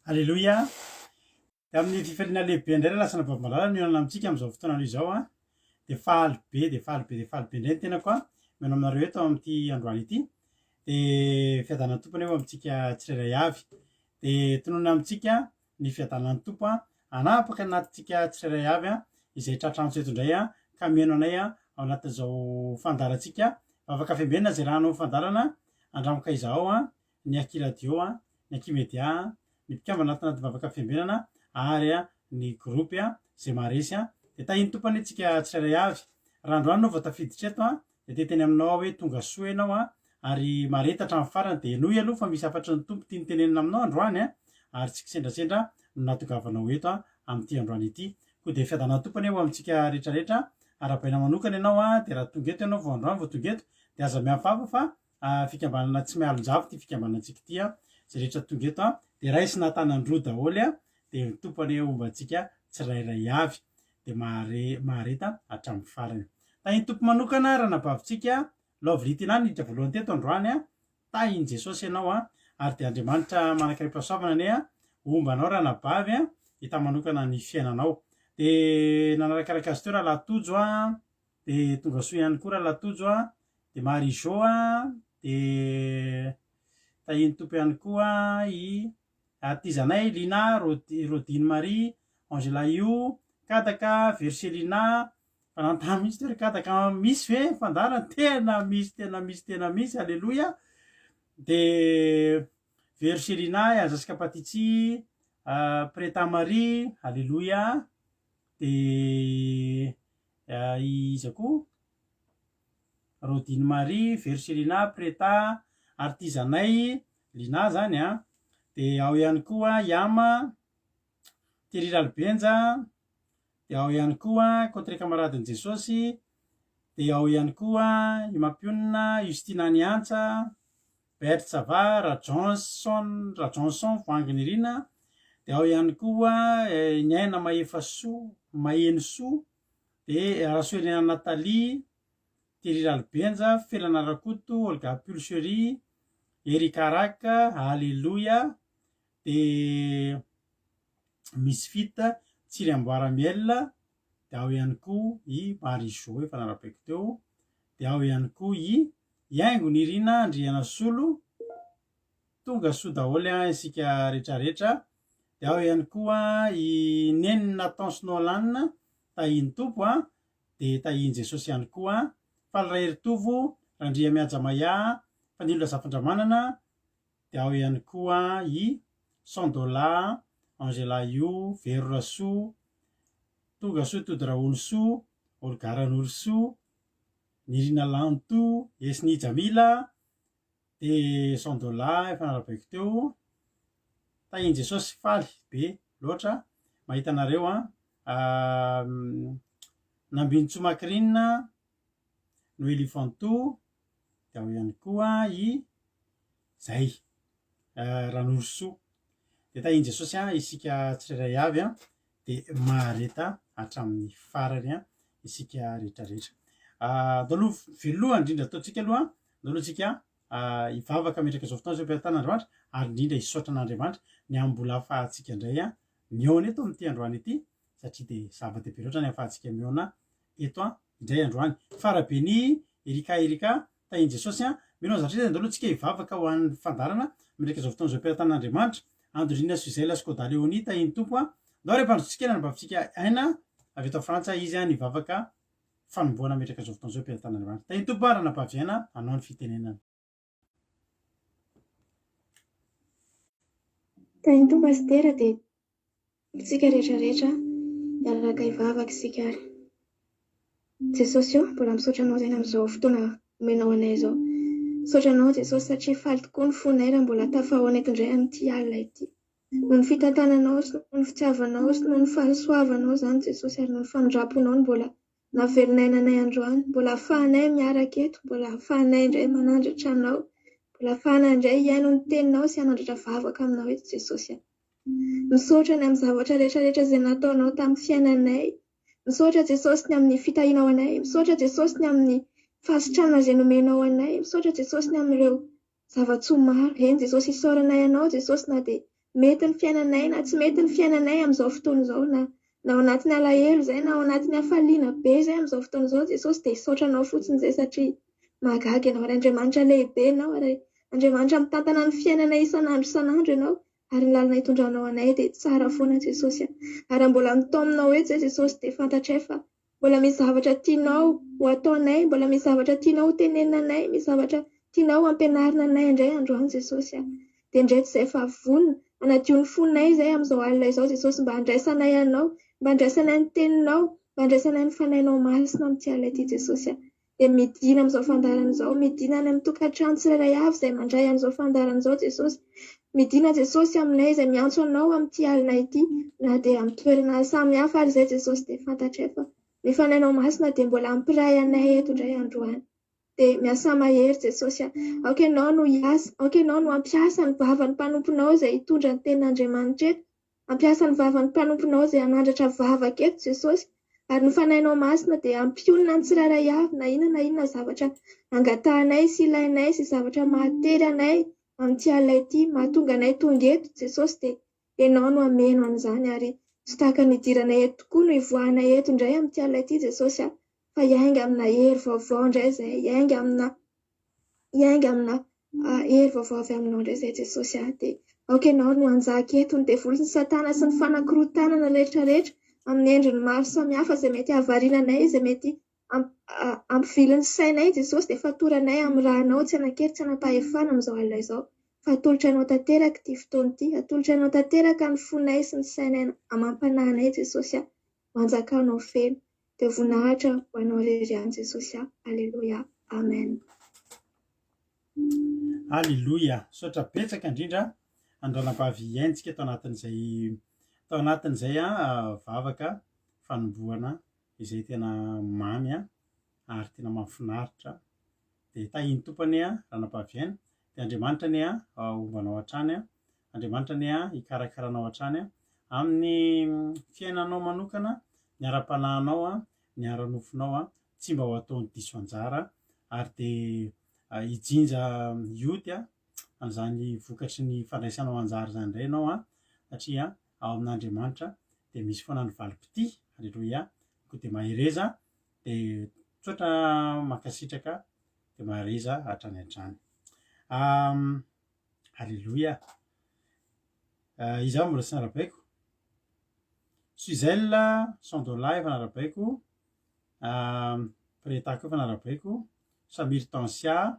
Aleloia! Dia amin'ny fifaliana lehibe indray ry lasana Vavy-malala no mihaona amintsika amin'izao fotoana izao an! Dia faly be dia faly be dia faly be indray ny tenako an, mihaona aminareo eto amin'ity androany ity. Dia fiadanan'ny Tompo anie ho amintsika tsirairay avy. Dia tononina amintsika ny fiadanan'ny Tompo an, hanapaka ny anatintsika tsirairay avy an, izay tratra antso eto indray an, ka mihaino anay an, ao anatin'izao fandaharantsika Vavaka Fiambenana izay raha hanao fandaharana andramoka izahao an, ny Aky Radio, ny Aky Media, ny mpikambana ato anaty vavaka fiambenana ary ny groupe izay maharesy. Dia tahin'ny Tompo anie tsika tsirairay avy. Raha androany ianao vao tafiditra eto dia te hiteny aminao aho hoe tonga soa ianao ary mahareta hatramin'ny farany dia henoy aloha fa misy hafatry ny Tompo tiany tenenina aminao androany ary tsy kisendrasendra no nahatongavanao eto amin'ity androany ity. Koa dia fiadanan'ny Tompo anie ho amintsika rehetrarehetra. Arahabaina manokana ianao dia raha tonga eto ianao vao androany vao tonga eto dia aza mihafahafa fa Fikambanana tsy mialon-javo ity fikambanantsika ity a! Izay rehetra tonga eto a, dia raisina an-tanan-droa daholo a, dia ny Tompo anie homba antsika tsirairay avy, dia mahare, mahareta hatramin'ny farany. Tahin'ny Tompo manokana ranabavintsika Lovely Tina niditra voalohany teto androany a, tahin'i Jesosy ianao a, ary dia Andriamanitra manan-karem-pahasoavana anie a, homba anao ranabavy a, hita manokana ny fiainanao. Dia nanarakaraka azy teo rahalahy Tojo a, Dia tonga soa ihany koa Rahalahy Tojo a, dia Marie Jo a, dia tahian'ny Tompo ihany koa i Artizanay, Lina, Rodine Marie, Angela Io, Kadaka, Verselina, fa nanontany mihitsy teo ry Kadaka, misy ve fandaharana? Tena misy, tena misy, tena misy, aleloia. Dia Verselina, Azaska Patitsi, Preta Marie, aleloia. Dia iza koa? Rodine Marie, Verselina, Preta, Artizanay, Lina zany an, dia ao ihany koa Yama, Thierry Ralibenja, dia ao ihany koa Contre Camaradin'i Jesosy, dia ao ihany koa i Mampionona, Justina Niantsa, Bert Sava, Rajohnson, Rajohnson Voahanginirina, dia ao ihany koa i Niaina Mahefasoa, Mahenosoa, dia Rasoherina Nathalie, Thierry Ralibenja, Felana Rakoto, Olga Pulcherie, Eric Araka, Alléluia, dia Misfit, Tsiry Amboara Miel, dia ao ihany koa i Marie Jo efa narabaiko teo, dia ao ihany koa i Haingo Nirina Andrianasolo, tonga soa daholo an isika retraretra, dia ao ihany koa i Neny Nathan sy Nolan, tahian'ny Tompo an, dia tahian'i Jesosy ihany koa, Faly Raheritovo, Randriamihaja Maya, Fanilo Razafindramanana, dia ao ihany koa i Sandola, Angela Io, Vero Rasoa, Tonga Soa Tody Rahonisoa, Olga Ranorosoa, Nirina Lanto, Esnie Jamila, dia Sandola efa narabaiko teo. Tahin'i Jesosy faly be loatra mahita anareo an. Nambinintsoa Macrine, Noelie Fanto, dia ao ihany koa i zay Ranorosoa. Dia tahin'i Jesosy an isika tsirairay avy an. Dia mahareta hatramin'ny farany an isika rehetra rehetra. Andao aloha voalohany indrindra ataontsika aloha, andao aloha tsika hivavaka hametraka izao fotoana izao am-pelatanan'Andriamanitra ary indrindra hisaotra an'Andriamanitra ny amin'ny mbola ahafahantsika indray mihaona eto amin'ity androany ity satria dia zava-dehibe loatra ny ahafahantsika mihaona eto indray androany. Fara Beni, Erika Erika, tahin'i Jesosy an. Mino an'izany indrindra andao aloha tsika hivavaka ho an'ny fandaharana miendrika izao fotoana izao am-pelatanan'Andriamanitra. Andrina Suzelle Skoda Léonie, tahin'ny Tompo an. Andao re ampandrosotsika ny anabavintsika Aina avy eto Frantsa izy an hivavaka fanombohana miendrika izao fotoana izao am-pelatanan'Andriamanitra. Tahin'ny Tompo an ranabavy Aina hanao ny fitenenana. Tahin'ny Tompo Pasitera dia Isika rehetra rehetra hiaraka hivavaka isika ary. Jesosy ô, mbola misaotra Anao izay amin'izao fotoana omenao anay izao. Misaotra Anao Jesosy satria faly tokoa ny fonay raha mbola tafahaona eto indray amin'ity alina ity. Noho ny fitantananao sy noho ny fitiavanao sy noho ny fahasoavanao izany Jesosy ary noho ny famindram-ponao no mbola nahavelon'aina anay androany. Mbola ahafahanay miaraka eto, mbola ahafahanay indray manandratra Anao, mbola ahafahanay indray hihaino ny teninao sy hanandratra vavaka aminao eto Jesosy a. Misaotra ny amin'ny zavatra rehetra rehetra izay nataonao tamin'ny fiainanay. Misaotra Jesosy ny amin'ny fitahianao anay. Misaotra Jesosy ny amin'ny fahasitranana izay nomenao anay. Misaotra Jesosy ny amin'ireo zava-tsoa maro. Eny Jesosy isaoranay anao Jesosy na dia. mety ny fiainanay na tsy mety ny fiainanay amin'izao fotoana izao na na ao anatin'ny alahelo izay na ao anatin'ny hafaliana be izay amin'izao fotoana izao Jesosy dia hisaotra anao fotsiny izay satria mahagaga ianao ary Andriamanitra lehibe ianao ary Andriamanitra mitantana ny fiainanay isan'andro isan'andro ianao ary ny lalana itondranao anay dia tsara foana Jesosy a. Ary raha mbola mitaominao eto izay Jesosy dia fantatray fa mbola misy zavatra tianao ho ataonay, mbola misy zavatra tianao ho tenenina anay, misy zavatra tianao hampianarina anay indray androany Jesosy a. Dia indreto izay fa vonona hanadio ny fonay izay amin'izao alina izao Jesosy mba handraisanay anao, mba handraisanay ny teninao, mba handraisanay ny fanahinao masina amin'ity alina ity Jesosy a. Dia midina amin'izao fandaharana izao, midina any amin'ny tokantrano tsirairay avy izay mandray an'izao fandaharana izao Jesosy. Midina Jesosy aminay izay miantso Anao amin'ity alina ity, na dia amin'ny toerana samy hafa ary izay Jesosy dia fantatray fa ny Fanahinao Masina dia mbola hampiray anay eto indray androany. Dia miasà mahery Jesosy a. Aoka Ianao no hiasa, aoka Ianao no hampiasa ny vavan'ny mpanomponao izay hitondra ny tenin'Andriamanitra eto. Hampiasa ny vavan'ny mpanomponao izay hanandratra vavaka eto Jesosy, ary ny Fanahinao Masina dia hampionona ny tsirairay avy na inona na inona zavatra angatahanay sy ilainay sy zavatra mahatery anay amin'ity alina ity, mahatonga anay tonga eto Jesosy dia Ianao no hameno an'izany ary tsy tahaka ny hidiranay eto tokoa no hivoahanay eto indray amin'ity alina ity Jesosy a, fa hiainga amina hery vaovao indray izahay, hiainga amina hiainga amina hery vaovao avy aminao indray izay Jesosy a! Dia aoka ianao no hanjaka eto, ny devoly sy ny satana sy ny fanakorontanana rehetra rehetra amin'ny endriny maro samihafa izay mety hahavariana anay, izay mety hampivily ny sainay Jesosy dia fatoranay amin'ny rànao tsy hanan-kery tsy hanam-pahefana amin'izao alina izao fa atolotra anao tanteraka ity fotoana ity, atolotra anao tanteraka ny fonay sy ny sainay amam-panahinay Jesosy a! Ho anjakanao feno. Dia voninahitra ho anao irery ihany Jesosy a. Aleloia. Amen. Aleloia. Misaotra betsaka indrindra an-dRanabavy Henjika tao anatin'izay tao anatin'izay vavaka fanombohana izay tena mamy ary tena mahafinaritra. Dia tahin'ny Tompo anie Ranabavy Aina. Dia Andriamanitra anie homba anao hatrany. Andriamanitra anie hikarakara anao hatrany amin'ny fiainanao manokana, ny ara-panahinao, ny ara-nofonao tsy mba ho ataony diso anjara ary dia hijinja hioty an'izany vokatry ny fandraisanao anjara izany indray ianao satria ao amin'Andriamanitra dia misy foana ny valim-pitia. Aleloia. Koa dia mahereza dia tsotra mankasitraka dia mahareza hatrany hatrany. Aleloia. Iza mbola tsy narabaiko? Suzelle Sandola efa narabaiko. Preta koa efa narabaiko. Samir Tansia.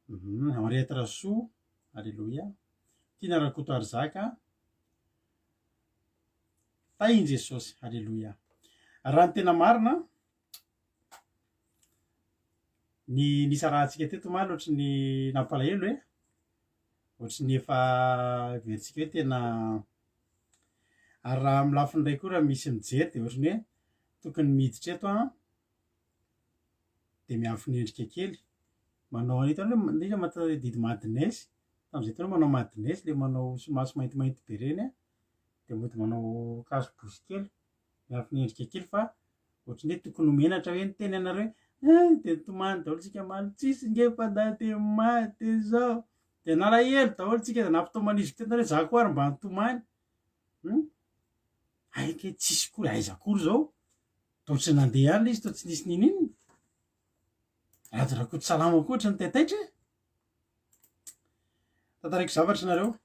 Henriette Rasoa. Aleloia. Tiana Rakotoarizaka. Tahin'i Jesosy. Aleloia. Raha ny tena marina, ny nisarahantsika teto omaly ohatry ny nampalahelo e. Ohatry ny efa heverintsika hoe tena ary raha amin'ny lafiny iray koa raha misy mijery dia ohatry ny hoe tokony miditra eto an dia miafina endrika kely. Manao an'ito aloha hoe indrindra didy madness. Tamin'izay fotoana manao madness ilay manao maso maintimainty be ireny an. Dia mody manao cache-bouche kely, miafina endrika kely fa ohatran'ny hoe tokony ho menatra hoe niteny anareo hoe eh, dia nitomany daholo tsika omaly, tsisy nge fanahy dia maty izao. Dia nalahelo daholo tsika, dia nampitomaniziko teto nareo, za koa ary mba nitomany. Hum? Hay kay tsisy koa, aiza akory izao? Toa tsy nandeha ihany ilay izy, toa tsy nisy ninoninona. Rado Rakotosalama koa ohatran'ny taitaitra e. Tantaraiko zavatra nareo.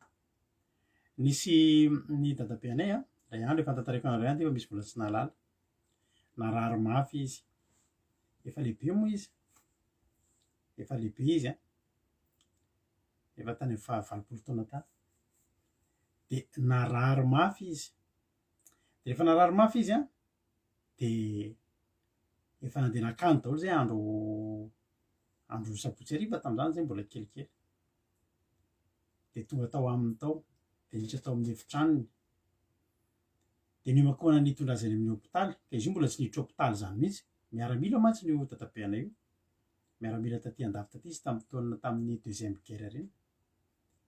Nisy ny dadabe anay a, indray andro efa notantaraiko anareo ihany ity fa misy mbola tsy nahalala. Narary mafy izy. Efa lehibe moa izy. Efa lehibe izy a. Efa tany amin'ny faha 80 taona tany. Dia narary mafy izy. Dia rehefa narary mafy izy a, dia efa nandeha nankany daholo zay andro andro sabotsy hariva tamin'izany zay mbola kelikely. Dia tonga tao aminy tao, dia niditra tao amin'ny efitranony. Dia niomankomana ny hitondra azy any amin'ny hopitaly, ka izy io mbola tsy niditra hopitaly izany mihitsy. Miaramila mantsy io dadabeanay io. Miaramila taty andafy taty izy tamin'ny taona tamin'ny deuxième guerre ireny.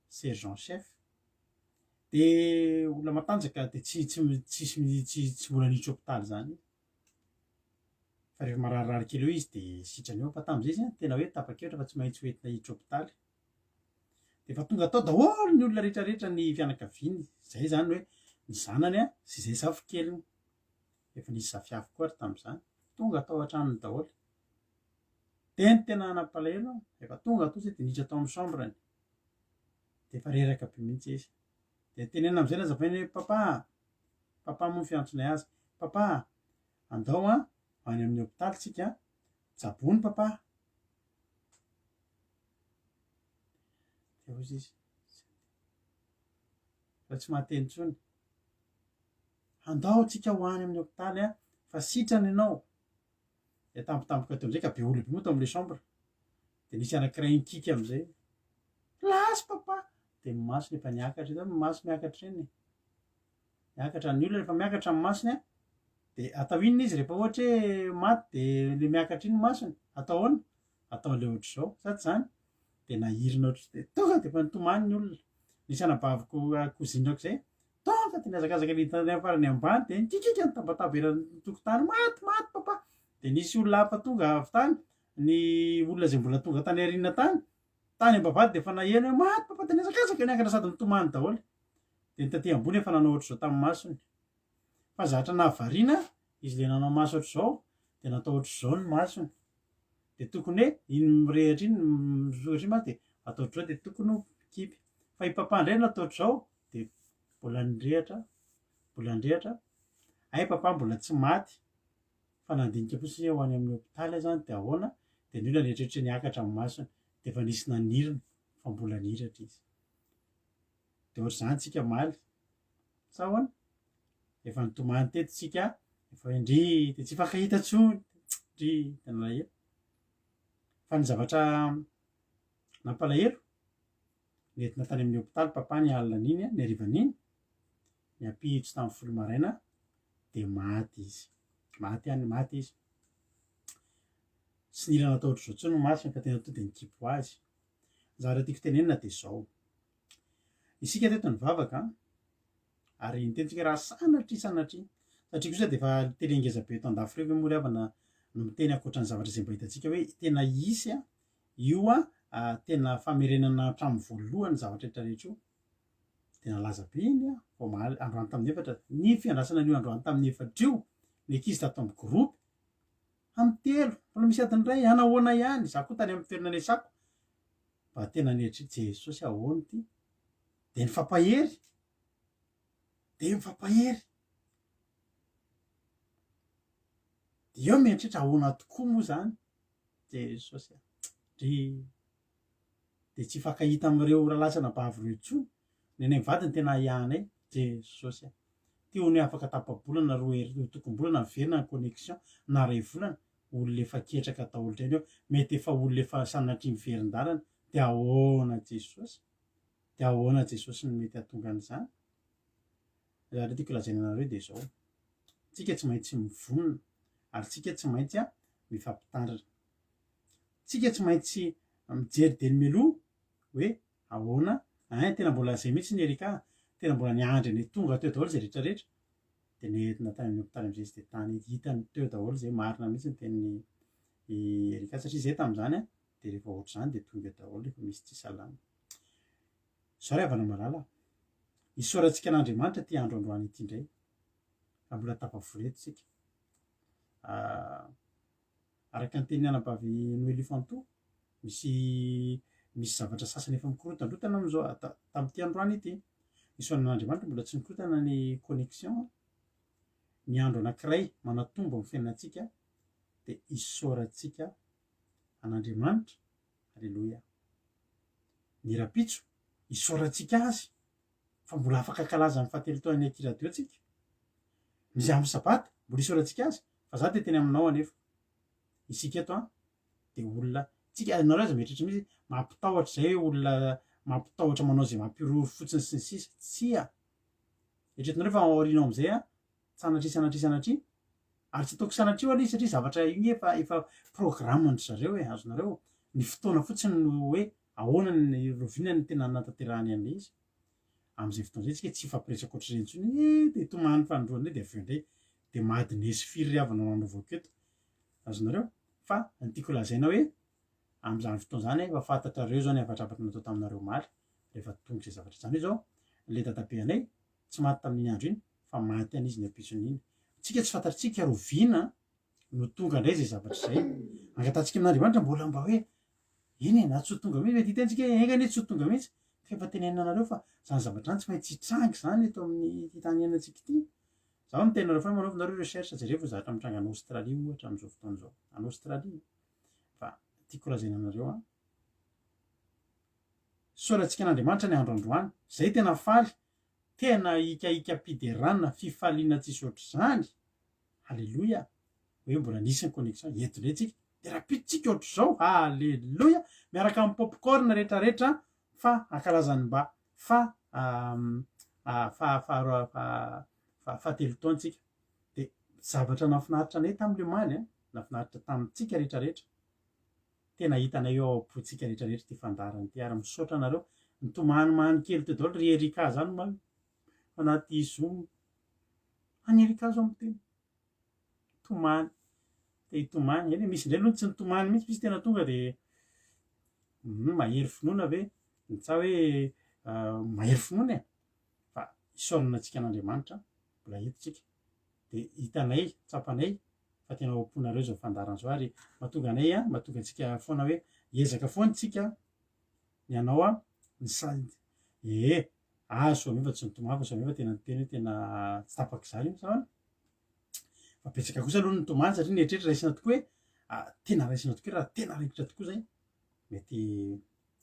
Sergent chef. Dia olona matanjaka dia tsy tsy tsisy tsy tsy mbola niditra hopitaly izany. Fa rehefa mararirary kely eo izy dia sitrana eo. Fa tamin'izay izy tena hoe tapa-kevitra fa tsy maintsy ho entina hiditra hopitaly. Dia efa tonga tao daholo ny olona rehetra rehetra ny fianakaviany, izay izany hoe ny zanany an, sy izay zafikeliny. Efa nisy zafiafy koa ary tamin'izany. Tonga tao an-tranony daholo. Dia ny tena nampalahelo, efa tonga tao izy dia niditra tao amin'ny chambre-ny. Dia efa reraka be mihitsy izy. Dia tenenina amin'izay nazavainy hoe papa, papa moa ny fiantsonay azy, papa, andao an, any amin'ny hopitaly tsika, tsaboiny papa. Dia hoy izy, fa tsy mahateny intsony. Andao tsika ho any amin'ny hopitaly an, fa sitrana ianao. Dia tampotampoka teo amin'izay ka be olona be moa tao amin'ilay chambre. Dia nisy anankiray nikiky amin'izay. Lasa papa! Dia ny masony efa niakatra, hitanao ny maso miakatra ireny e. Miakatra ny olona rehefa miakatra ny masony an, dia atao inona izy rehefa ohatra hoe maty dia le miakatra iny ny masony, atao ahoana? Atao an'ilay ohatr'izao, sa tsy izany? Dia nahirina ohatr'izao, dia tonga dia efa nitomany ny olona. Nisy anabaviko cousine-ko izay, tonga dia nihazakazaka nidina tany amin'ny farany ambany dia nikikiaka nitabataba eran'ny tokotany, maty, maty papa! Dia nisy olona hafa tonga avy tany, ny olona izay mbola tonga tany aoriana tany, tany am-bavahady dia efa naheno hoe maty papa dia nihazakazaka niakatra sady nitomany daholo. Dia ny taty ambony efa nanao ohatr'izao tamin'ny masony. Fa zatra nahavariana izy ilay nanao maso ohatr'izao dia natao ohatr'izao ny masony. Dia tokony hoe iny mirehitra iny misokatra iny mantsy dia atao ohatr'izao dia tokony ho mikipy. Fa i papa indray natao ohatr'izao dia mbola nirehatra, mbola nirehatra. Hay papa mbola tsy maty fa nandinika fotsiny hoe ho any amin'ny hopitaly aho izany dia ahoana dia ny olona nieritreritra niakatra ny masony dia efa nisy nanirina fa mbola niratra izy. Dia ohatr'izany tsika omaly. Sa ahoana? Efa nitomany teto tsika, efa hoe ndry dia tsy hifankahita intsony, ndry dia nalahelo. Fa ny zavatra nampalahelo, nentina tany amin'ny hopitaly papa ny alina an'iny, ny harivan'iny, ny ampitso tamin'ny folo maraina dia maty izy. Maty ihany, maty izy. Tsy nila natao ohatr'izao intsony ny masony fa tena tonga dia nikipy ho azy. Ny zavatra tiako tenenina dia izao. Isika teto nivavaka an, ary niteny tsika raha sanatria sanatria, satria kosa dia efa tele ngeza be eto andafy ireo ve moa ry havana no miteny ankoatra ny zavatra izay mba hitantsika hoe tena hisy an, io an tena famerenana hatramin'ny voalohany ny zavatra rehetra rehetra io. Dia nalaza be iny an, vao omaly androany tamin'ny efatra, ny fiandrasana an'io androany tamin'ny efatra io, ny ankizy tato amin'ny groupe, amin'ny telo, mbola misy adiny iray, hanahoana ihany, izaho koa tany amin'ny toerana niasako, Mba tena nieritreritra Jesosy ahoana ity? Dia nifampahery. Dia mifampahery. Dia eo mieritreritra ahoana tokoa moa izany? Jesosy a. Dry. Dia tsy hifankahita amin'ireo rahalahy sy anabavy ireo intsony. Ny anay mivady no tena ahiahinay. Jesosy a. Ty hono hoe afaka tapa-bolana, roa heri- tokom-bolana miverina ny connexion, na iray volana. Olona efa ketraka daholo indray ireo, mety efa olona efa sanatria miverin-dalana, dia ahoana Jesosy? Dia ahoana Jesosy no mety hahatonga an'izany? Ny zavatra tiako lazaina anareo dia izao, tsika tsy maintsy mivonona ary tsika tsy maintsy mifampitandrina. Tsika tsy maintsy mijery dieny mialoha hoe ahoana, ein tena mbola izay mihitsy ny Erika, tena mbola niandry an'i tonga teo daholo izay rehetra rehetra. Dia nentina tany amin'ny hopitaly amin'izay izy dia tany hitany teo daholo izay marina mihitsy ny tenin'i i Erika satria izay tamin'izany an, dia rehefa ohatr'izany dia tonga eo daholo rehefa misy tsy salama. Izao ry havana malala, isaorantsika an'Andriamanitra ity andro androany ity indray, raha mbola tafavory eto isika. Ah, araka ny tenin'ny anabavy Noelie Fanto, misy misy zavatra sasany efa mikorotandrotana amin'izao tamin'ity androany ity. Isaorana an'Andriamanitra mbola tsy nikorotana ny connexion. Ny andro anankiray manatombo amin'ny fiainantsika dia isaorantsika an'Andriamanitra. Aleloia. Ny rahampitso isaorantsika azy fa mbola afaka ankalaza ny fahatelo taonan'ny Aky Radio tsika. Ny amin'ny sabata mbola isaorantsika azy fa za dia teny aminao anefa. Isika eto an dia olona tsika nareo aza mieritreritra mihitsy mampitahotra izay hoe olona mampitahotra manao izay mampihorohoro fotsiny sy ny sisa tsia eritreretinareo fa ao aoriana ao amin'izay an sanatria sanatria sanatria ary tsy ataoko sanatria aloha izy satria zavatra iny efa efa programme-ndry zareo e azonareo ny fotoana fotsiny no hoe ahoana ny roviana ny tena hanatanterahany an'ilay izy amin'izay fotoana izay tsika tsy hifampiresaka ohatr'ireny intsony e dia tomany fanindroany indray dia avy eo indray dia madines firy ry havana no hanaovako eto Azonareo? Fa ny tiako lazaina hoe amin'izany fotoana izany efa fantatrareo izao ny hafatrafatra natao taminareo omaly. Rehefa tonga izay zavatra izany hoe izao, ilay dadabe anay tsy maty tamin'iny andro iny fa maty ihany izy ny ampitson'iny. Tsika tsy fantatritsika roviana no tonga indray izay zavatra izay. Angatahantsika amin'Andriamanitra mbola mba hoe eny e, na tsy ho tonga mihitsy, mety hitentsika hoe enga anie tsy ho tonga mihitsy, fa efa tenenina anareo fa izany zavatra izany tsy maintsy hitranga izany eto amin'ity tany iainantsika ity. Izaho miteny anareo foana, manaova nareo recherche, jerevo ny zavatra mitranga any Australie ohatra amin'izao fotoana izao, any Australie. Fa tiako lazaina anareo an, isaorantsika an'Andriamanitra ny andro androany, izay tena faly, tena hikahikam-piderana, fifaliana tsisy ohatr'izany, Haleloia! Hoe mbola nisy ny connexion, eto indray tsika, dia rahampitso tsika ohatr'izao, haleloia! Miaraka amin'ny popcorn retraretra fa hankalaza ny mba fa fa faharoa fa fahatelo taona tsika. Dia zavatra nahafinaritra anay tamin'ilay omaly an, nahafinaritra tamintsika retraretra, tena hitanay eo ao am-pontsika retraretra ity fandaharana ity ary misaotra anareo nitomanimany kely teo daholo ry Erika zany omaly anaty zoom. Any Erika zao miteny. Tomany. Te hitomany. Eny e, misy indray aloha ny tsy nitomany mihitsy, misy tena tonga dia mahery finoana ve? Tsa hoe mahery finoana e. Fa isaorana antsika an'Andriamanitra, mbola eto tsika. Dia hitanay, tsapanay fa tena ao am-ponareo izao fandaharana izao ary mahatonga anay, mahatonga antsika foana hoe hiezaka foana tsika ny hanao ny sa- ee. Ah Soamiva tsy nitomany fa Soamiva tena niteny hoe tena tsy tapaka izany io sa ahoana? Fa betsaka kosa aloha ny nitomany satria nieritreritra raisina tokoa hoe ah, tena raisina tokoa raha tena raikitra tokoa izay. Mety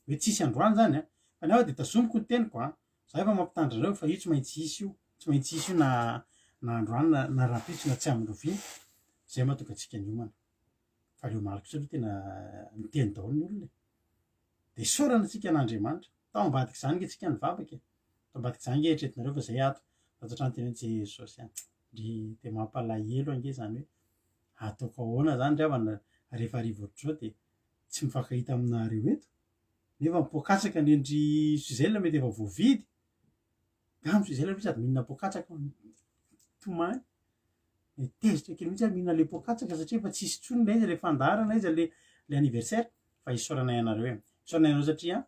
hoe tsisy androany izany an. Fa ny ahy dia tazomiko ny teniko an. Za efa mampitandrina anareo fa io tsy maintsy hisy io. Tsy maintsy hisy io na na androany na na rahampitso na tsy amin'ny roviana. Izay mahatonga antsika niomana. Fa ilay omaly kosa aloha tena niteny daholo ny olona e. Dia isaorana antsika an'Andriamanitra. Tao ambadik'izany ange tsika nivavaka e. Tao ambadik'izany ange eritreretinareo fa zay ato. Tato an-trano tena hoe Jesosy a. Ndry dia mampalahelo ange izany hoe ataoko ahoana izany ry havana rehefa hariva ohatr'izao dia tsy mifankahita aminareo eto. Nefa ny poakatsaka ny ndry Suzelle mety efa voavidy. Angamba Suzelle aloha sady mihinana poakatsaka tomany. Dia tezitra kely mihitsy aho mihinana le poakatsaka satria efa tsisy intsony ilay izy, ilay fandaharana izy, ilay ilay anniversaire. Fa isaoranay anareo e. Isaoranay anareo satria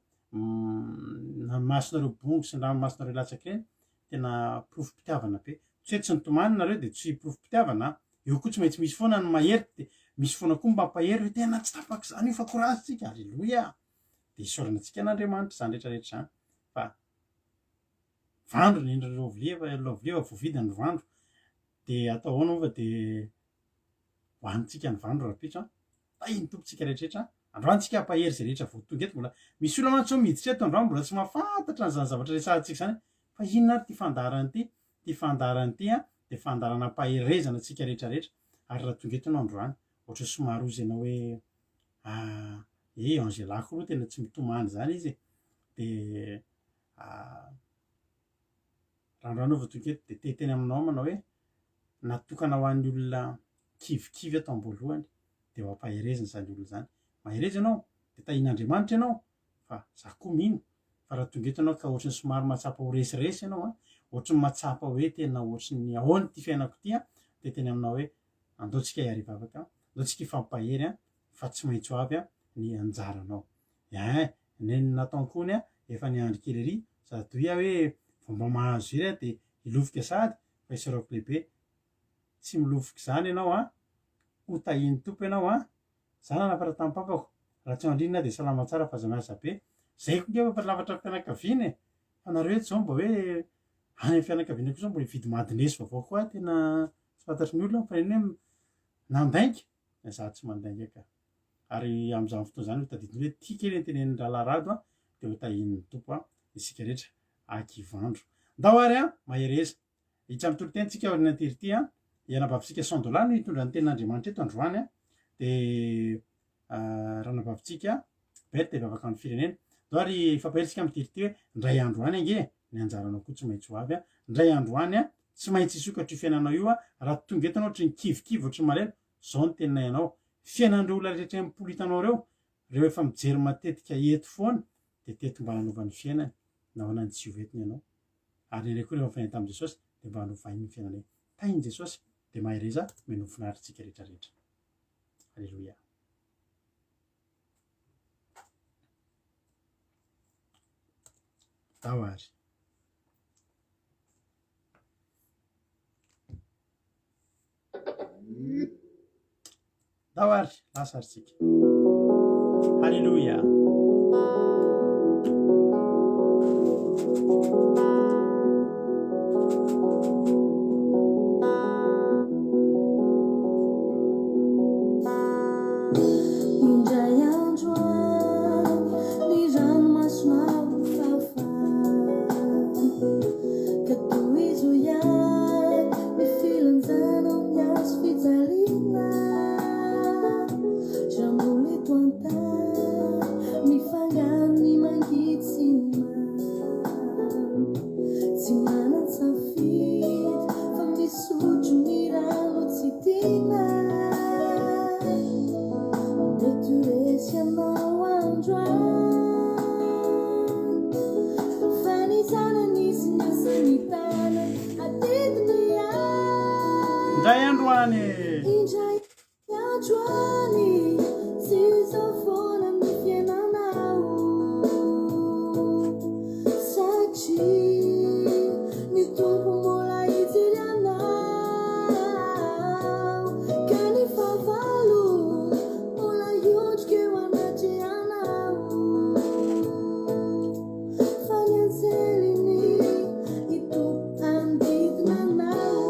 na ny masonareo bongo sy ny ranomasonareo latsaka ireny tena porofom-pitiavana be. Tsy hoe tsy nitomany nareo dia tsy porofom-pitiavana an. Eo koa tsy maintsy misy foana ny mahery dia misy foana koa ny mampahery hoe tena tsy tapaka izany io fa courage tsika. Aleloia! Dia isaorana antsika an'Andriamanitra izany rehetra rehetra izany fa vandro ny endriny lovely efa lovely efa voavidy ny vandro dia atao ahoana moa fa dia hohanintsika ny vandro rahampitso an! Tahin'ny Tompo tsika rehetra androany tsika hampahery izay rehetra vao tonga eto mbola misy olona mantsy zao miditra eto androany mbola tsy mahafantatra an'izany zavatra resahantsika izany fa inona ary ity fandaharana ity ity fandaharana ity an dia fandaharana ampaherezana antsika rehetra rehetra ary raha tonga eto ianao androany ohatra somary hozy ianao hoe ah eh Angela koa aloha tena tsy mitomany izany izy e dia ah raha androany aho vao tonga eto dia te hiteny aminao manao hoe natokana ho an'ny olona kivikivy ato am-boalohany dia ho ampaherezina izany olona izany. Mahereza ianao, dia tahian'Andriamanitra ianao, fa za koa mino fa raha tonga eto ianao ka ohatry ny somary mahatsapa ho resiresy ianao an, ohatry ny mahatsapa hoe tena ohatry ny ahoana ity fiainako ity an, dia teny aminao hoe andao tsika hiara-hivavaka, andao tsika hifampahery an, fa tsy maintsy ho avy an ny anjaranao. Ein, nen'i Nathan koa anie efa niandry kely ery, sady toy aho hoe vao mba mahazo hery aho dia hilofika sahady fa isaorako lehibe Tsy milofoka izany ianao an! Ho tahian'ny Tompo ianao an! Za nanafatra tamin'ny papako, raha tsy mandrinona aho dia salama tsara fa aza miasa be. Zay koa nge fa lafatra fianakaviana e! Fa nareo eto zao mba hoe any amin'ny fianakaviana koa zao mba hividy madinesy vaovao koa aho tena tsy fantatry ny olona fa eny hoe nandainga? Za tsy mandainga ka. Ary amin'izany fotoana izany ho tadidinao hoe tia kely ny tenenin'i Rahalahy Rado an, dia ho tahian'ny Tompo an isika rehetra ankivandro. Ndao ary an, mahereza. Hiditra amin'ny toriteny tsika aoriana ity ity an. I anabavintsika Sandola no hitondra ny tenin'Andriamanitra eto androany an. Dia ranabavintsika Berthe hivavaka amin'ny firenena. Ndao ary hifampahery tsika amin'ity ity hoe indray andro any ange ny anjaranao koa tsy maintsy ho avy an. Indray andro any an, tsy maintsy hisokatra io fiainanao io an. Raha tonga eto ianao ohatry ny kivikivy, ohatry ny malahelo, izao no teninay anao. Fiainan'ireo olona rehetra 60 hitanao ireo, ireo efa mijery matetika eto foana dia teto mba nanova ny fiainany, nahoana no tsy ho entiny ianao? Ary ny anay koa rehefa nifaina tamin'i Jesosy dia mba novainy ny fiainanay. Tahin'i Jesosy dia mahereza mino finaritra tsika rehetra rehetra. Aleloia. Ndao ary. Ndao ary, lasa ary tsika. Haleloia. Indray andro any ny ranomasonao ho fafana Ka tohizo ihany ny filanjanao ny hazo fijaliana Raha mbola eto an-tany mifangaro ny mangidy sy ny mamy Tsy manan-tsafidy fa misotro ny rano tsy tiana Mety ho resy ianao androany Fa ny zanany sy ny asan'ny tanany adidiny ihany Indray andro any. Indray andro any tsy izao foana ny fiainanao Satria ny Tompo mbola hijery anao Ka ny fahavalo mbola hiondrika eo anatrehanao Fa ny anjeliny hitoby hanodidina anao.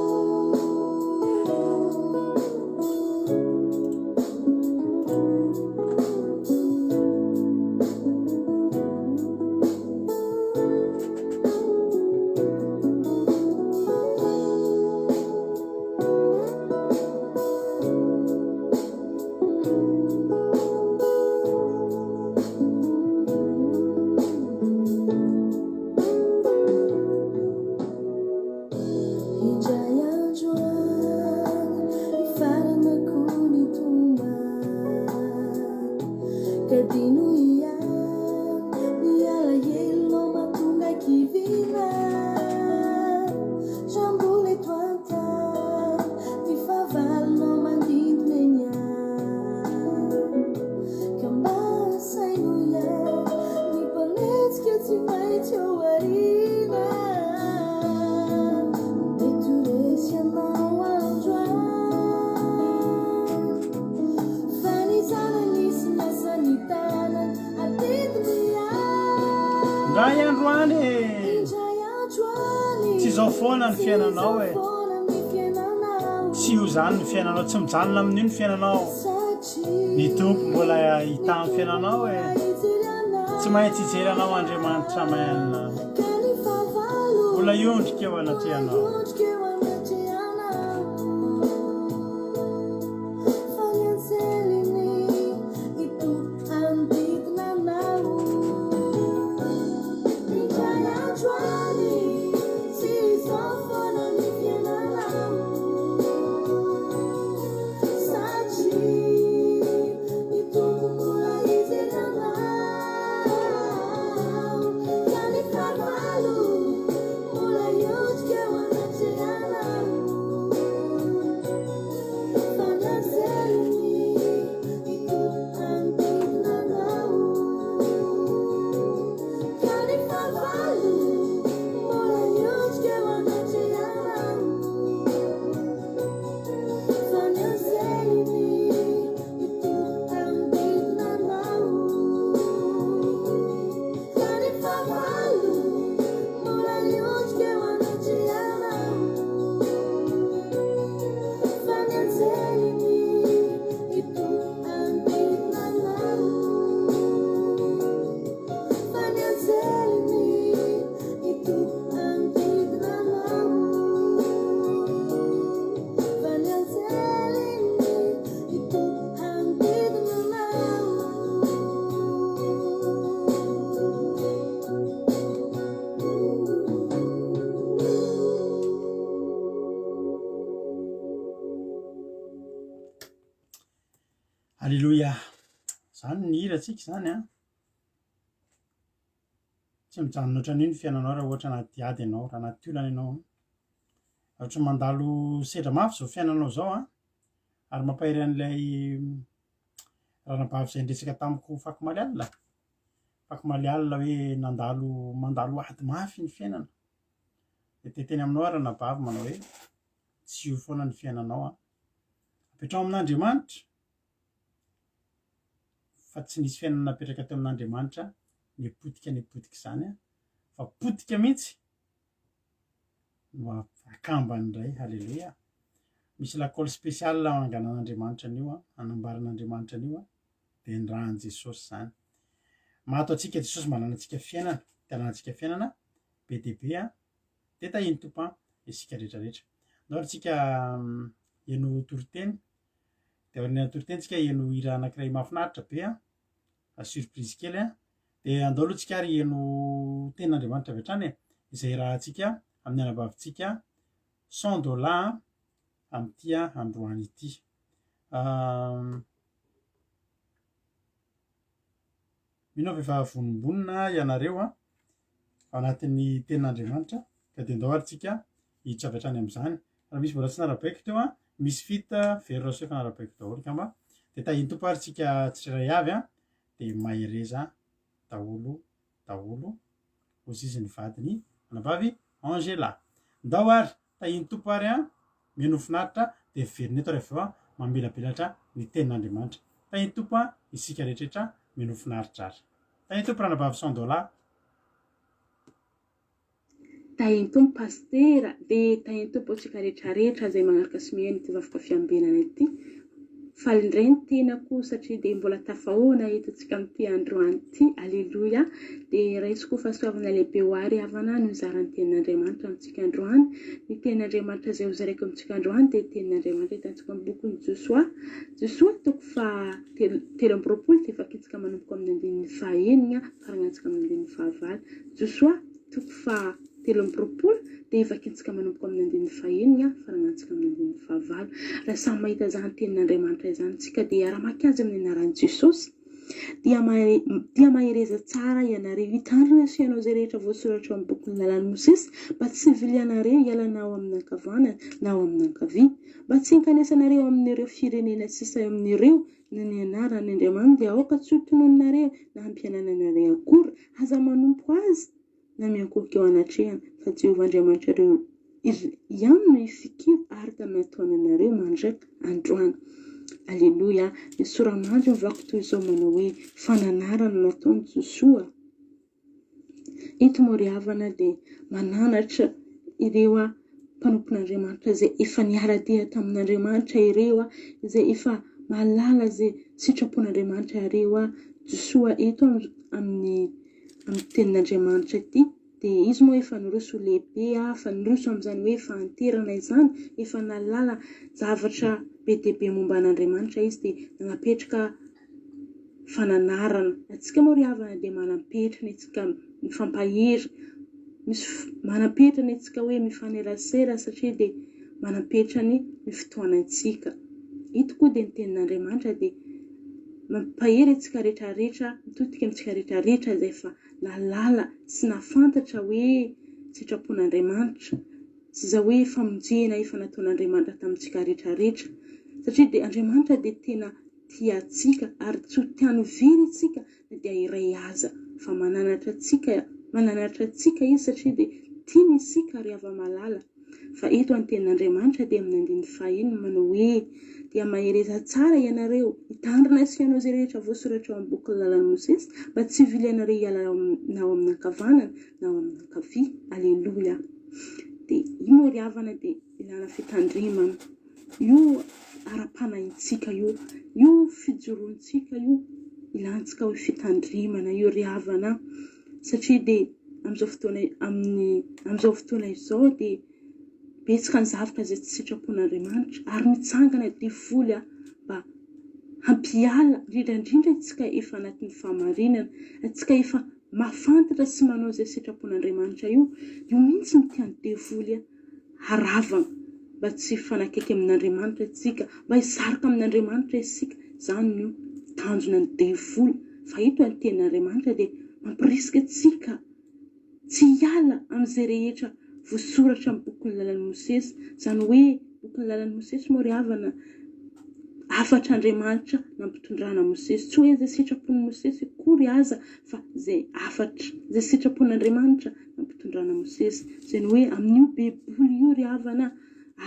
Indray andro any hifarana koa ny tomany Ka adino ihany ny alahelonao mahatonga kiviana Raha mbola eto an-tany ny fahavalonao mandindona eny ihany Ka mba saino ihany ny mpanenjika tsy maintsy eo aoriana Mety ho resy ianao androany Fa ny zanany sy ny asan'ny tanany adidiny ihany Indray andro any e! Indray andro any Tsy izao foana ny tsy fiainanao izao e! foana ny fiainanao Tsy io izany ny fiainanao, tsy mijanona amin'io ny fiainanao. Satria Ny Tompo mbola ny hitaha ny Tompo fiainanao mbola e! hijery Tsy anao maintsy hijery anao Andriamanitra, amen. Ka ny fahavalo Mbola hiondrika eo mbola anatrehanao. hiondrika eo anatrehanao Fa ny anjeliny hitoby hanodidina anao Indray andro any tsy izao foana ny fiainanao Satria ny Tompo mbola hijery anao Ka ny fahavalo mbola hiondrika eo anatrehanao Fa ny anjeliny hitoby hanodidina anao Ka ny fahavalo mbola hiondrika eo anatrehanao Fa ny anjeliny hitoby hanodidina anao Ka ny fahavalo mbola hiondrika eo anatrehanao Fa ny anjeliny hitoby hanodidina anao Fa ny anjeliny hitoby hanodidina anao Fa ny anjeliny hitoby hanodidina anao. Aleloia. Zany ny hirantsika izany an. Tsy mijanona ohatran'io ny fiainanao raha ohatra anaty ady ianao, raha anaty olana ianao. Ohatran'ny mandalo sedra mafy izao fiainanao izao an, ary mampahery an'ilay ranabavy izay niresaka tamiko fakomaly alina. Afakomaly alina hoe nandalo mandalo ady mafy ny fiainana. Dia te hiteny aminao aho ranabavy manao hoe tsy io foana ny fiainanao an. Apetraho amin'Andriamanitra fa tsy nisy fiainana napetraka teo amin'Andriamanitra ny potika ny potika izany an, fa potika mihitsy no akambany indray. Haleloia. Misy lakôly spécial hanganan'Andriamanitra an'io an, hanambaran'Andriamanitra an'io an, dia ny ràn'i Jesosy izany. Maty ho antsika Jesosy mba hananantsika fiainana, te hananantsika fiainana be dia be an, dia tahian'ny Tompo an, isika rehetra rehetra. Ndao ary tsika heno toriteny, dia aorian'ny toriteny tsika heno hira anankiray mahafinaritra be an, surprise kely an, dia andao aloha tsika ary heno tenin'Andriamanitra avy hatrany e, izay irahantsika amin'ny anabavintsika cent dollars amin'ity androany ity. Mino aho fa efa vonombonona ianareo an, ao anatin'ny tenin'Andriamanitra, ka dia ndao ary tsika hiditra avy hatrany amin'izany. Raha misy mbola tsy narabaiko teo an, misy fit vero rasoa efa narabaiko daholo angamba. Dia tahian'ny Tompo ary tsika tsirairay avy an, dia mahereza daholo daholo, hozy izy ny vadiny anabavy Angela. Ndao ary Tahin'ny Tompo ary an, mino ho finaritra dia miverina eto rehefa avy eo an, mamelabelatra ny tenin'Andriamanitra. Tahin'ny Tompo an, isika rehetrretra mino ho finaritra ary. Tahin'ny Tompo ranabavy Sandola. Tahin'ny Tompo Pasitera, dia tahin'ny Tompo antsika rehetrarehetra izay magnaraka sy mihaino ity vafoka fiambenana ity. Faly indray ny tenako satria dia mbola tafahoana eto antsika amin'ity androany ity. Aleloia. Dia raisiko ho fahasoavana lehibe ho ahy ry havana ny mizara ny tenin'Andriamanitra amintsika androany. Ny tenin'Andriamanitra izay hozaraiko amintsika androany dia tenin'Andriamanitra hitantsika amin'ny bokin'i Josoa. Josoa toko faha 23 dia vakintsika manomboka amin'ny andininy faha enina faragnantsika amin'ny andininy faha valo. Josoa toko faha 23 dia vakintsika manomboka amin'ny andininy fahenina faranantsika amin'ny andininy fahavalo. Raha samy mahita izany tenin'Andriamanitra izany isika dia hiara-maka azy amin'ny anaran'i Jesosy. Dia dia mahereza tsara ianareo hitandrina sy hanao izay rehetra voasoratra ao amin'ny bokin'ny lalàn'i Mosesy mba tsy hivilianareo hiala na ao amin'ny ankavanana na ao amin'ny ankavia, mba tsy hinkanesanareo amin'ireo firenena sisa eo amin'ireo na ny anaran'ny Andriamaniny dia aoka tsy ho tononinareo na hampianananareo akory, aza manompo azy na miankohoka eo anatrehany, fa Jehovah Andriamanitrareo ihany no hifikiro araka ny nataony anareo mandraka androany. Aleloia! Ny sora-mandry mivaky toy izao manao hoe, Fananarana nataon'i Josoa. Eto moa ry havana dia mananatra ireo mpanompon'Andriamanitra izay efa niara-dia tamin'Andriamanitra ireo, izay efa mahalala izay sitrapon'Andriamanitra ireo. Josoa eto amin'ny amin'ny tenin'Andriamanitra ity dia izy moa efa niroso ho lehibe, efa niroso amin'izany hoe fahanterana izany, efa nahalala zavatra be dia be momba an'Andriamanitra izy dia nanapetraka fananarana. Antsika moa ry havana dia manam-petra ny antsika mifampahery, misy manam-petra ny antsika hoe mifanerasera satria dia manam-petra ny ny fotoanantsika. Ito koa dia ny tenin'Andriamanitra dia mampahery antsika rehetra rehetra, mitodika amintsika rehetra rehetra izay efa nahalala sy nahafantatra hoe sitrapon'Andriamanitra sy izay hoe famonjena efa nataon'Andriamanitra tamintsika rehetra rehetra satria dia Andriamanitra dia tena tia antsika ary tsy ho tiany ho very isika na dia iray aza fa mananatra antsika mananatra antsika izy satria dia tiany isika ry hava-malala fa eto ny tenin'Andriamanitra dia amin'ny andininy fahenina manao hoe dia mahereza tsara ianareo hitandrina sy hanao izay rehetra voasoratra ao amin'ny bokin'ny lalàn'i Mosesy mba tsy hivily anareo hiala na ao amin'ny ankavanana na ao amin'ny ankavia aleloia dia io moa ry havana dia ilana fitandremana Io ara-panahintsika io, io fijoroantsika io, ilantsika hoe fitandremana io ry havana a! Satria dia amin'izao fotoana amin'ny amin'izao fotoana izao dia betsaka ny zavatra izay tsy sitrapon'Andriamanitra ary mitsangana devoly a mba hampiala, indrindra indrindra antsika efa anatin'ny fahamarinana, antsika efa mahafantatra sy manao izay sitrapon'Andriamanitra io, io mihitsy no tian'ny devoly a. haravana mba tsy hifanakaiky amin'Andriamanitra isika, mba hisarika amin'Andriamanitra isika, izany no tanjona ny devoly, fa eto ny tenin'Andriamanitra dia mampirisika antsika tsy hiala amin'izay rehetra voasoratra amin'ny bokin'ny lalan'i Mosesy, izany hoe bokin'ny lalan'i Mosesy moa ry havana. hafatr'Andriamanitra nampitondrana Mosesy. Tsy hoe izay sitrapon'i Mosesy akory aza fa izay hafatra, izay sitrapon'Andriamanitra nampitondrana Mosesy. Izany hoe amin'io Baiboly io ry havana,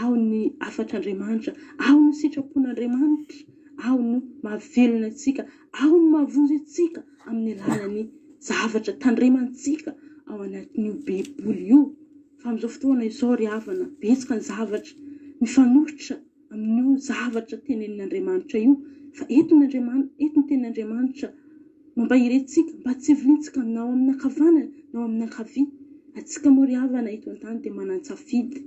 ao ny hafatr'Andriamanitra, ao ny sitrapon'Andriamanitra, ao no mahavelona antsika, ao no mahavonjy antsika amin'ny alalan'ny zavatra tandremantsika ao anatin'io Baiboly io. Fa amin'izao fotoana izao ry havana, betsaka ny zavatra mifanohitra amin'io zavatra tenenin'Andriamanitra io, fa eto ny Andriaman, eto ny tenin'Andriamanitra mampahery antsika mba tsy hiviliantsika na ao amin'ny ankavanana na ao amin'ny ankavia. Antsika moa ry havana eto an-tany dia manan-tsafidy.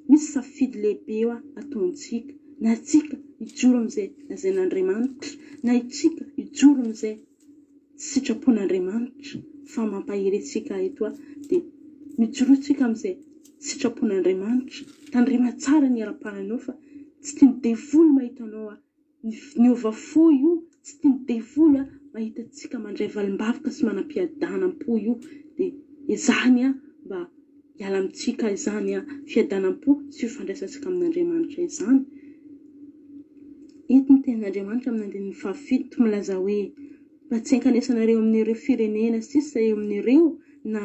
Misy safidy lehibe hoa ataontsika, na antsika hijoro amin'izay lazain'Andriamanitra, na itsika hijoro amin'izay Tsy sitrapon'Andriamanitra fa mampahery antsika eto aho dia mijoroa tsika amin'izay sitrapon'Andriamanitra, tandrema tsara ny ara-pananao fa tsy tian'ny devoly mahita anao niova fo io, tsy tian'ny devoly mahita antsika mandray valim-bavaka sy manam-piadanam-po io dia ezahiny mba hiala amintsika izany fiadanam-po sy fifandraisantsika amin'Andriamanitra izany. Eto ny tenin'Andriamanitra amin'ny andininy fahafito milaza hoe, Mba tsy hankanesanareo amin'ireo firenena sisa eo amin'ireo na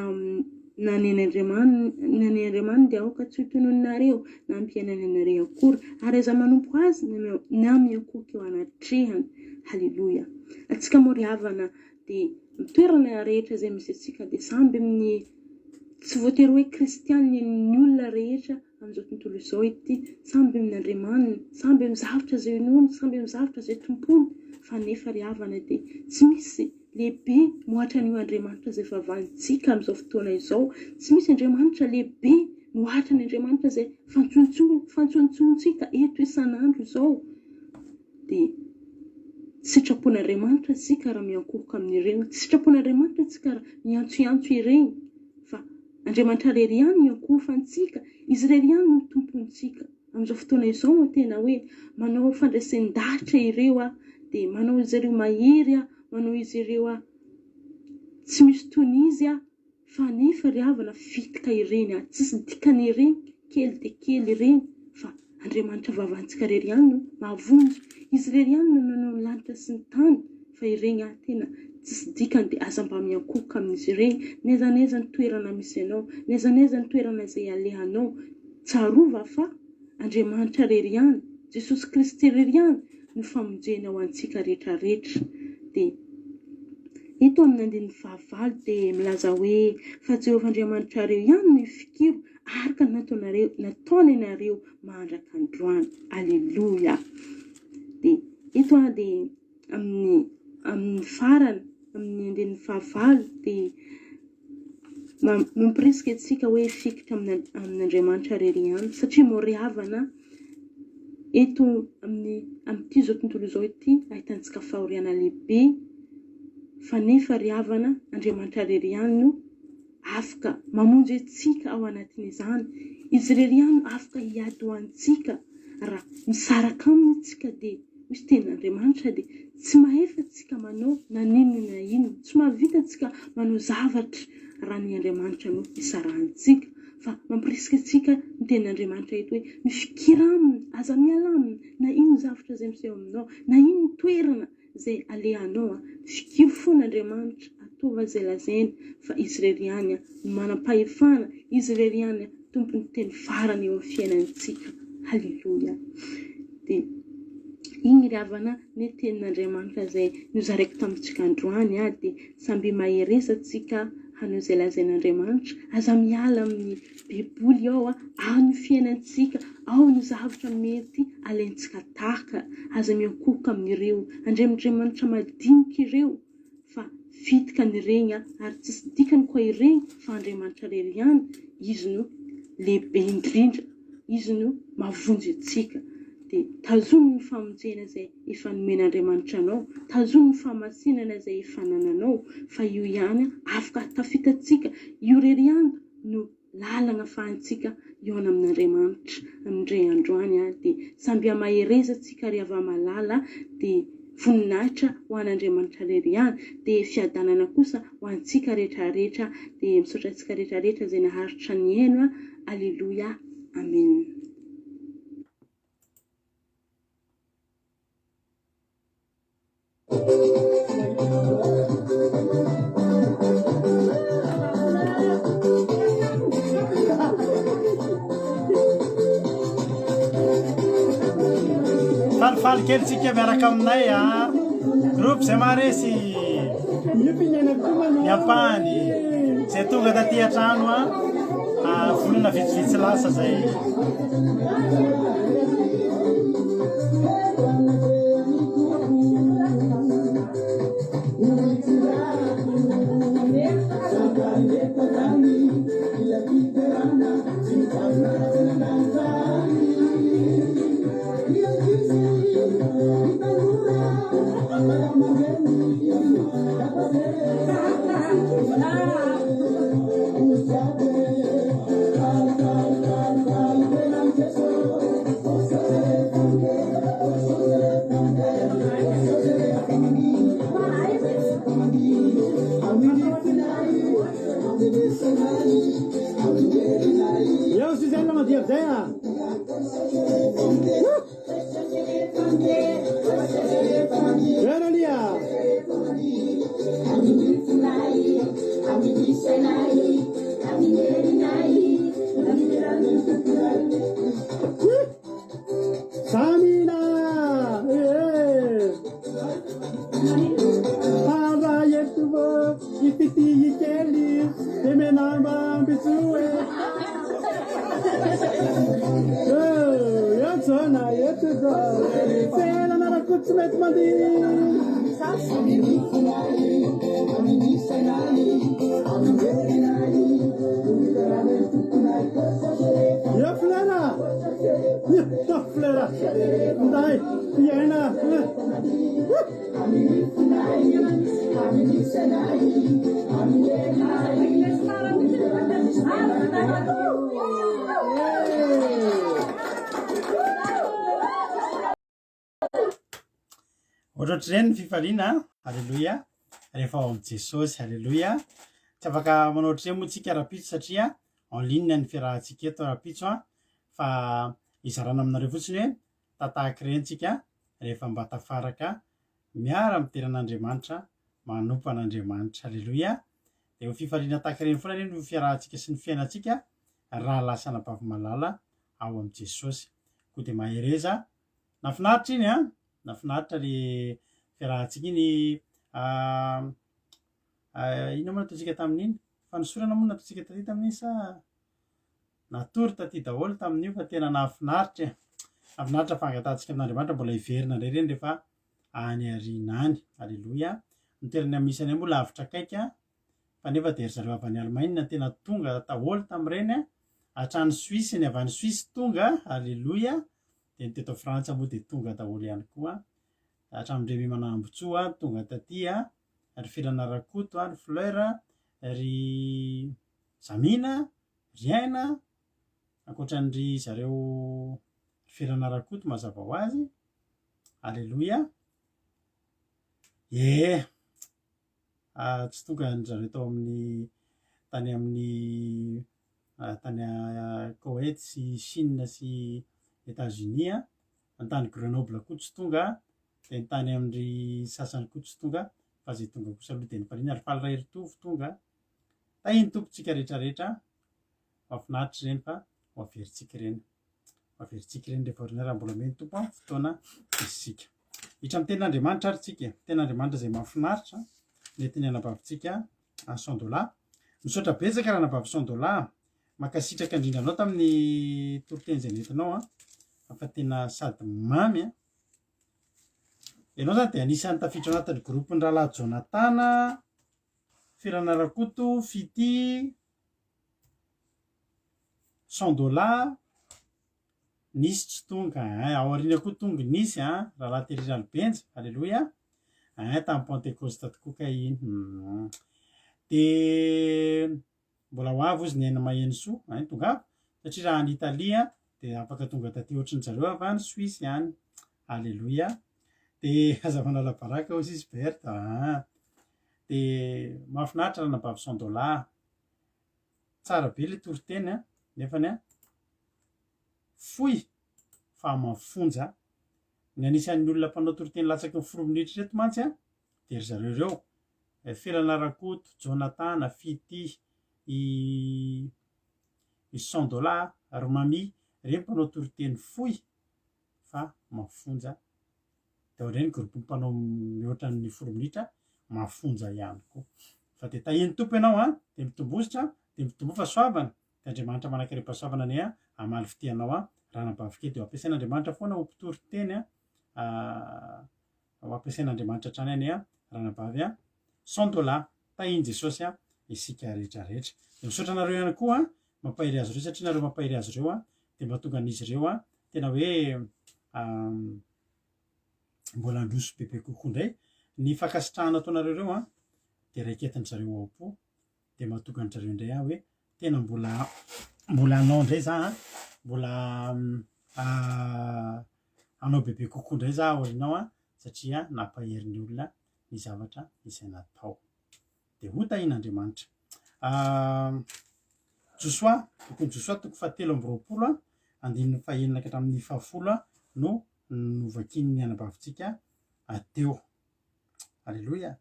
na ny na ny andriamaniny dia aoka tsy hotononinareo na hampiainany anareo akory, ary aza manompo azy na miankohoka eo anatrehany. Haleloia. Antsika moa ry havana dia ny toerana rehetra izay misy antsika dia samby amin'ny tsy voatery hoe kristianina ny olona rehetra amin'izao tontolo izao ity, samby amin'ny Andriamaniny, samby amin'ny zavatra izay inoany, samby amin'ny zavatra izay tompoiny, fa nefa ry havana dia tsy misy lehibe mihoatra an'io Andriamanitra izay vavahintsika amin'izao fotoana izao, tsy misy Andriamanitra lehibe mihoatra ny Andriamanitra izay fantsontsointsika eto isan'andro izao, dia sitrapon'Andriamanitra isika raha miankohoka amin'ireny, tsy sitrapon'Andriamanitra isika raha miantsoiantso ireny, fa Andriamanitra irery ihany no iankohofantsika, Izy irery ihany no Tompontsika. Amin'izao fotoana izao no tena hoe manao fandresen-dahatra ireo aho, dia manao izy ireo mahery aho, manao izy ireo aho tsy misy toy ny izy aho, fa nefa ry havana fitika ireny aho, tsisy dikany ireny, kely dia kely ireny, fa Andriamanitra vavantsika irery ihany no mahavonjy, Izy irery ihany no nanao ny lanitra sy ny tany, fa ireny aho tena tsisy dikany dia aza mba miankohoka amin'izy ireny, n'aiza n'aiza ny toerana misy anao, n'aiza n'aiza ny toerana izay alehanao, tsarova fa Andriamanitra irery ihany, Jesosy Kristy irery ihany no famonjena ho antsika rehetra rehetra. Dia eto amin'ny andininy fahavalo dia milaza hoe fa Jehovah Andriamanitrareo ihany no ifikiro araka ny nataonareo nataony anareo mandraka androany. Aleloia. Dia eto aho dia amin'ny amin'ny farany amin'ny andininy fahavalo dia mampirisika antsika hoe hifikitra amin'Andriamanitra irery ihany satria moriavana eto amin'ny amin'ity izao tontolo izao ity ahitantsika fahoriana lehibe fa nefa ry havana Andriamanitra irery ihany no afaka mamonjy antsika ao anatin'izany. Izy irery ihany no afaka hiady ho antsika. Raha misaraka aminy isika dia, hoy tenin'Andriamanitra, dia tsy mahefa tsika manao na n'inona na inona. Tsy mahavita tsika manao zavatra raha ny Andriamanitra no isarahantsika. Fa mampirisika antsika ny tenin'Andriamanitra eto hoe mifikira aminy, aza miala aminy, na inona zavatra izay miseho aminao, na inona toerana Izay alehanao a! Fikiro foana Andriamanitra, ataova izay lazainy fa Izy irery ihany a! no manam-pahefana, Izy irery ihany a! Tompon'ny teny farany eo amin'ny fiainantsika. Haleloia! Dia iny ry havana ny tenin'Andriamanitra izay nozaraiko tamintsika androany a! Dia samby mahereza tsika hanao izay lazain'Andriamanitra, aza miala amin'ny Baiboly ao, ao ny fiainantsika, ao ny zavatra mety alaintsika tahaka. Aza miankohoka amin'ireo andriamandriamanitra madinika ireo fa fitikany ireny ary tsisy dikany koa ireny fa Andriamanitra irery ihany, Izy no lehibe indrindra, Izy no mahavonjy antsika. Dia tazomy ny famonjena izay efa nomen'Andriamanitra anao, tazomy ny fahamasinana izay efa anananao fa io ihany afaka hahatafita antsika, io irery ihany no lalana afahantsika hihaona amin'Andriamanitra amin'indray andro any dia samby hamahereza tsika ry hava-malala dia voninahitra ho an'Andriamanitra irery ihany dia fiadanana kosa ho antsika rehetra rehetra dia misaotra antsika rehetra rehetra izay naharitra nihaino Aleloia Amen. Falifaly kely tsika miaraka aminay a. Groupe zay maharesy. Ny ampahany zay tonga taty an-trano a. Ah, volana vitsivitsy lasa zay. Eo Suzanne mandihy amizay a. Eo Ralia. Samina. Eh. Para eto ipiti ikely emenamba ambitsoe. Eh, eto na eto Felana rakoto tsy mety mandihy. Eo Flera. Io Flera. Nday, iaina. Ohatrohatr'ireny ny fifaliana, aleloia, rehefa ao amin'i Jesosy, aleloia. Tsy afaka manao ohatr'ireny moa tsika rahampitso satria en ligne ny fiarahantsika eto rahampitso an, fa hizarana aminareo fotsiny hoe tatahaka ireny tsika rehefa mba tafaraka miara-midera an'Andriamanitra, manompo an'Andriamanitra, aleloia. Dia ho fifaliana tahaka ireny foana anie no fiarahantsika sy ny fiainantsika raha lasa anabavy malala ao amin'i Jesosy. Koa dia mahereza. Nahafinaritra iny an! Nahafinaritra le fiarahantsika iny. Ah, ah, inona moa nataontsika tamin'iny? Fanosorana moa nataontsika taty tamin'iny sa natory taty daholo tamin'io fa tena nahafinaritra e. Nahafinaritra fangatahantsika amin'Andriamanitra mbola hiverina indray ireny rehefa any aoriana any. Aleloia. Ny toerana misy anay moa lavitra akaiky an. Fa nefa dia ry zareo avy any Allemagne tena tonga daholo tamin'ireny an. Hatrany Suisse, ny avy any Suisse tonga, aleloia. Dia ny teto Frantsa moa dia tonga daholo ihany koa. Hatramin-dry Remy Manambotsoa tonga taty an, ry Felana Rakoto, ry Fleur, ry Zamina, ry Aina, ankoatran'ry zareo ry Felana Rakoto mazava ho azy. Aleloia. Ie. Ah, tsy tonga ny zareo tao amin'ny tany amin'ny tany Koety sy Chine sy États-Unis a. Ny tany Grenoble koa tsy tonga, dia ny tany amin-dry sasany koa tsy tonga, fa izay tonga kosa aloha dia nifaliana. Ry Faly Raheritovo tonga. Tahin'ny Tompo tsika rehetra rehetra. Mahafinaritra ireny fa ho averintsika ireny. Ho averintsika ireny rehefa aoriana raha mbola omeny Tompo fotoana isika. Hiditra amin'ny tenin'Andriamanitra ary tsika e. Tenin'Andriamanitra izay mahafinaritra nentin'ny anabavintsika Sandola. Misaotra betsaka ranabavy Sandola. Mankasitraka indrindra anao tamin'ny toriteny izay nentinao an. Fa tena sady mamy an. Ianao izany dia anisan'ny tafiditra ao anatin'ny groupe-n'ny rahalahy Jonatana, Firana Rakoto, Fitia, Sandola, Nisy tsy tonga ein, ao aoriana koa tonga nisy an, Rahalahy Terry Ralibenja, Aleloia, ein, tamin'ny Pentekosta tokoa kay iny, hum. Dia mbola ho avy ozy ny aina Mahenosoa, ein, tongava, satria raha any Italie an, dia afaka tonga taty ohatry ny zareo avy any Suisse any, Aleloia. Dia aza manala baraka ozy izy Berthe, an. Dia mahafinaritra ranabavy Sandola. Tsara be le toriteny an, nefany an fohy fa mafonja. Ny anisan'ny olona mpanao toriteny latsaky ny folo minitra ireto mantsy an. Dia ry zareo ireo, Felana Rakoto, Jonathan, Fitia, i i Cent Dollars, ry Mami, ireny mpanao toriteny fohy fa mafonja. Dia ao indray ny groupe mpanao mihoatra ny folo minitra mafonja ihany koa. Fa dia tahian'ny Tompo ianao an, dia mitombositra, dia mitomboa fahasoavana, dia Andriamanitra manan-karem-pahasoavana anie an, hamaly fitia anao an, ranabavy kely dia ho ampiasain'Andriamanitra foana ho mpitory teny an, ho ampiasain'Andriamanitra hatrany anie an, ranabavy an, 100 dollars, tahian'i Jesosy an, isika rehetra rehetra. Dia misaotra anareo ihany koa an, mampahery azy ireo satria nareo mampahery azy ireo an, dia mba tonga an'izy ireo an, tena hoe mbola handroso bebe kokoa indray. Ny fankasitrahana ataonareo ireo an, dia raiketin-dry zareo ao am-po, dia mahatonga an-dry zareo indray aho hoe tena mbola mbola hanao indray za an, mbola hanao bebe kokoa indray za aoriana ao an, satria nampahery ny olona ny zavatra izay natao. Dia ho tahian'Andriamanitra. Josoa, bokin'i Josoa toko fahatelo amby 20 an, andininy fahenina ka hatramin'ny fahafolo no novakian'ny anabavintsika teo. Aleloia.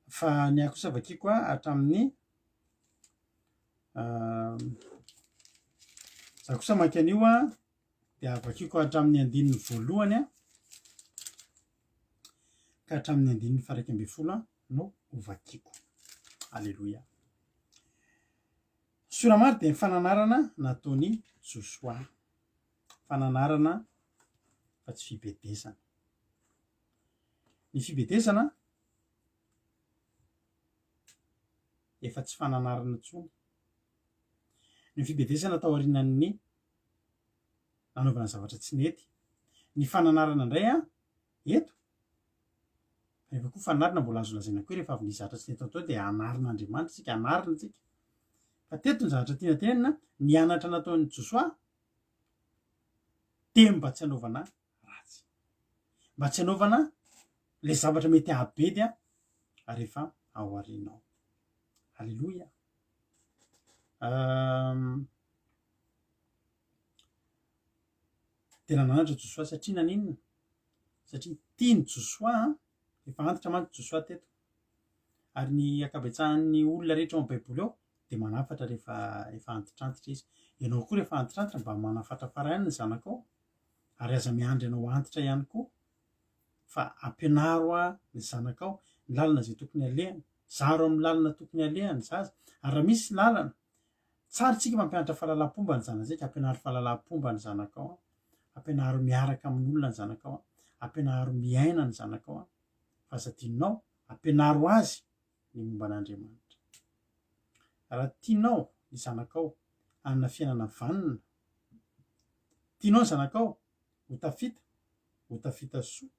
Fa ny ahy kosa vakiko hatramin'ny za kosa maka an'io an, dia vakiko hatramin'ny andininy voalohany an, ka hatramin'ny andininy faha 11 no hovakiko. Aleloia. Soramary dia ny fananarana nataon'i Josoa. Fananarana fa tsy fibedesana. Ny fibedesana efa tsy fananarana intsony. Ny fibedesana tao aorianan'ny nanaovana zavatra tsy nety. Ny fananarana indray an, eto, rehefa koa fananarana mbola azo lazaina koa rehefa avy nisy zavatra tsy nety natao dia anarin'Andriamanitra isika, anarina isika. Fa teto ny zavatra tiana tenenina, ny anatra nataon'i Josoa dia mba tsy hanaovana ratsy. Mba tsy hanaovana ilay zavatra mety hahabedy rehefa ao aoriana ao. Aleloia. Dia nananatra Josoa satria naninona? Satria tian'i Josoa, efa antitra mantsy Josoa teto, ary ny ankabetsahan'ny olona rehetra ao amin'ny Baiboly ao dia manafatra rehefa efa antitrantitra izy. Ianao koa rehefa antitrantitra mba manafatrafara ihany ny zanakao, ary aza miandry anao antitra ihany koa fa ampianaro ny zanakao ny lalana izay tokony alehany, zaro amin'ny lalana tokony alehany ny zaza, ary raha misy lalana Tsara tsika mampianatra fahalalam-pomba ny zanatsika, ampianaro fahalalam-pomba ny zanakao an, ampianaro miaraka amin'olona ny zanakao an, ampianaro miaina ny zanakao an, fa aza adinonao, ampianaro azy ny momba an'Andriamanitra. Raha tianao ny zanakao hanana fiainana vanona, tianao ny zanakao ho tafita, ho tafita soa,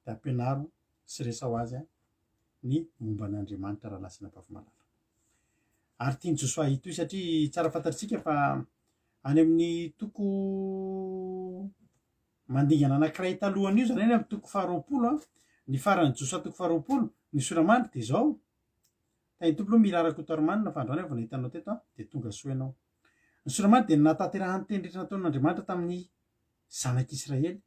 dia ampianaro sy resaho azy ny momba an'Andriamanitra rahalahy sy anabavy malala. Ary tian'i Josoa hitohy satria tsara fantatritsika fa any amin'ny toko mandingana anankiray talohan'io izany any amin'ny toko faharoapolo an, ny faran'i Josoa toko faharoapolo, ny soramandry dia izao, Tahin'ny Tompo aloha Mira Rakotoarimanana fa androany aho vao nahita anao teto an, dia tonga soa ianao. Ny soramandry dia ny nahatanterahan'ny teny rehetra nataon'Andriamanitra tamin'ny zanak'Israely.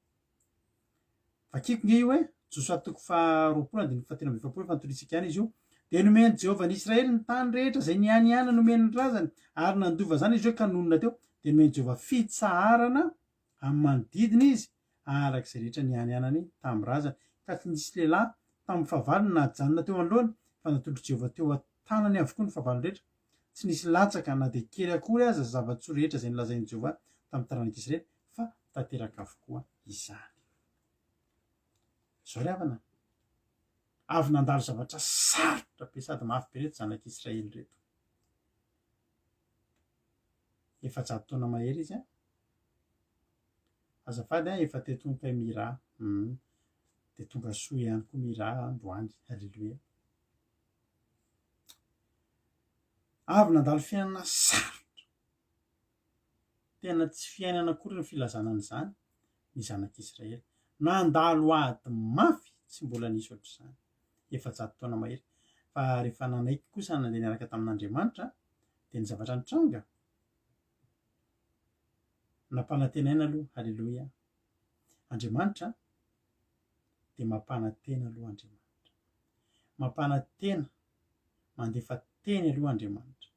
Vakiko nge io e, Josoa toko faha 20 andininy faha 43 efa notorintsika ihany izy io. Dia nomen'i Jehovah an'i Israely ny tany rehetra izay nianiana nomeny ny razany, ary nandova izany izy ireo ka nonina teo. Dia nomen'i Jehovah fitsaharana amin'ny manodidina izy, araka izay rehetra nianianany tamin'ny razany. Ka tsy nisy lehilahy tamin'ny fahavalony nahajanona teo anoloany, fa natolotr'i Jehovah teo an-tanany avokoa ny fahavalony rehetra. Tsy nisy latsaka na dia kely akory aza zava-tsoa rehetra izay nolazain'i Jehovah tamin'ny taranak'Israely, fa tanteraka avokoa izany. Izao ry havana, avy nandalo zavatra sarotra be sady mafy be ireto zanak'Israely ireto. 400 taona mahery izy an. Azafady an, efa teto kay Mira. Hmm. Dia tonga soa ihany koa Mira androany. Alléluia. Avy nandalo fiainana sarotra. Tena tsy fiainana akory ny filazana an'izany ny zanak'Israely. Nandalo ady mafy tsy mbola nisy ohatr'izany. 400 taona mahery. Fa rehefa nanaiky kosa nandeha niaraka tamin'Andriamanitra dia ny zavatra nitranga, nampanantenaina aloha, haleloia, Andriamanitra dia mampanantena aloha Andriamanitra. Mampanantena, mandefa teny aloha Andriamanitra.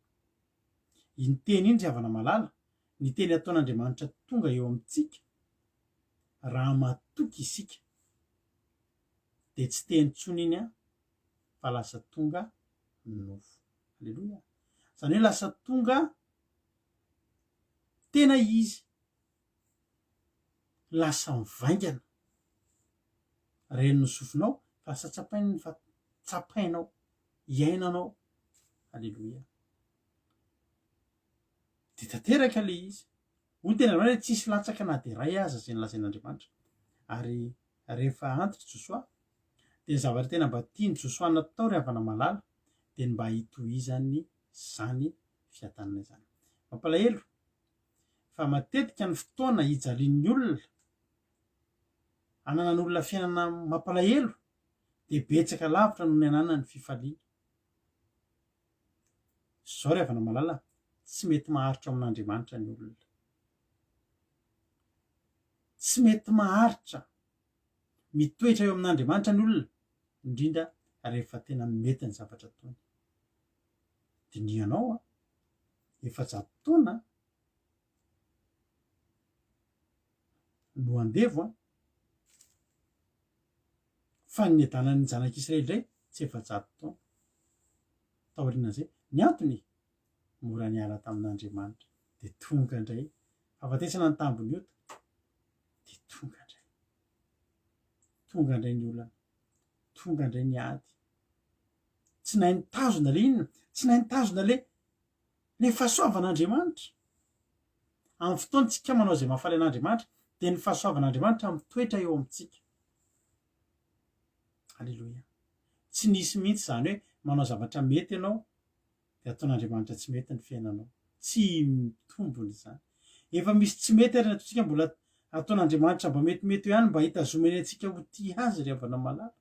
Iny teny iny ry havana malala, ny teny ataon'Andriamanitra tonga eo amintsika, raha matoky isika, dia tsy teny intsony iny an, fa lasa tonga nofo. Aleloia. Izany hoe lasa tonga tena izy. Lasa mivaingana. Ren'ny sofinao fa lasa tsapainy fa tsapainao, iainanao. Aleloia. Dia tanteraka ilay izy. Hoy ny tenin'Andriamanitra hoe tsisy latsaka na dia iray aza izay nolazain'Andriamanitra. Ary rehefa antitra Josoa, dia ny zavatra tena mba tian'i Josoa natao ry havana malala dia ny mba hitohizany izany fiadanana izany. Mampalahelo fa matetika ny fotoana hijalian'ny olona, ananan'olona fiainana mampalahelo dia betsaka lavitra noho ny ananany fifaliana. Izao ry havana malala, tsy mety maharitra ao amin'Andriamanitra ny olona. Tsy mety maharitra mitoetra eo amin'Andriamanitra ny olona, indrindra rehefa tena mety ny zavatra ataony. Dinihanao an, 400 taona no andevo an, fa ny niadanan'ny zanak'Israely indray tsy 400 taona. Taorian'izay, ny antony mora niala tamin'Andriamanitra, dia tonga indray fahafatesana ny tambin'ny ota, dia tonga indray. Tonga indray ny olana, tonga indray ny ady. Tsy nahay nitazona le inona? Tsy nahay nitazona le le fahasoavan'Andriamanitra. Amin'ny fotoana tsika manao izay mahafaly an'Andriamanitra, dia ny fahasoavan'Andriamanitra mitoetra eo amintsika. Aleloia. Tsy nisy mihitsy izany hoe manao zavatra mety ianao dia ataon'Andriamanitra tsy mety ny fiainanao. Tsy mitombona izany. Efa misy tsy mety ary ny ataontsika mbola ataon'Andriamanitra mba metimety eo ihany mba hitazomany antsika ho tia azy ry havana malala.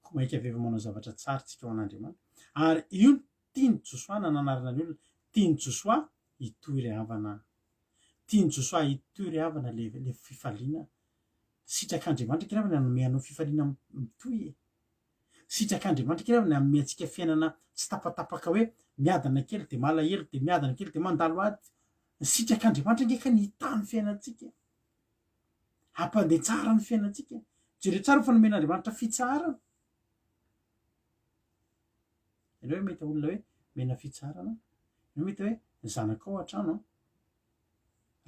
Koa mainka ve efa manao zavatra tsara tsika ho an'Andriamanitra. Ary io no tian'i Josoa nananarana ny olona. Tian'i Josoa hitohy ry havana. Tian'i Josoa hitohy ry havana le le fifaliana. Sitrak'Andriamanitra akia ry havana ny hanome anao fifaliana mitohy e. Sitrak'Andriamanitra akia ry havana ny hanome antsika fiainana tsy tapatapaka hoe miadana kely dia malahelo dia miadana kely dia mandalo ady. Sitrak'Andriamanitra ange ka ny hitahy ny fiainantsika e. Hampandeha tsara ny fiainantsika. Jereo tsara fa nomen'Andriamanitra fitsaharana. Ianao hoe mahita olona hoe mena fitsaharana, ianao mahita hoe ny zanakao an-trano an,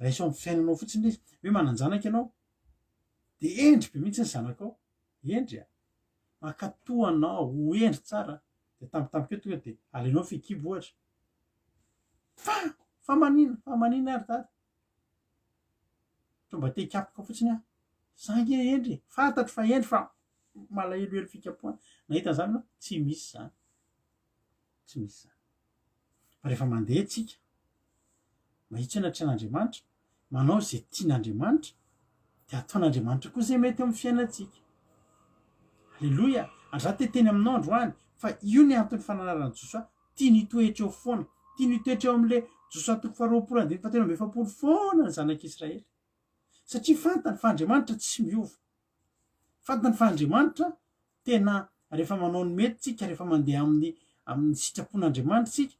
raiso amin'ny fiainanao fotsiny ilay izy, hoe manan-janaka ianao, dia hendry be mihitsy ny zanakao, hendry a, mankatò anao, ho hendry tsara, dia tampotampoka eo tonga dia alainao fehikibo ohatra, fa, fa manina, fa manina ary dada, Toa mba te hikapoka fotsiny aho. Za ange hendry e! Fantatro fa hendry fa malahelohelo fikapohana. Nahita an'izany ianao? Tsy misy izany. Tsy misy izany. Fa rehefa mandeha tsika, mahitsy eo anatrehan'Andriamanitra, manao izay tian'Andriamanitra, dia ataon'Andriamanitra koa izay mety eo amin'ny fiainantsika. Aleloia! Ary za te hiteny aminao androany fa io ny anton'ny fananaran'i Josoa Tiany hitoetra eo foana. Tiany hitoetra eo amin'ilay Josoa toko faharoapolo andininy fahatelo amby efapolo foana ny zanak'Israely. Satria fantany fa Andriamanitra tsy miova. Fantany fa Andriamanitra tena rehefa manao ny mety tsika, rehefa mandeha amin'ny amin'ny sitrapon'Andriamanitra tsika,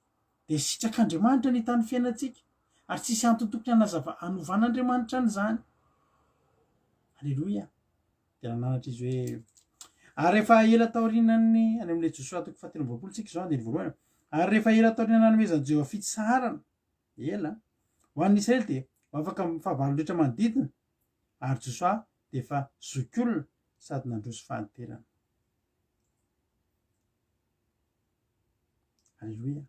dia sitrak'Andriamanitra ny hitan'ny fiainantsika. Ary tsisy antony tokony hanazava hanovan'Andriamanitra an'izany. Aleloia. Dia nananatra izy hoe, Ary rehefa ela taorianan'ny, any amin'ilay Josoa toko fahatelo amby 20 tsika izao, andininy voalohany, ary rehefa ela taorian'ny nanomezan'i Jehovah fitsaharana, ela, ho an'ny Israely dia ho afaka amin'ny fahavalo rehetra manodidina, ary Josoa dia efa zokiolona sady nandroso fahanterana. Aleloia.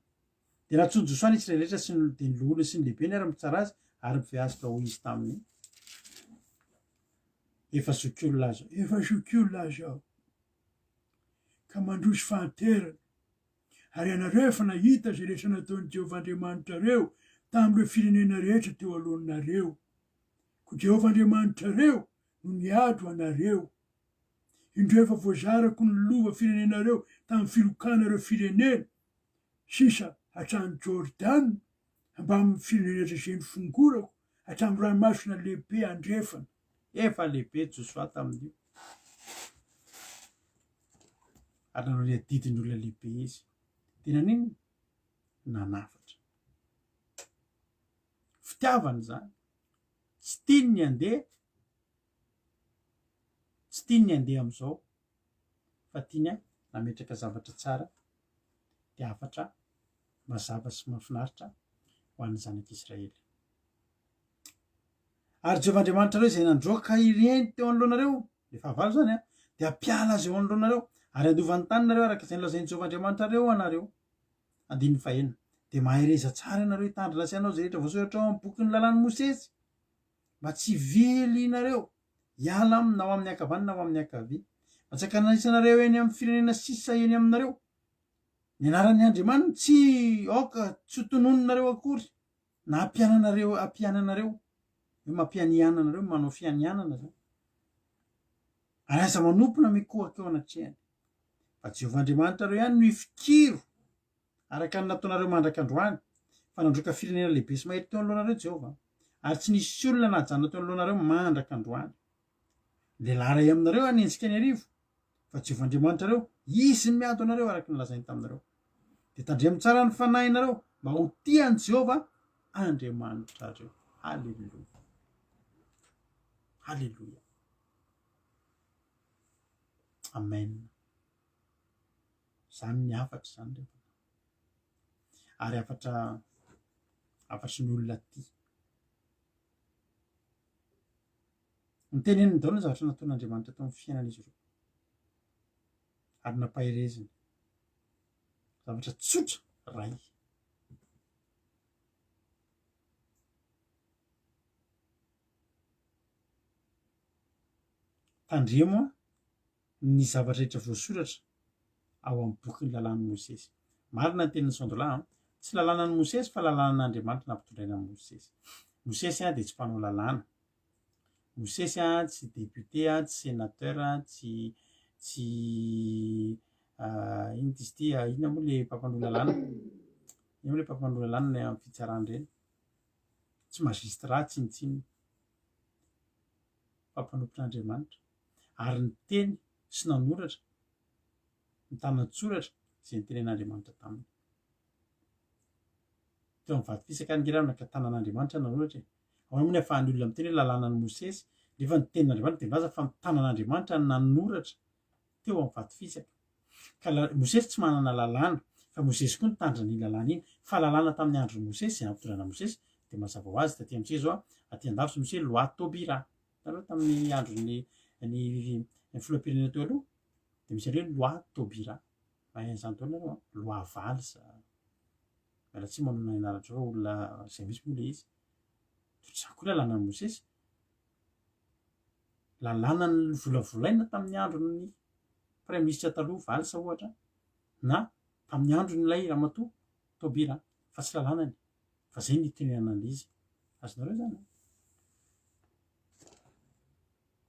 Dia nantsoin'i Josoa ny Israely rehetra sy ny dia ny loholony sy ny lehibeny ary ny mpitsara azy ary ny mpifehy azy ka hoy izy taminy, Efa zokiolona aza. Efa zokiolona aza aho, ka mandroso fahanterana. Ary ianareo efa nahita izay rehetra nataon'i Jehovah Andriamanitrareo tamin'ireo firenena rehetra teo alohanareo. Koa Jehovah Andriamanitrareo no niady ho anareo. Indreo efa voazarako ny lova firenenareo tamin'ny filokana ireo firenena sisa hatrany Jordana, mbamin'ny firenena rehetra izay nifongorako hatramin'ny ranomasina lehibe andrefana. Efa lehibe Josoa tamin'io. Ary nanao ny adidin'ny olona lehibe izy. Dia naninona? Nanafatra. Fitiavana izany. Tsy tiany ny handeha, tsy tiany ny handeha amin'izao, fa tiany nametraka zavatra tsara dia hafatra mazava sy mahafinaritra ho an'ny zanak'Israely. Ary Jehovah Andriamanitrareo izay nandroaka ireny teo anoloanareo, le fahavalo izany an, dia hampiala azy eo anoloanareo, ary handova ny taninareo araka izay nolazain'i Jehovah Andriamanitrareo anareo. Andininy fahenina. Dia mahereza tsara ianareo hitandrina sy hanao izay rehetra voasoratra ao amin'ny bokin'ny lalàn'i Mosesy, mba tsy hivilianareo hiala aminy na ho amin'ny ankavanana na ho amin'ny ankavia, mba tsy hankanaisanareo eny amin'ny firenena sisa eny aminareo. Ny anaran'ny Andriamaniny tsy aoka tsy ho tononinareo akory, na hampiananareo hampiananareo, hoe mampianiananareo, manao fianianana zany. Ary aza manompo na mikohaka eo anatrehany. Fa Jehovah Andriamanitrareo ihany no hifikiro, araka ny nataonareo mandraka androany, fa nandroaka firenena lehibe sy mahery teo anoloanareo Jehovah, ary tsy nisy olona nahajanona teo anoloanareo mandraka androany. Lehilahy iray aminareo hanenjika ny arivo, fa Jehovah Andriamanitrareo, Izy no miady ho anareo, araka ny nolazainy taminareo. Dia tandremo tsara ny fanahinareo, mba ho tia an'i Jehovah Andriamanitrareo. Haleloia! Haleloia! Amen. Izany ny hafatra izany ry havana. Ary hafatra hafatry ny olona tia. Niteneniny daholo ny zavatra nataon'Andriamanitra tao amin'ny fiainan'izy ireo. Ary nampahereziny. Zavatra tsotra ray. Tandremo ny zavatra rehetra voasoratra ao amin'ny bokin'ny lalàn'i Mosesy. Marina ny tenin'i Sandola an! Tsy lalànan'i Mosesy fa lalànan'Andriamanitra nampitondraina an'i Mosesy. Mosesy dia tsy mpanao lalàna. Mosesy tsy député, tsy sénateur, tsy tsy inona izy ity, inona moa ilay mpampanoa lalàna? Inona moa ilay mpampanoa lalàna any amin'ny fitsarana ireny? Tsy magistrat tsinontsinona. Fa mpanompon'Andriamanitra, ary niteny sy nanoratra nitana an-tsoratra izay nitenen'Andriamanitra taminy. Teo amin'ny vato fisaka ange raha naka tanan'Andriamanitra nanoratra e. Ahoana moa ny ahafahan'ny olona miteny hoe lalànan'i Mosesy, nefa ny tenin'Andriamanitra dia milaza fa ny tanan'Andriamanitra no nanoratra teo amin'ny vato fisaka. Ka la, Mosesy tsy manana lalàna, fa Mosesy koa nitandrina an'iny lalàna iny. Fa lalàna tamin'ny andron'i Mosesy, izay nampitondrana Mosesy, dia mazava ho azy, taty amintsika izao, aty an-dafy misy hoe loi Taubira. Hitanareo tamin'ny andron'ny ny, ny filoham-pirenena teo aloha, dia misy an'ilay hoe loi Taubira. Mahay an'izany daholo nareo an? Loi Valls. Miala tsiny manonona ny anaran-dry olona izay mihitsy moa ilay izy. Ohatr'izany koa lalànan'i Mosesy. Lalàna novolavolaina tamin'ny andron'ny praiminisitra taloha Valls ohatra na tamin'ny andron'ilay ramatoa Taubira fa tsy lalànany fa zay ny itenenana an'izy. Azonareo izany an?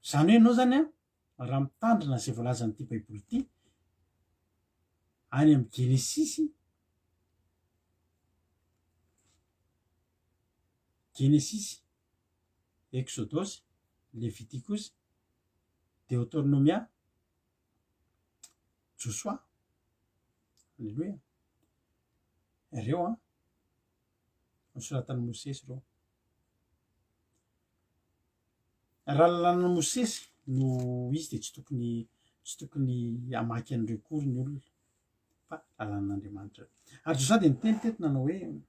Izany hoe ianao izany an, raha mitandrina izay voalazan'ity baiboly ity any amin'ny Genesisy, Genesisy Eksodosy, Levitikosy, Deotornomia, Josoa. Aleloia. Ireo an, nosoratan'i Mosesy ireo. Raha lalànan'i Mosesy no izy dia tsy tokony tsy tokony hamaky an'ireo akory ny olona fa lalànan'Andriamanitra. Ary Josoa dia niteny teto nanao hoe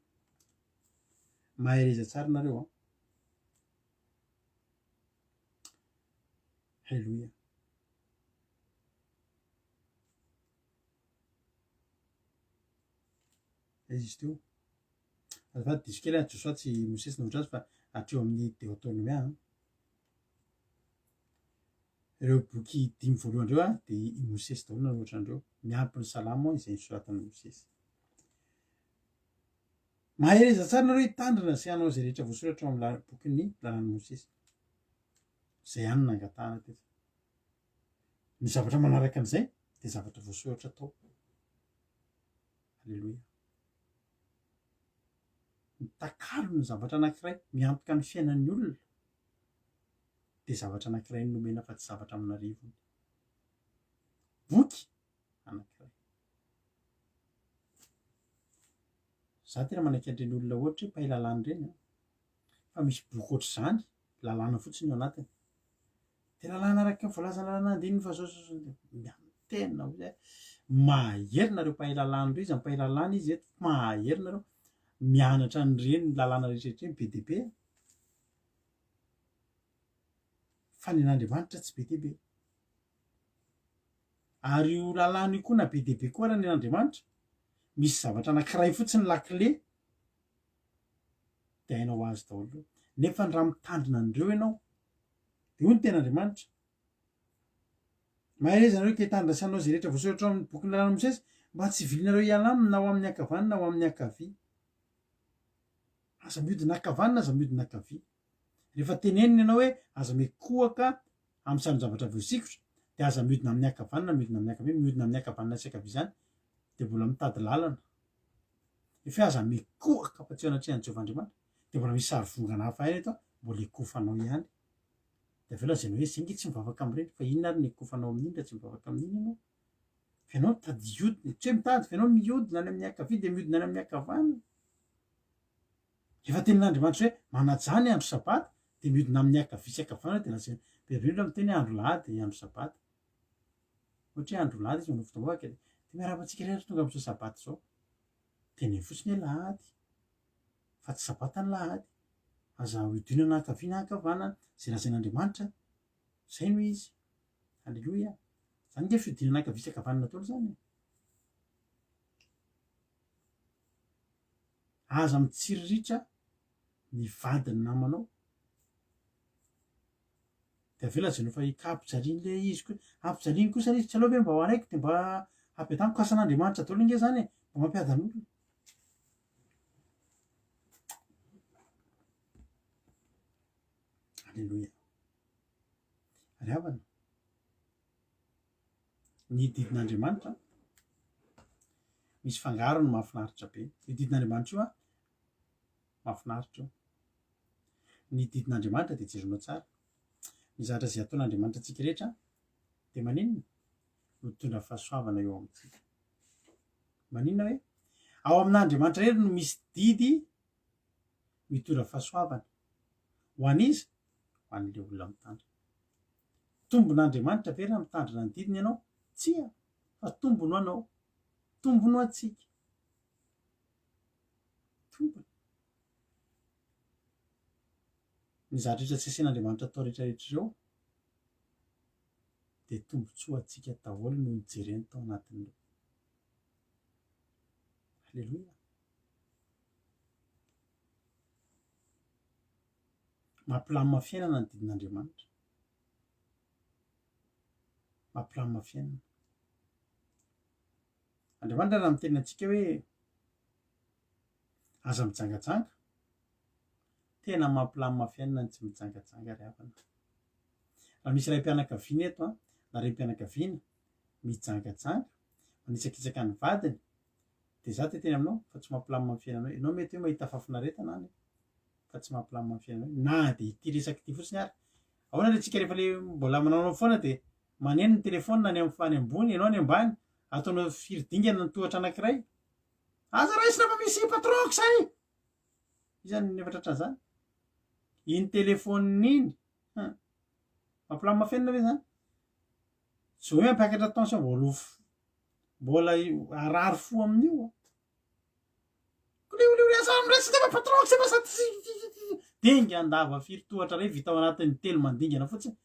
Mahereza tsara nareo an. Haleloia. Aiza izy teo? Azafady diso kely aho, Josoa tsy Mosesy nanoratra azy fa hatreo amin'ny Deoteronomia an. Ireo boky dimy voalohany ireo an, dia i Mosesy daholo nanoratra an'ireo, miampy ny Salamo izay nosoratan'i Mosesy. Mahereza tsara nareo hitandrina sy hanao izay rehetra voasoratra ao amin'ny bokin'ny lalàn'i Mosesy. Izay ihany no nangatahana teto. Ny zavatra manaraka an'izay dia zavatra voasoratra tao. Aleloia. Ny takalo ny zavatra anankiray miantoka ny fiainan'ny olona dia zavatra anankiray nomena fa tsy zavatra amin'arivony. Boky anankiray. Za tena manaiky an'ireny olona ohatra hoe mpahay lalàna ireny an, fa misy boky ohatr'izany, lalàna fotsiny ao anatiny. Dia lalàna araka ny voalazan'ny lalàna andininy faha zao zao zao, tena hoe mahery nareo mpahay lalàna ireo, iza no mpahay lalàna izy eto, mahery nareo mianatra an'ireny lalàna rehetra ireny be dia be. Fa ny an'Andriamanitra tsy be dia be. Ary io lalàna io koa na be dia be koa ara ny an'Andriamanitra, misy zavatra anankiray fotsiny lakile dia hainao azy daholo ireo. Nefa raha mitandrina an'ireo ianao, dia hoy ny tenin'Andriamanitra, Mahereza ianareo ka hitandrina sy hanao izay rehetra voasoratra ao amin'ny bokin'ny lalàn'i Mosesy, mba tsy hivilianareo hiala aminy na ho amin'ny ankavanana na ho amin'ny ankavia. Aza mihodina ankavanana, aza mihodina ankavia. Rehefa tenenina ianao hoe aza mikohaka amin'ny sarin-javatra voasikotra dia aza mihodina amin'ny ankavanana, mihodina amin'ny ankavia, mihodina amin'ny ankavanana sy ankavia izany dia mbola mitady lalana. Efa hoe aza mikohaka fa tsy eo anatrehan'i Jehovah Andriamanitra dia mbola misy sary vongana hafa ihany eto mbola ikofanao ihany. Dia avy eo lazainao hoe zay nge tsy mivavaka amin'ireny fa inona ary ny ikofanao amin'iny raha tsy mivavaka amin'iny ianao? Fa ianao mitady hiodina, tsy hoe mitady fa ianao mihodina any amin'ny ankavia dia mihodina any amin'ny ankavanana. Efa tenin'Andriamanitra hoe manajà ny andro sabata dia mihodina amin'ny ankavia sy ankavanana dia lazaina be dia be ny olona miteny hoe andro lahady dia andro sabata. Ohatra hoe andro lahady izy manao fotoam-bavaka dia dia miarahaba antsika rehetra tonga amin'izao sabata izao. Teneno fotsiny hoe lahady fa tsy sabata ny lahady. Aza hodinana ankavia na ankavanana. Izay lazain'Andriamanitra izay no izy. Aleloia. Izany ange fihodinana ankavia sy ankavanana daholo izany e. Aza mitsiriritra ny vadin'ny namanao. Dia avy eo lazainao fa ka ampijaliany le izy koa. Ampijaliany kosa le izy, tsy aleo ve mba ho araiky dia mba hampiadano. Kasan'Andriamanitra daholo ange izany e, mba mampiadana olona. Aleloia. Ry havana, ny didin'Andriamanitra misy fangarony mahafinaritra be. Io didin'Andriamanitra io an, mahafinaritra io. Ny didin'Andriamanitra dia jerenao tsara. Ny zavatra izay ataon'Andriamanitra antsika rehetra dia maninona? Mitondra fahasoavana eo amintsika. Maninona hoe? Ao amin'Andriamanitra irery no misy didy mitondra fahasoavana. Ho an'iza? Ho an'ilay olona mitandrina. Tombon'Andriamanitra ve raha mitandrina ny didiny ianao? Tsia, fa tombony ho anao. Tombony ho antsika. Tombony. Ny zavatra rehetra tsy asian'Andriamanitra atao rehetra rehetra ireo dia tombontsoa antsika daholo no nijereny tao anatin'ireo. Aleloia. Mampilamina fiainana ny didin'Andriamanitra. Mampilamina fiainana. Andriamanitra raha miteny antsika hoe aza mijangajanga, tena mampilamina fiainana ny tsy mijangajanga ry havana. Raha misy raim-pianakaviana eto an, na renim-pianakaviana mijangajanga, manitsakitsaka ny vadiny, dia za te hiteny aminao fa tsy mampilamina ny fiainanao. Ianao mety hoe mahita fahafinaretana any fa tsy mampilamina ny fiainanao na dia ity resaka ity fotsiny ary. Ahoana le tsika rehefa le mbola manaonao foana dia maneno ny telephone any amin'ny any ambony, ianao any ambany, ataonao firy dingana ny tohatra anankiray. Aza raisina fa misy patron-ko zay! Iza no efa tratran'izany? Iny telephone iny, hum. Mampilamina fiainana ve zany? Tsy hoe mampiakatra tension mbola ho mbola harary fo amin'io. Dingan-dava firy tohatra iray vita ao anatin'ny telo mandingana fotsiny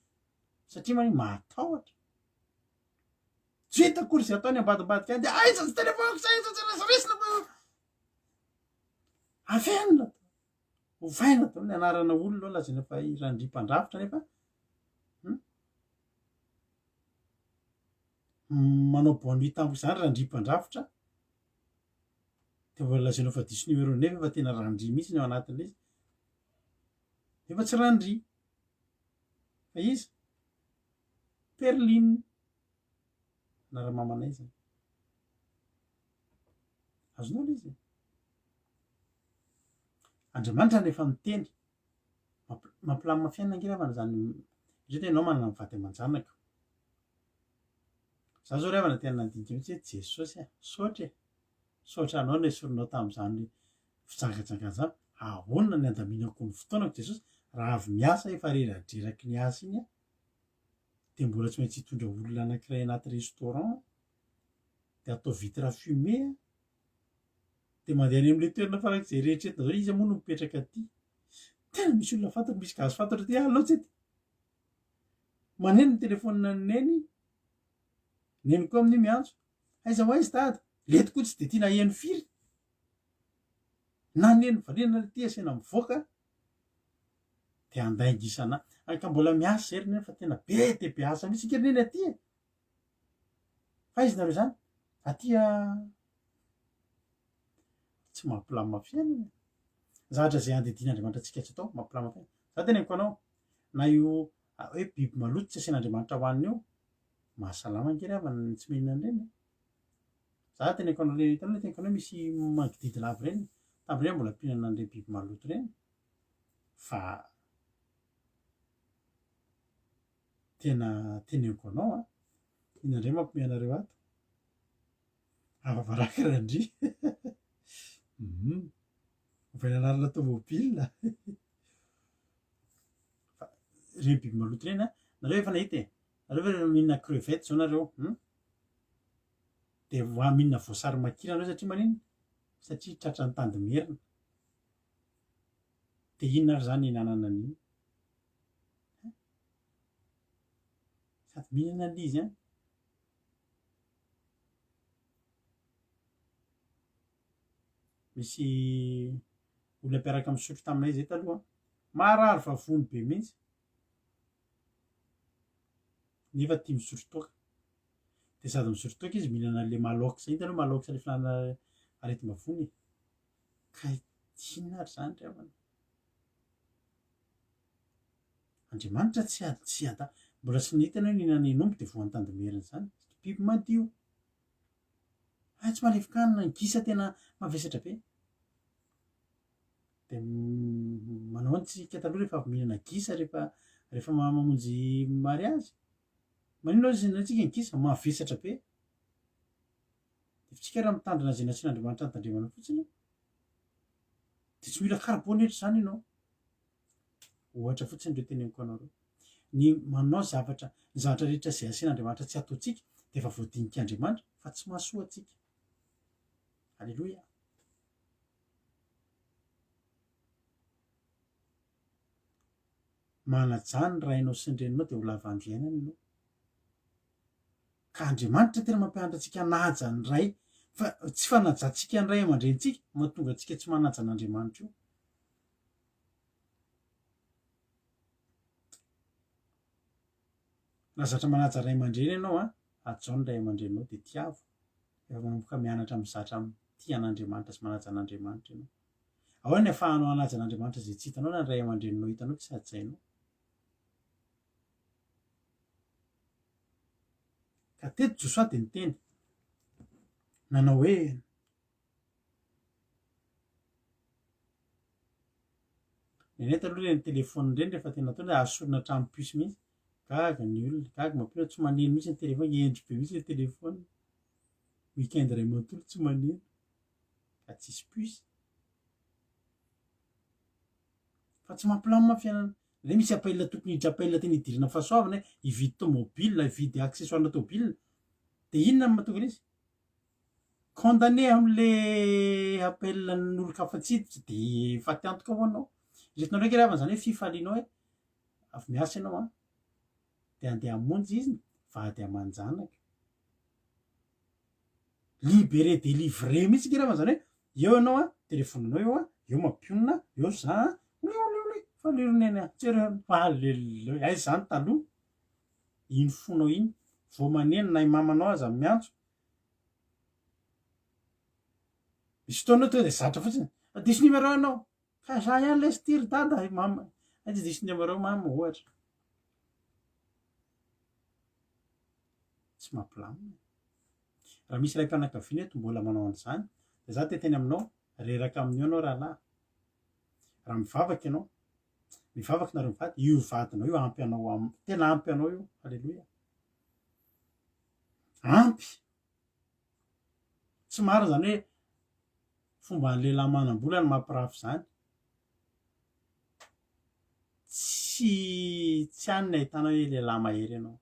satria mani mahatahotra. Tsy hita akory izay ataony ambadimbadika any dia aiza ny telefaoniko tsy aiza tsy resina fa afenina. Ovaina daholo ny anarana olona eo lazaina fa i Randria mpandrafitra nefa hmm? manao bonne nuit tampoka izany Randria mpandrafitra dia mbola lazainao fa diso numéro nefa fa tena Randria mihitsy ny ao anatin'ilay izy nefa tsy Randria fa iza Perline anara-mamanay izany azonao ilay izy e? Andriamanitra rehefa miteny, mampilamina fiainana ange ry havana izany, indrindra ianao manana ny vady aman-janaka. Za zao ry havana tena nandinika mihitsy hoe Jesosy a, misaotra e, misaotra anao nesorinao tamin'izany. Fijangajangana izany, ahoana ny handaminako ny fotoanako Jesosy raha avy miasa efa reradreraky ny asa iny aho dia mbola tsy maintsy hitondra olona anankiray anaty restaurant dia atao vitre fumée aho dia mandeha any amin'ilay toerana farak'izay eritreretina zao iza moa no mipetraka aty tena misy olona fantatro misy gasy fantatro aty aleo tsy aty maneno ny telefaonina an'i neny neny koa amin'io miantso aiza ho aiza dada lety koa tsy dia tiana heno firy na neny valiana le ty asaina mivoaka dia handainga isana ay ka mbola miasa zay ry neny fa tena be dia be asa mihitsy ange ry neny aty e fa aiza nareo zany aty a tsy mampilamina fiainana e zavatra izay andidian'Andriamanitra antsika tsy atao mampilamina fiainana za teneniko anao na io hoe biby maloto tsy asian'Andriamanitra hohanina io mahasalama ange ry havana ny tsy mihinana an'ireny e Za teneniko anao le hitanao le teneniko anao misy mangididy lava ireny, tamin'ireny mbola mpihinana an'ireny biby maloto ireny fa tena teneniko anao an, inona indray mampiomehy anareo ato? Afa-baraka Randria, hum, ovaina anarana tomobile, fa ireny biby maloto ireny an, nareo efa nahita e, nareo ve mihinana crevette zao nareo hum? Dia mihinana voasary makirana nareo satria maninn? Satria tratran'ny tandimerina. Dia inona ary izany hihinanana an'iny? Hein? Sady mihinana an'ilay izy ihany. Misy olona mpiaraka misotro taminay izay taloha, marary vavony be mihitsy. Nefa tia misotro toaka. Dia sady misotro toaka izy mihinana an'ilay malox. Hitanao malox ilay fihinanana aretim-bavony e. Ka inona ary izany ry havana? Andriamanitra tsy ad- tsy ada. Mbola tsy nahita ianao nihinana hen'omby dia voan'ny tandimerina izany. Biby madio. Hay tsy mahalefokanina, ny gisa tena mavesatra be. Dia manao ahoana tsika taloha rehefa avy mihinana gisa rehefa rehefa mamonjy mariazy? Maninona hozy ianao tsika ny gisa? Mavesatra be. Dia tsika raha mitandrina izay nasian'Andriamanitra notandremana fotsiny dia tsy mila karbônetra izany ianao. Ohatra fotsiny ireo teneniko anao ireo. Ny manao zavatra, ny zavatra rehetra izay asian'Andriamanitra tsy ataontsika dia efa voadinik'Andriamanitra fa tsy mahasoa antsika. Aleloia. Manajà ny rainao sy ny reninao dia ho lava andro iainana ianao. Ka Andriamanitra tena mampianatra antsika hanaja ny ray fa tsy fanajantsika ny ray aman-drenintsika no mahatonga antsika tsy manaja an'Andriamanitra io. Raha zatra manaja ray aman-dreny ianao an, hajao ny ray aman-dreninao dia tiavo. Efa manomboka mianatra mizatra tia an'Andriamanitra sy manaja an'Andriamanitra ianao. Ahoana ny ahafahanao hanaja an'Andriamanitra izay tsy hitanao na ny ray aman-dreninao hitanao tsy hajainao? Ka teto Josoa dia niteny, nanao hoe, Nenay taloha ireny téléphone ireny rehefa tena ataony hoe azo solona hatramin'ny puce mihitsy. Gaga ny olona, gaga mampino tsy maneno mihitsy ny téléphone, hendry be mihitsy ilay téléphone. Week-end iray manontolo tsy maneno ka tsisy puce. Fa tsy mampilamina fiainana. Indray misy appel tokony hiditra appel tena hidirana fahasoavana hoe hividy tomobile, hividy accessoire-na tomobile. Dia inona no mahatonga an'izy? Condamné amle appel n'olon-kafa tsy hiditra de faty antoka ho anao. Eritreretinao ndraiky ry havana zany hoe fifalianao hoe avy miasa ianao an, de andeha hamonjy izy vady aman-janaka. Libéré délivré mihitsy nge ry havana zany hoe eo ianao an, telefonanao eo an, eo mampionona, eo za an, olioly fa lery neny an, jereo an, alléluia, aiza zany taloha? Iny fonao iny, vao maneno na i mamanao aza miantso, Misy fotoana tonga dia zatra fotsiny. Fa diso numéro ianao. Ka za ihany lesy ity ry dada, i mama. Hay tsy diso numéro mama ohatra. Tsy mampilamina. Raha misy raim-pianakaviana eto mbola manao an'izany, dia za te hiteny aminao, reraka amin'io ianao rahalahy. Raha mivavaka ianao, mivavaka nareo mivady, io vadinao io ampy anao am-, tena ampy anao io. Aleloia. Ampy. Tsy marina izany hoe. Fomban'ny lehilahy manam-bola ny mampirafy izany. Tsy tsy any ny ahitana hoe lehilahy mahery ianao.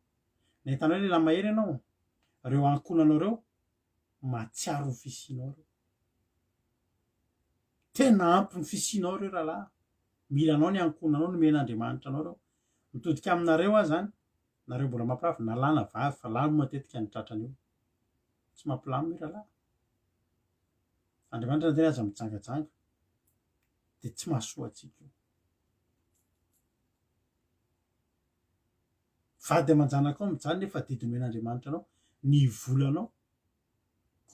Ny ahitana hoe lehilahy mahery ianao, ireo ankohonanao ireo mahatsiaro ny fisianao ireo. Tena ampy ny fisianao ireo rahalahy. Mila anao ny ankohonanao, nomen'Andriamanitra anao ireo. Mitodika aminareo aho izany, nareo mbola mampirafy, na lahy na vavy, fa lahy moa matetika no tratran'io. Tsy mampilamina io rahalahy. Andriamanitra niteny aza mijangajanga dia tsy mahasoa antsika io. Vady aman-janakao mijaly nefa adidy omen'Andriamanitra anao ny volanao.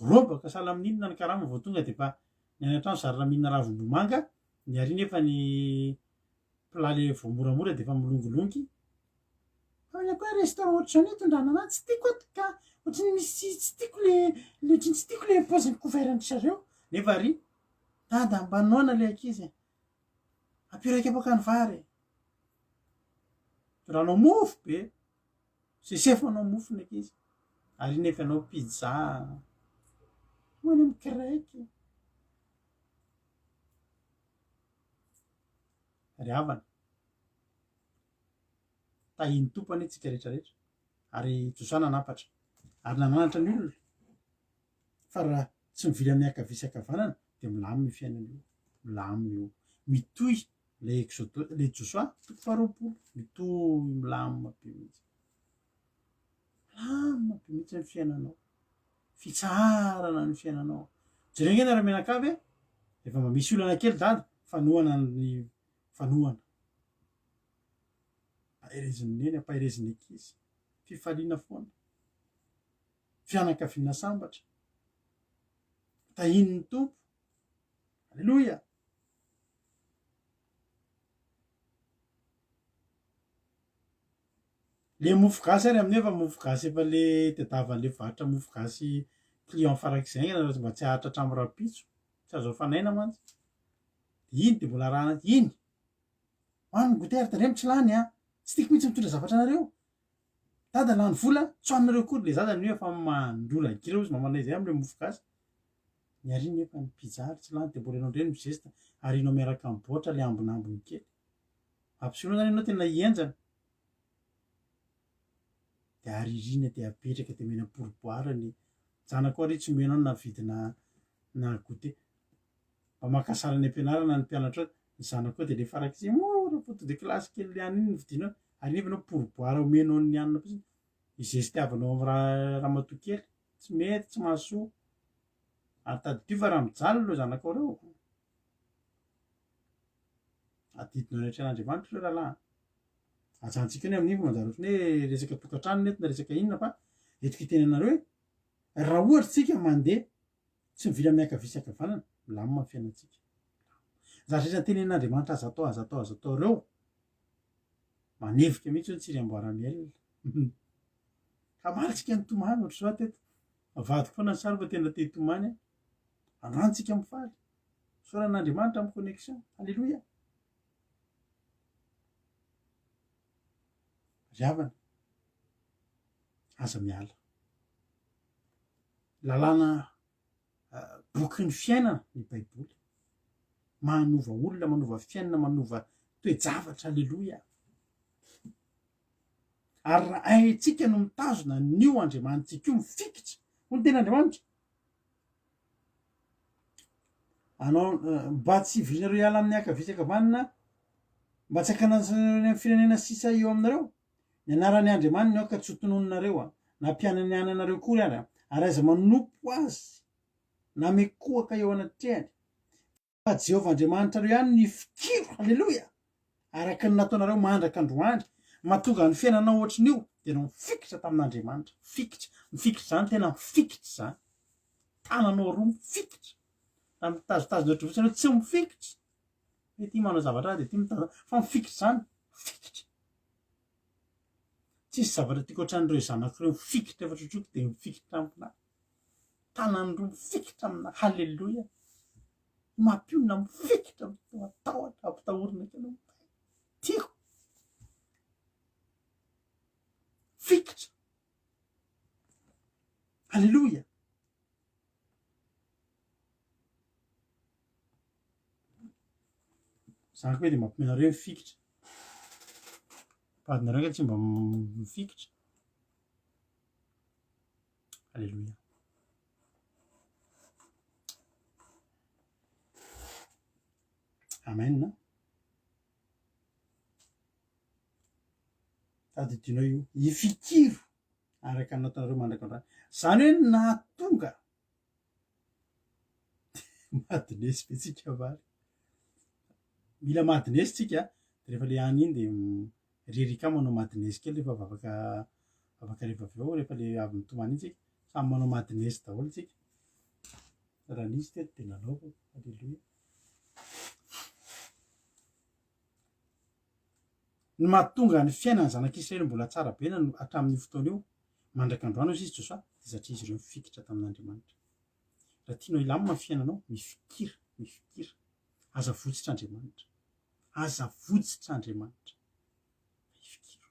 Robaka sahala amin'inona ny karama vao tonga dia efa ny any an-trano zary raha mihinana ravim-bomanga, ny ary nefa ny plat le vao moramora dia efa milongilongy. Fa ny akoho restaurant ohatr'izao ny itondrana anah tsy tiako ato ka, ohatran'ny misy tsy tiako le le ohatran'ny tsy tiako le paozin'ny couvert-ndry zareo. Nefa ry dada mba noana le ankizy e, ampio iray kapoaka ny vary e, tondranao mofo be, sesefanao mofo ny ankizy, ary nefa ianao pizza, ho any amin'ny kiraiky. Ry havana. Tahian'ny Tompo anie tsika rehetra rehetra. Ary Josoa nanapatra ary nananatra ny olona fa raha tsy mivily amin'ny ankavia sy ankavanana dia milamina io fiainana io. Milamina io. Mitohy ilay Exodo, ilay Josoa toko faharoapolo. Mitohy milamina be mihitsy. Milamina be mihitsy ny fiainanao. Fitsaharana ny fiainanao. Jereo ange nareo mianakavy e. Rehefa mba misy olana kely dada, fanohana ny fanohana. Ampaherezin'ny neny, ampaherezin'ny ankizy. Fifaliana foana. Fianakaviana sambatra. Tahian'ny Tompo. Aleloia! Le mofo gasy ary amin'io efa mofo gasy efa le tadiavan'le mpivarotra mofo gasy client farak'izay haingana raha mba tsy haharitra hatramin'ny rahampitso. Tsy azo afanaina mantsy. Iny dia mbola arahana, iny! Hoano ny goûter ary tandremo tsy lany an! Tsy tiako mihitsy mitondra zavatra anareo. Dada lany vola, tsy hohaninareo akory le zaza anio efa mandrola gila ozy mamanay zay amle mofo gasy. Ny ary nefa ny pizza ary tsy lany de mbola enao ndray no mizesta arinao miaraka am baoritra le ambinambiny kely. Ampisehoanao zany enao tena hihenjana. De aririna de apetraka de omena pourboire ny zanakao ary tsy omenao na vidina na goûter. Mba maka sary any am-pianarana ny mpianatra ao, ny zanakao dia le farak'izay mora photo de classe kely le any iny no vidianao, ary nefa ianao pourboire omenao an'ny anona fotsiny, izestiavanao amin'ny ra- ramatoa kely, tsy mety, tsy mahasoa, ary tadidio fa raha mijaly ireo zanakao ireo, adidinao eny anatrehan'Andriamanitra ireo rahalahy an! Ajanontsika eo ny amin'iny fa manjary ohatran'ny hoe resaka tokantrano no eto na resaka inona fa entiko hiteny anareo hoe raha ohatra isika mandeha Tsy mivily amin'ny ankavia sy ankavanana, milamina ny fiainantsika. Ny zavatra rehetra tenenin'Andriamanitra aza atao, aza atao, aza atao ireo, manevika mihitsy hoe ny tsiry amboara miel. Hamaly tsika nitomany ohatr'izao aho teto. Avadiko foana ny sary fa tena te hitomany aho. Androany tsika mifaly. Isaorana an'Andriamanitra amin'ny connexion. Alléluia. Ry havana, aza miala. Lalàna bokin'ny fiainana ny Baiboly. Manova olona, manova fiainana, manova toe-javatra. Aleloia! Ary raha haintsika no mitazona an'io Andriamanitsika io, mifikitra, hoy ny tenin'Andriamanitra, anao mba tsy hivorianareo hiala amin'ny ankavia sy ankavanana, mba tsy hakananareo any amin'ny firenena sisa eo aminareo, Ny anaran'ny Andriamaniny aoka tsy ho tononinareo a, na hampianianiana anareo akory ary a, ary aza manompo azy na mikohaka eo anatrehany, fa Jehovah Andriamanitrareo ihany no ifikiro, haleloia, araka ny nataonareo mandraka androany. Mahatonga ny fiainanao ohatrin'io dia ianao mifikitra tamin'Andriamanitra, mifikitra, mifikitra izany tena mifikitra izany, tananao roa mifikitra, raha mitazotazona ohatry ny fotsiny ianao tsy mifikitra, hoe ity manao zavatra dia ity mitazona, fa mifikitra izany, mifikitra. Tsisy zavatra tiako otran'ireo zanako ireo mifikitra efa trotroiko dia mifikitra amiko tanany roa mifikitra amina haleloia mampionona mifikitra matahotra ampitahorina kely tiako fikitra haleloia. Zany koa dia mampime anareo mifikitra. Vadinareo ange tsy mba mifikitra. Alléluia. Amen. Tadidinao io. Ifikiro araka ny nataonareo mandraka androany. Izany hoe nahatonga Madinesy be tsika vary. Mila madinesy tsika de rehefa le any iny de ry Erika manao madinesy kely rehefa vavaka vavaka rehefa avy eo rehefa le avy mitomany iny tsika samy manao madinesy daholo tsika. Raha nisy teto de nanaovako. Alléluia. Ny mahatonga ny fiainan'ny zanak'Israely mbola tsara be na hatramin'io fotoana io, mandraka androany hoy izy Josoa, dia satria izy ireo mifikitra tamin'Andriamanitra. Raha tianao hilamina ny fiainanao, mifikira, mifikira. Aza votsitra Andriamanitra. Aza votsitra Andriamanitra. Ifikiro.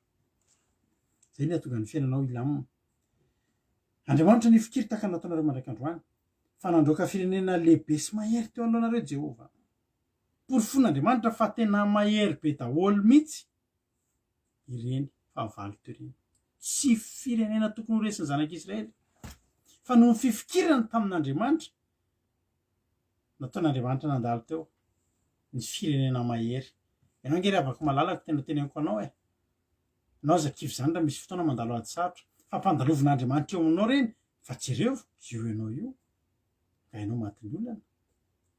Izay ny hahatonga ny fiainanao hilamina. Andriamanitra nifikiry tahaka ny nataonareo mandraka androany, fa nandroaka firenena lehibe sy mahery teo anoloanareo Jehovah. Porofon'Andriamanitra fa tena mahery be daholo mihitsy ireny fahavalo teo ireny. Tsy firenena tokony ho resin'ny zanak'Israely, fa noho ny fifikirany tamin'Andriamanitra, nataon'Andriamanitra nandalo teo ny firenena mahery. Ianao ange ry havako malalako, tena teneniko anao e, ianao aza kivy izany raha misy fotoana mandalo ady sarotra, fa ampandalovin'Andriamanitra eo aminao ireny, fa jereo, io ianao io, nga ianao matin'ny olana.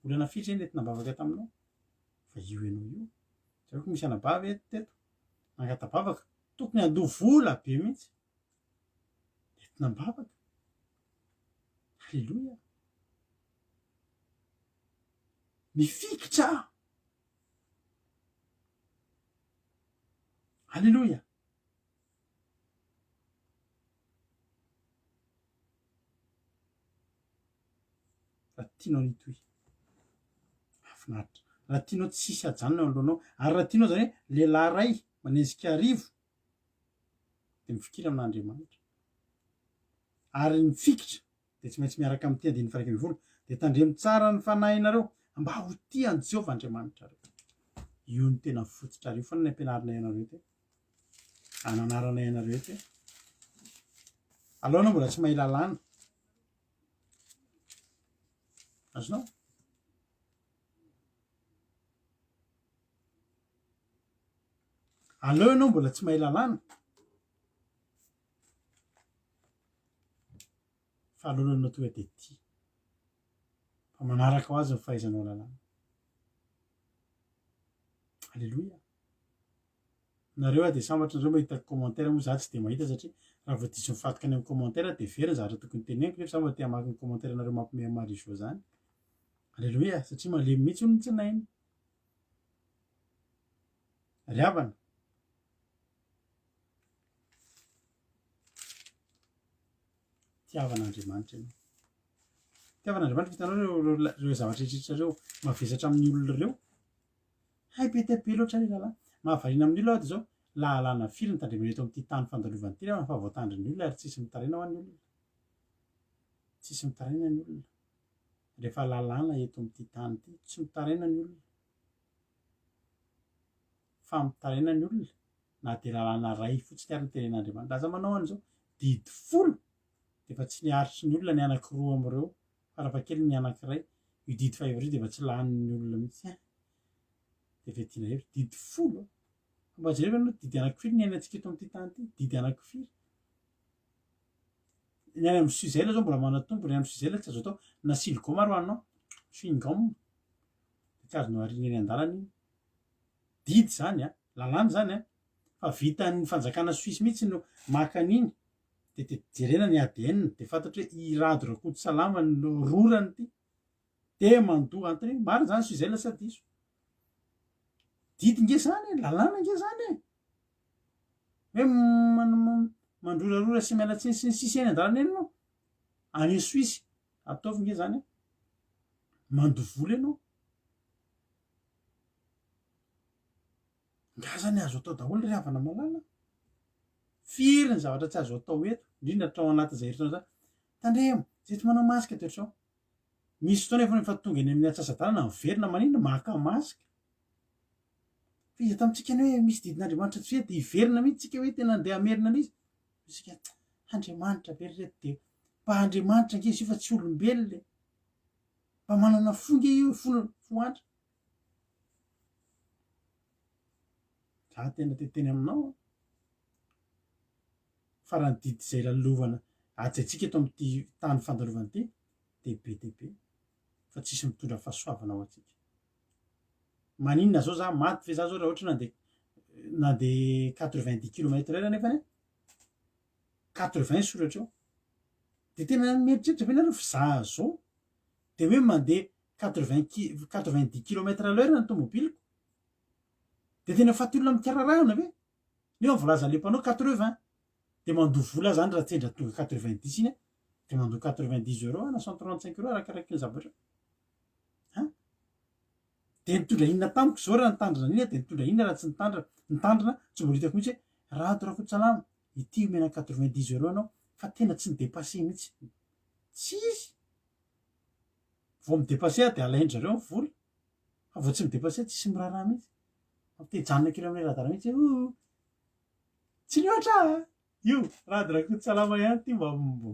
Olana firy zay nentina am-bavaka taminao? Fa io ianao io. Jereo misy anabavy eto teto, nangata-bavaka, tokony handoa vola be mihitsy. Nentina am-bavaka. Alléluia. Mifikitra. Alléluia. Raha tianao ny hitohy. Mahafinaritra. Raha tianao tsy hisy hajanona eo anoloanao. Ary raha tianao izany hoe lehilahy iray manenjika arivo dia mifikira amin'Andriamanitra. Ary ny fikitra dia tsy maintsy miaraka amin'ity andininy faha 11 dia tandremo tsara ny fanahinareo mba ho tia an'i Jehovah Andriamanitrareo. Io no tena fototra ary io foana ny ampianarinay anareo eto e. Ananaranay anareo eto e. Aleo anao mbola tsy mahay lalàna. Azonao? Aleo ianao mbola tsy mahay lalàna. Fa aleo aloha ianao tonga dia tia. Fa manaraka ho azy ny fahaizanao lalàna. Alléluia. Nareo ah dia sambatra nareo mahita commentaire moa za tsy dia mahita satria raha vao diso mifatoka any amin'ny commentaire dia very ny zavatra tokony teneniko nefa za mba te hamaky ny commentaire nareo mampime an'i Marie Jo zany. Alléluia satria malemy mihitsy hono ny tsinainy. Ry havana. Tiavan'Andriamanitra ianao. Tiavan'Andriamanitra hitanao ireo ireo zavatra rehetra ireo mavesatra amin'ny olona ireo. Hay be dia be loatra ilay lalàna. Mahavariana amin'ny olona aho dia izao, lalàna firy no tandremana eto amin'ity tany fandalovana ity nefa fa voatandrin'ny olona ary tsisy mitaraina ho an'ny olona. Tsisy mitaraina ny olona. Rehefa lalàna eto amin'ity tany ity, tsy mitaraina ny olona. Fa mitaraina ny olona na dia lalàna iray fotsiny ary no tenen'Andriamanitra. Aza manao an'izao, didy folo dia efa tsy niaritry ny olona ny anankiroa amin'ireo, farafahakeliny ny anankiray, io didy fahefatra io dia efa tsy lanin'ny olona mihitsy an! Dia efa tiana hevitra, didy folo an! Fa mba jereo aloha didy anankifiry ny iainantsika eto amin'ity tany ity, didy anankifiry. Ny any amin'ny Suzel zao mbola manatombo, ny any amin'ny Suzel tsy azo atao, na siligoma ary ho haninao, chewing-gum, dia tsy azonao ariana eny an-dalana iny. Didy izany an, lalàna izany an, fa vitan'ny fanjakana Suisse mihitsy no maka an'iny, dia dia jerena ny ADN dia fantatra hoe i Rado Rakotosalama no rorany ity, dia mandoa antony hoe marina izany Suzel sa diso? Didy nge izany e, lalàna nge izany e! Hoe mandrorarora sy miala tsiny sy ny sisa eny an-dalana eny ianao, any Suisse, ataovy nge izany e, mandoa vola ianao. Nga zany azo atao daholo ry havana malala? Firy ny zavatra tsy azo atao eto, indrindra hatrao anatin'izay herintaona izay. Tandremo, izay tsy manao masque dia ohatr'izao. Misy fotoana efa efa tonga eny amin'ny antsasa-dalana miverina maninona? Maka masque. Fa iza tamintsika ny hoe misy didin'Andriamanitra tsy hoe dia hiverina mihitsy tsika hoe tena andeha hamerina an'izy. Isika, Andriamanitra ve ry reto dia mba Andriamanitra ange izy io fa tsy olombelona e. Mba manana fo nge io, fo, fo antra. Za tena te hiteny aminao an. Fa raha ny didy izay lalovana hajaintsika eto amin'ity tany fandalovana ity dia be dia be fa tsisy mitondra fahasoavana ho antsika. Maninona zao za maty ve za zao raha ohatra nandeha nandeha 90 kilomètre heure nefany 80 soratra eo. De tena mieritreritra ve nareo fa za zao de hoe mandeha 80 ki- 90 kilomètre à l'heure ny tomobiliko? De tena faty olona mikararahana ve? Nefa voalazan'le mpanao 80. De mandoa vola zany raha sendra tonga 90 iny de mandoa 90 euros na 135 euros arakaraky ny zavatra. An! De nitondra inona tamiko zao raha nitandrina an'iny aho de nitondra inona raha tsy nitandrina? Nitandrina tsy mbola hitako mihitsy hoe Rado Rakotsalama ity omena 90 euros anao fa tena tsy ni-depasser mihitsy. Tsy izy. Vao mi-depasser aho de alain-dry zareo ny vola. Fa vao tsy mi-depasser tsisy miraharaha mihitsy. Te hijanona kely amin'ilay radara mihitsy hoe oh! Tsy mihoatra ah! Io, Rado Rakotsalama ihany ity mba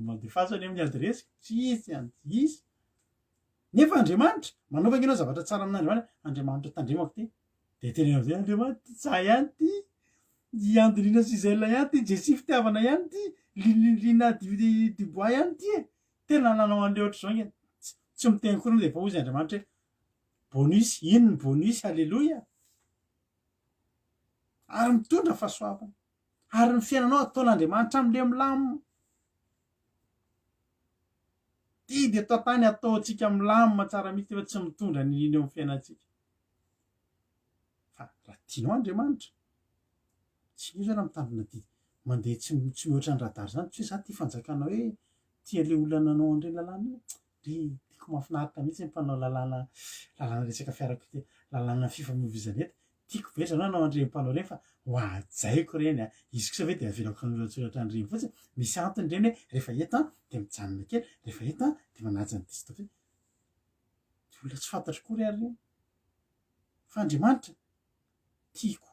mandefaso any amin'ny adiresiko. Tsy hisy any, tsy hisy. Nefa Andriamanitra, manaova ange ianao zavatra tsara amin'Andriamanitra, Andriamanitra tandremako ity. Dia teneno amin'izay, Andriamanitra ity tsa ihany ity, i Andrina Suzelle ihany ity, Jessie Fitiavana ihany ity, Lina Dubois ihany ity e. Tena nanao an'ilay ohatr'izao ange. Tsy miteny akory dia efa hozy Andriamanitra hoe bonus, ino ny bonus, aleloia. Ary mitondra fahasoavana. Ary ny fiainanao ataon'Andriamanitra amin'ilay milamina. Didy eto an-tany ataontsika milamina tsara mihitsy nefa tsy mitondra ny eo amin'ny fiainantsika. Fa raha tianao Andriamanitra, tsy io zany mitandrina didy mandeha tsy tsy mihoatra ny radar zany, tsy hoe za tia fanjakana hoe tia le olona nanao an'ireny lalàna io, ry tiako mahafinaritra mihitsy ny mpanao lalàna lalàna resaka fiarakodia, lalàna fifamoivoizana eto, tiako be zareo nanao an'ireny mpanao ireny fa ho hajaiko ireny a, izy kosa ve de avelako hanoratsoratra an'ireny fotsiny, misy antony ireny hoe rehefa eto an de mijanona kely, rehefa eto an de manaja ny distance, olona tsy fantatro akory ary ireny. Fa Andriamanitra tiako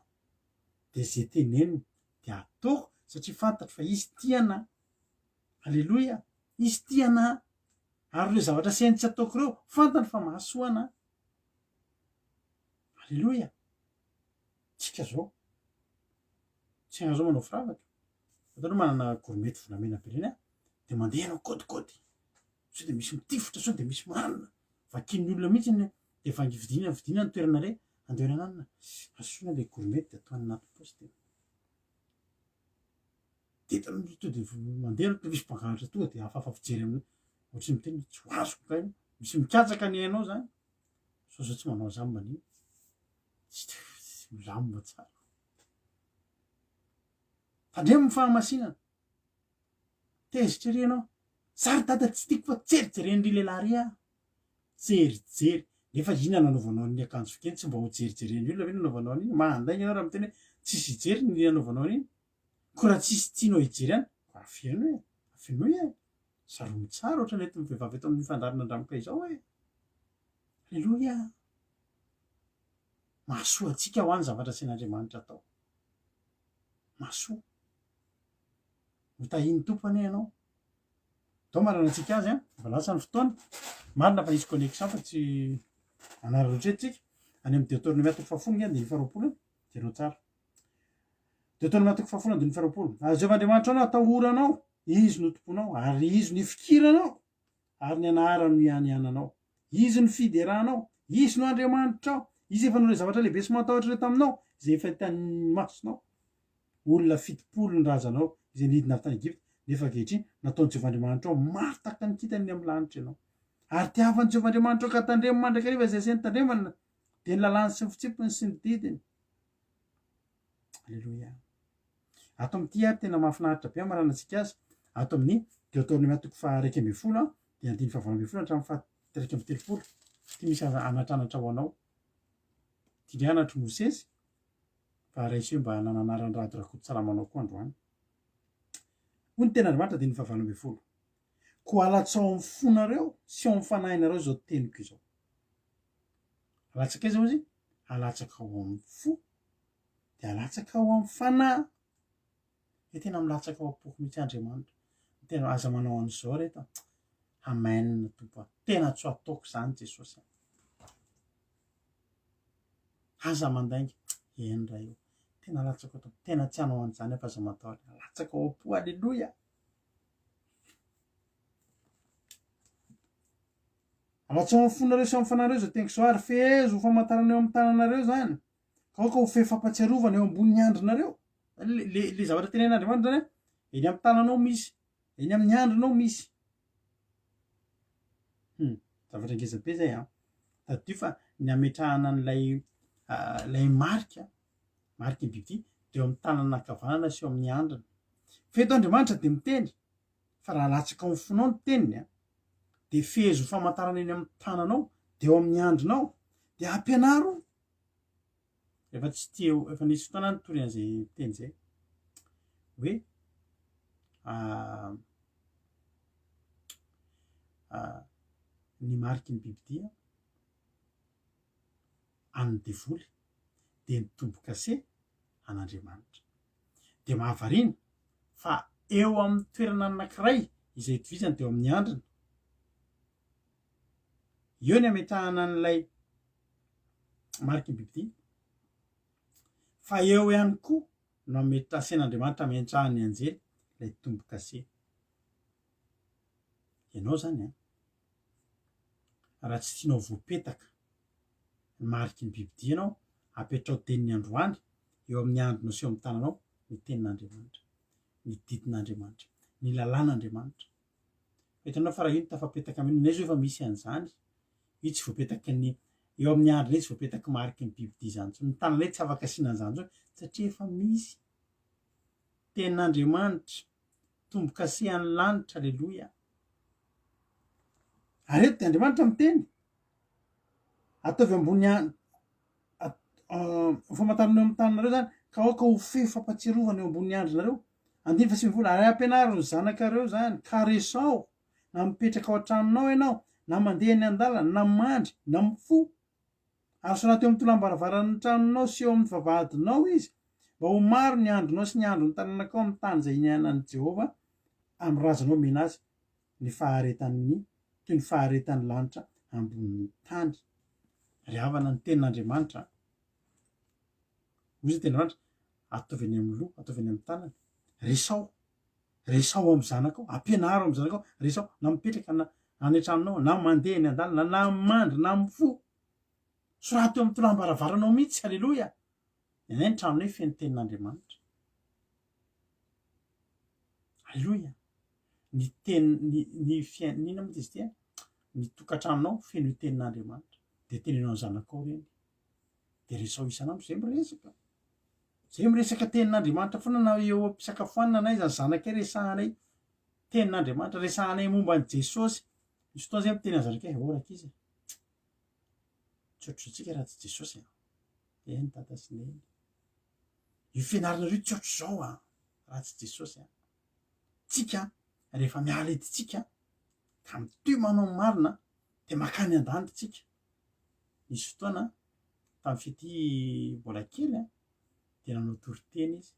dia izay teneniny dia ataoko satria fantatro fa Izy tia anah. Aleloia! Izy tia anah. Ary ireo zavatra asainy tsy ataoko ireo, fantany fa mahasoa anah. Aleloia! Tsika zao, tsy hainao zao manao firavaka. Hitanao manana gourmette volamena be ireny an, dia mandeha ianao kaodikaody. Sao dia misy mitifitra, sao dia misy manana. Vakian'ny olona mihitsy ny dia vangy vidiana vidiana ny toerana re andehanana anona. Asoina ilay gourmette dia atao any anaty paosy dia dia to dia mandeha aloha misy mpangalatra tonga dia hafahafa fijery aminao. Ohatry ny miteny hoe tsy ho azoko kay. Misy mikatsaka ny ainao zany. Sao zao tsy manao an'izany manino. Tsy milamina tsara. Tandremo ny fahamasinana. Tezitra ery ianao. Za ry dada tsy tiako fa jerijereny ry lehilahy ry ah. Jerijery. Nefa inona no anaovanao an'iny akanjo fohy iny? Tsy mba ho jerijeren'ny olona ve no anaovanao an'iny? Mandainga ianao raha miteny hoe tsisy hijery ny anaovanao an'iny. Koa raha tsisy tianao hijery any, mba afeno e. Afenoy e. Saromy tsara ohatran'ny entin'ny vehivavy eto amin'ny fandaharana Andramoka izao e. Aleloia. Mahasoa antsika ho any zavatra asain'Andriamanitra atao. Mahasoa. Ho tahian'ny Tompo anie ianao. Atao maranantsika azy an, efa lasa ny fotoana. Marina fa hisy connexion fa tsy hanararaotra eto tsika. Any amin'ny Deoteronomia toko fahafolo nge andininy faharoapolo, jereo tsara. Deoteronomia toko fahafolo andininy faharoapolo. Ary Jehovah Andriamanitrao no atahoranao, Izy no tomponao, ary Izy no ifikiranao, ary ny anarany no ianiananao. Izy no fideranao, Izy no Andriamanitrao, Izy efa nanao zavatra lehibe sy mahatahotra ireo taminao, izay efa hitan'ny masonao. Olona 70 ny razanao izay nidina avy tany Egypta, nefa ankehitriny nataon'i Jehovah Andriamanitrao maro tahaka ny kintana eny amin'ny lanitra ianao. Ary tiavan'i Jehovah Andriamanitrao ka tandremo mandrakariva izay asainy tandremana, dia ny lalàny sy ny fitsipiny sy ny didiny. Aleloia. Ato amin'ity ary tena mahafinaritra be hamaranantsika azy, ato amin'ny Deoteronomia toko faha-11 dia andininy faha-18 hatramin'ny faha-31. Ity misy anatranatra ho anao. Ity indray anatr'i Mosesy, fa raiso hoe mba nananaran'i Rado Rakototsalamanao koa androany. Hoy ny tenin'Andriamanitra andininy faha-18, Koa alatsao amin'ny fonareo sy ao amin'ny fanahinareo izao teniko izao. Alatsaka aiza hozy? Alatsaka ao amin'ny fo. Dia alatsaka ao amin'ny fanahy. Dia tena milatsaka ao am-poko mihitsy Andriamanitra. Tena aza manao an'izao reto. Amen Tompo a. Tena tsy ho ataoko izany Jesosy a. Aza mandainga. Eny Ray o. Tena latsaka ao Tompo. Tena tsy hanao an'izany aho fa aza matahotra. Latsaka ao am-po. Aleloia. Alatsao amin'ny fonareo sy amin'ny fanahinareo izao teniko izao ary fehezo ho famantarana eo amin'ny tananareo izany. Ka aoka ho fehy fampatsiarovana eo ambonin'ny andrinareo. Le, le, le zavatra tenenin'Andriamanitra zany, eny amin'ny tananao misy, eny amin'ny andrinao misy. Hmm, zavatra ngeza be zay an. Tadidio fa ny ametrahana an'ilay ah, ilay marika, mariky ny bibidia, dia eo amin'ny tanana ankavanana sy eo amin'ny andrina. Fa eto Andriamanitra dia miteny fa raha latsaka ao amin'ny fonao ny teniny an, dia fehezo ho famantarana eny amin'ny tananao, dia eo amin'ny andrinao, dia ampianaro Efa tsy tia, efa nisy fotoana nitory an'izay teny izay hoe ny mariky ny bibidia an'ny devoly dia ny tombo-kase an'Andriamanitra. Dia mahavariana fa eo amin'ny toerana anankiray izay itovizany dia eo amin'ny andrina. Eo ny ametrahana an'ilay mariky ny bibidia, fa eo ihany koa no ametra- asain'Andriamanitra ametrahan'ny anjely ilay tombo-kase. Ianao izany an, raha tsy tianao voapetaka ny mariky ny bibidia ianao, apetrao teniny androany eo amin'ny andronao sy eo amin'ny tananao ny tenin'Andriamanitra, ny didin'Andriamanitra, ny lalàn'Andriamanitra. Hitanao fa raha io no tafapetaka amin'io, nenay zao efa misy an'izany, io tsy voapetaky ny, eo amin'ny andrinay tsy voapetaky mariky ny bibidia izany intsony, ny tananay tsy afaka asiana an'izany intsony satria efa misy tenin'Andriamanitra, tombokasehan'ny lanitra, aleloia. Ary eto dia Andriamanitra miteny, ataovy ambony an- ho famantarana eo amin'ny taninareo izany, ka aoka ho fehy fampatsiarovana eo ambonin'ny andrinareo. Andininy fahasivifolo, Ary ampianaro ny zanakareo izany, ka resaho, na mipetraka ao an-tranonao ianao, na mandeha eny an-dalana, na mandry, na mifoha. Ary soraty eo amin'ny tolam-baravaran'ny tranonao sy eo amin'ny vavahadinao izy, mba ho maro ny andronao sy ny andron'ny taranakao amin'ny tany izay inianan'i Jehovah amin'ny razanao omena azy ny faharetan'ny toy ny faharetan'ny lanitra ambonin'ny tany. Ry havana, ny tenin'Andriamanitra, hoy izy ny tenin'Andriamanitra, ataovy eny amin'ny loha, ataovy eny amin'ny tanana, resaho, resaho amin'ny zanakao, ampianaro amin'ny zanakao, resaho na mipetraka na any an-tranonao, na mandeha eny an-dalana, na mandry, na mifoha. Soraty eo amin'ny tolam-baravaranao mihitsy, aleloia. Ny anay ny tranonay feno tenin'Andriamanitra. Aleloia. Ny teny, ny, ny fiain-, inona moa izy ity e? Ny tokantranonao feno io tenin'Andriamanitra. Dia teneno amin'ny zanakao ireny. Dia resaho isan'andro, izay miresaka. Zay miresaka tenin'Andriamanitra foana na eo am-pisakafoanana na aiza ny zanakay resahanay tenin'Andriamanitra, resahanay momba an'i Jesosy. Misy fotoana zay miteny an'ny zanakay, oh rankizy e, tsy ohatr'izao tsika raha tsy Jesosy a. Eny dada sy neny. Io fianarana io tsy ohatr'izao a, raha tsy Jesosy a. Tsika rehefa miala eto tsika ka mitohy manao ny marina dia makany an-danitra tsika. Nisy fotoana tamin'ny fitia mbola kely an, dia nanao toriteny izy.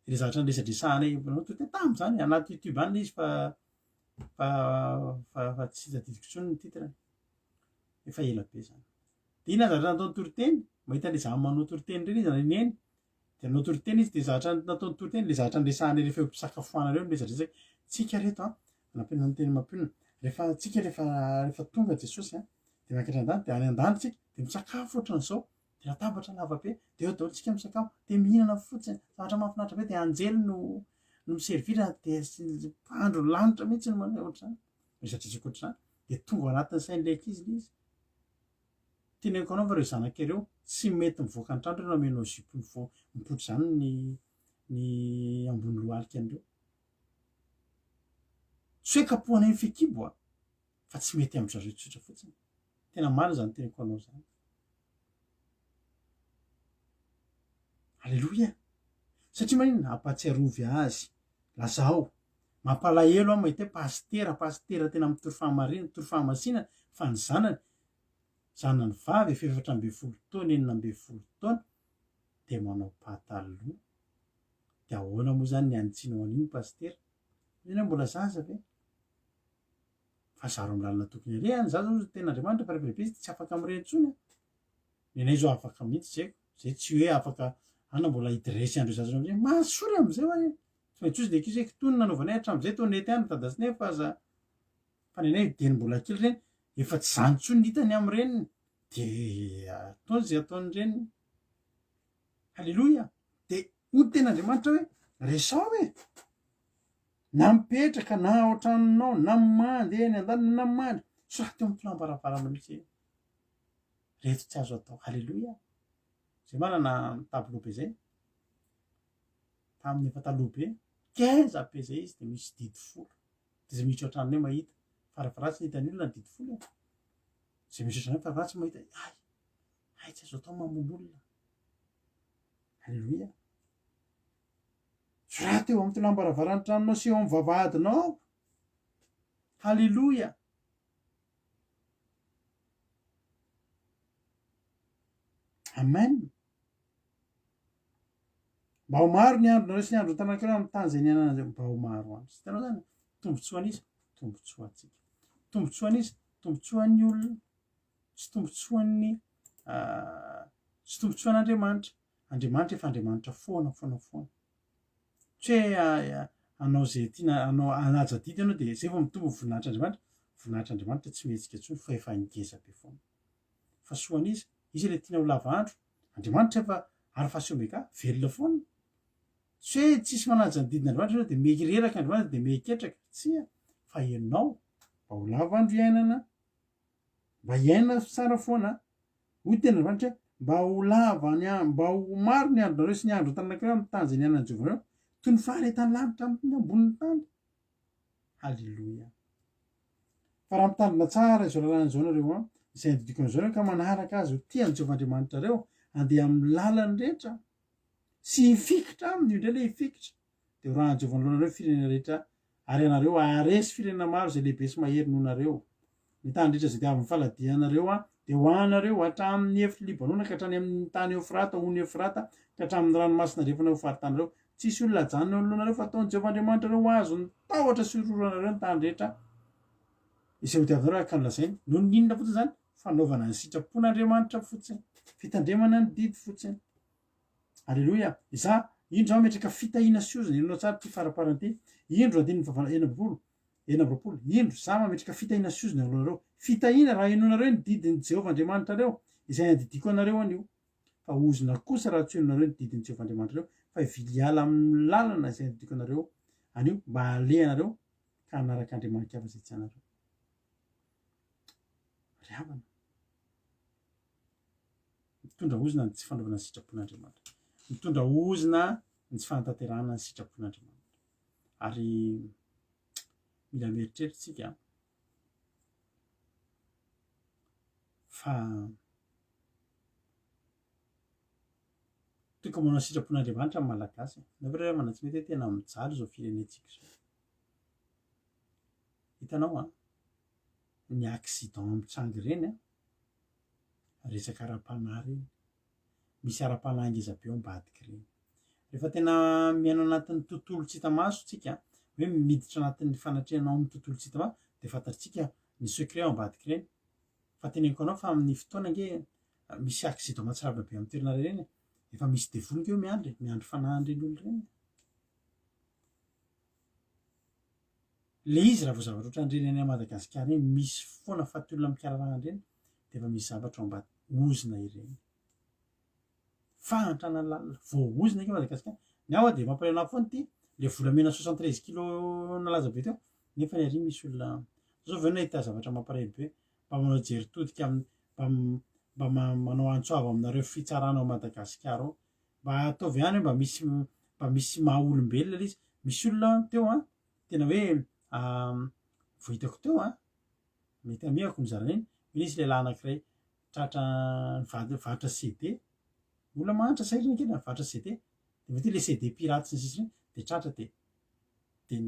Dia ilay zavatra niresadresahanay, nanao toriteny tamin'izany, anaty youtube any ilay izy fa fa fa fa tsy tadidiko intsony ny titre-ny. Efa ela be izany. Dia inona ny zavatra nataony toriteny? Mahita an'ilay izaho manao toriteny ireny izy, any neny. Dia nanao toriteny izy, dia zavatra nataony toriteny, ilay zavatra niresahanay rehefa eo am-pisakafoanana eo no resadresaka. Tsika reto an, nampiana ny teny mampionona. Rehefa tsika rehefa rehefa tonga Jesosy an, dia miakatra an-danitra, dia any an-danitra tsika, dia misakafo ohatran'izao, dia latabatra lava be, dia eo daholo tsika misakafo, dia mihinana fotsiny, zavatra mahafinaritra be, dia anjely no no mi-servir, dia mpandro ny lanitra mihitsy no manao ohatr'izany, miresadresaka ohatr'izany, dia tonga ao anatin'ny sain'ilay ankizy ilay izy. Teneniko anao fa ireo zanaka ireo tsy mety mivoaka ny trano ireo raha omenao jupe mivoa mipoitra izany ny ny ambony lohalika an'ireo. Tsy hoe kapohanay ny fehikibo a, fa tsy mety amin-dry zareo tsotra fotsiny. Tena marina izany teniko anao izany. Aleloia! Satria maninona? Ampahatsiarovy azy, lazao. Mampalahelo aho mahita hoe pasitera, pasitera tena mitory fahamarinana, mitory fahamasinana, fa ny zanany, zanany vavy efa 14 taona, 16 taona, Dia manao pataloha. Dia ahoana moa izany ny hanitsianao an'iny Pasitera? Ianao mbola zaza ve? Fa zaro amin'ny lalana tokony aleha ny zaza hozy tenin'Andriamanitra fa rehefa lehibe izy tsy afaka amin'ireny intsony an. Ny anay izao afaka mihitsy tsy haiko. Zay tsy hoe afaka ana mbola hidresy an'ireo zaza ireo amizay. Mahasory amizay hoa e. Tsy maintsy hozy ny ankizy hoe kitony nanaovanay hatramin'izay toa nety ihany dada sy neny fa aza fa ny anay dieny mbola kely ireny efa tsy izany intsony ny hitany amin'ny reniny dia ataony izay ataon'ny reniny. Haleloia. Dia hoy ny tenin'Andriamanitra hoe resaho e. Na mipetraka na ao an-tranonao na mandeha eny an-dalana na mandry, soraty eo amin'ny tolàm-baravarana mihitsy hoe reto tsy azo atao. Haleloia. Zay manana tableau be zay, tamin'ny efa taloha be, ngeza be zay izy de misy didy folo. De zay miditra ao an-tranonay mahita, farafaharatsiny hitan'ny olona ny didy folo e. Zay miditra ao an-tranonay farafaharatsiny mahita, hay, hay tsy azo atao mamono olona. Haleloia. Soraty eo amin'ny tolàm-baravaran'ny tranonao sy eo amin'ny vavahadinao. Haleloia. Amen. Mba ho maro ny andronareo sy ny andron'ny taranakareo amin'ny tany izay niainanareo. Mba ho maro andro. Hitanao izany? Tombontsoan'iza? Tombontsoantsika. Tombontsoan'iza? Tombontsoan'ny olona. Tsy tombontsoan'ny tsy tombontsoan'Andriamanitra. Andriamanitra efa Andriamanitra foana foana foana. Tsy hoe hanao izay tiana hanao hanaja adidy ianao dia izay vao mitombo ny voninahitr'Andriamanitra. Voninahitr'Andriamanitra tsy mihetsika intsony fa efa ngeza be foana. Fa soa an'iza? Iza ilay tiana ho lava andro? Andriamanitra efa Alpha sy Omega, velona foana. Tsy hoe tsisy manaja ny didin'Andriamanitra ianao dia mihireraka Andriamanitra dia miheketraka. Tsia, fa ianao mba ho lava andro iainana, mba hiaina tsara foana, hoy ny tenin'Andriamanitra hoe, mba ho lava ny andro, mba ho maro ny andronareo sy ny andron'ny taranak'ireo amin'ny tany izay niainan'i Jehovah anareo, toy ny faharetan'ny lanitra amin'ny ambonin'ny tany. Haleloia. Fa raha mitandrina tsara izao lalàna izao nareo an, izay andidiako an'izao nareo ka manaraka azy ho tia an'i Jehovah Andriamanitrareo, handeha amin'ny lalany rehetra sy hifikitra aminy, io indray ilay hifikitra, dia ho rahan'i Jehovah anoloanareo ny firenena rehetra Ary ianareo haharesy firenena maro izay lehibe sy mahery noho nareo. Ny tany rehetra izay diavin'ny faladianareo dia ho anareo, hatramin'ny efitr'i Libanona ka hatrany amin'ny tany Eofrata, ony Eofrata, ka hatramin'ny ranomasina andrefana ho faritanareo. Tsy hisy olona hajanona eo anoloanareo, fa hataon'i Jehovah Andriamanitrareo ho azon'ny tahotra sy hororanareo ny tany rehetra izay hodiavinareo, araka ny lazainy. Noho ny inona fotsiny izany? Fanaovana ny sitrapon'Andriamanitra fotsiny, fitandremana ny didy fotsiny. Aleloia! Izaho, indro aho metraka fitahiana sy ozona, henoinao tsara ity faraparany ity, indro andininy fahavalo 26, 26, indro, izaho mametraka fitahiana sy ozona eo anoloanareo, fitahiana raha henoinareo ny didin'i Jehovah Andriamanitrareo, izay andidiako anareo anio, fa ozona kosa raha tsy henoinareo ny didin'i Jehovah Andriamanitrareo, fa hivily hiala amin'ny lalana izay andidiako anareo anio, mba halehanareo ka hanaraka andriamani-kafa izay tsy anareo. Ry havana. Mitondra ozona ny tsy fanaovana ny sitrapon'Andriamanitra. Mitondra ozona ny tsy fanatanterahana ny sitrapon'Andriamanitra. Ary mila mieritreritra isika fa tokony manao sitrapon'Andriamanitra ny Malagasy. Nefa ry havana tsy mety hoe tena mijaly izao firenentsika izao. Hitanao an, ny accident mitranga ireny an, resaka ara-panahy ireny, misy ara-panahy ngeza be ao ambadika ireny. Rehefa tena miaina anatin'ny tontolo tsy hita maso tsika, hoe miditra anatin'ny fanatrehana ao amin'ny tontolo tsy hita maso, dia fantatsika ny secret ao ambadika ireny. Fa teneniko anao fa amin'ny fotoana ange misy accident mahatsiravina be amin'ny toerana ireny, efa misy devoly ange eo miandry e, miandry fanahy an'ireny olona ireny. Le izy raha vao zavatra ohatran'ireny any Madagasikara ireny misy foana faty olona mikararana ireny dia efa misy zavatra ao ambadika, ozona ireny. Fahantrana lalina, voaozona ange Madagasikara. Ny ahy ho'a dia mampalahelo ahy foana ity, le volamena 73 kilo nalaza be teo, nefa ny ary misy olona, zao vao nahita zavatra mampalahelo be, mba manao jery todika amin'ny, mba mba manao antso avo aminareo fitsarana ao Madagasikara ao, Mba ataovy ihany hoe mba misy mba misy maha olombelona ilay izy. Misy olona teo an, tena hoe vao hitako teo an, mety hamehako mizara an'iny, hoe nisy lehilahy anankiray tratra nivady nivarotra CD, olona mahantra sahirana kely nivarotra CD, dia mety hoe ilay CD pirate sy ny sisa ireny, dia tratra dia dia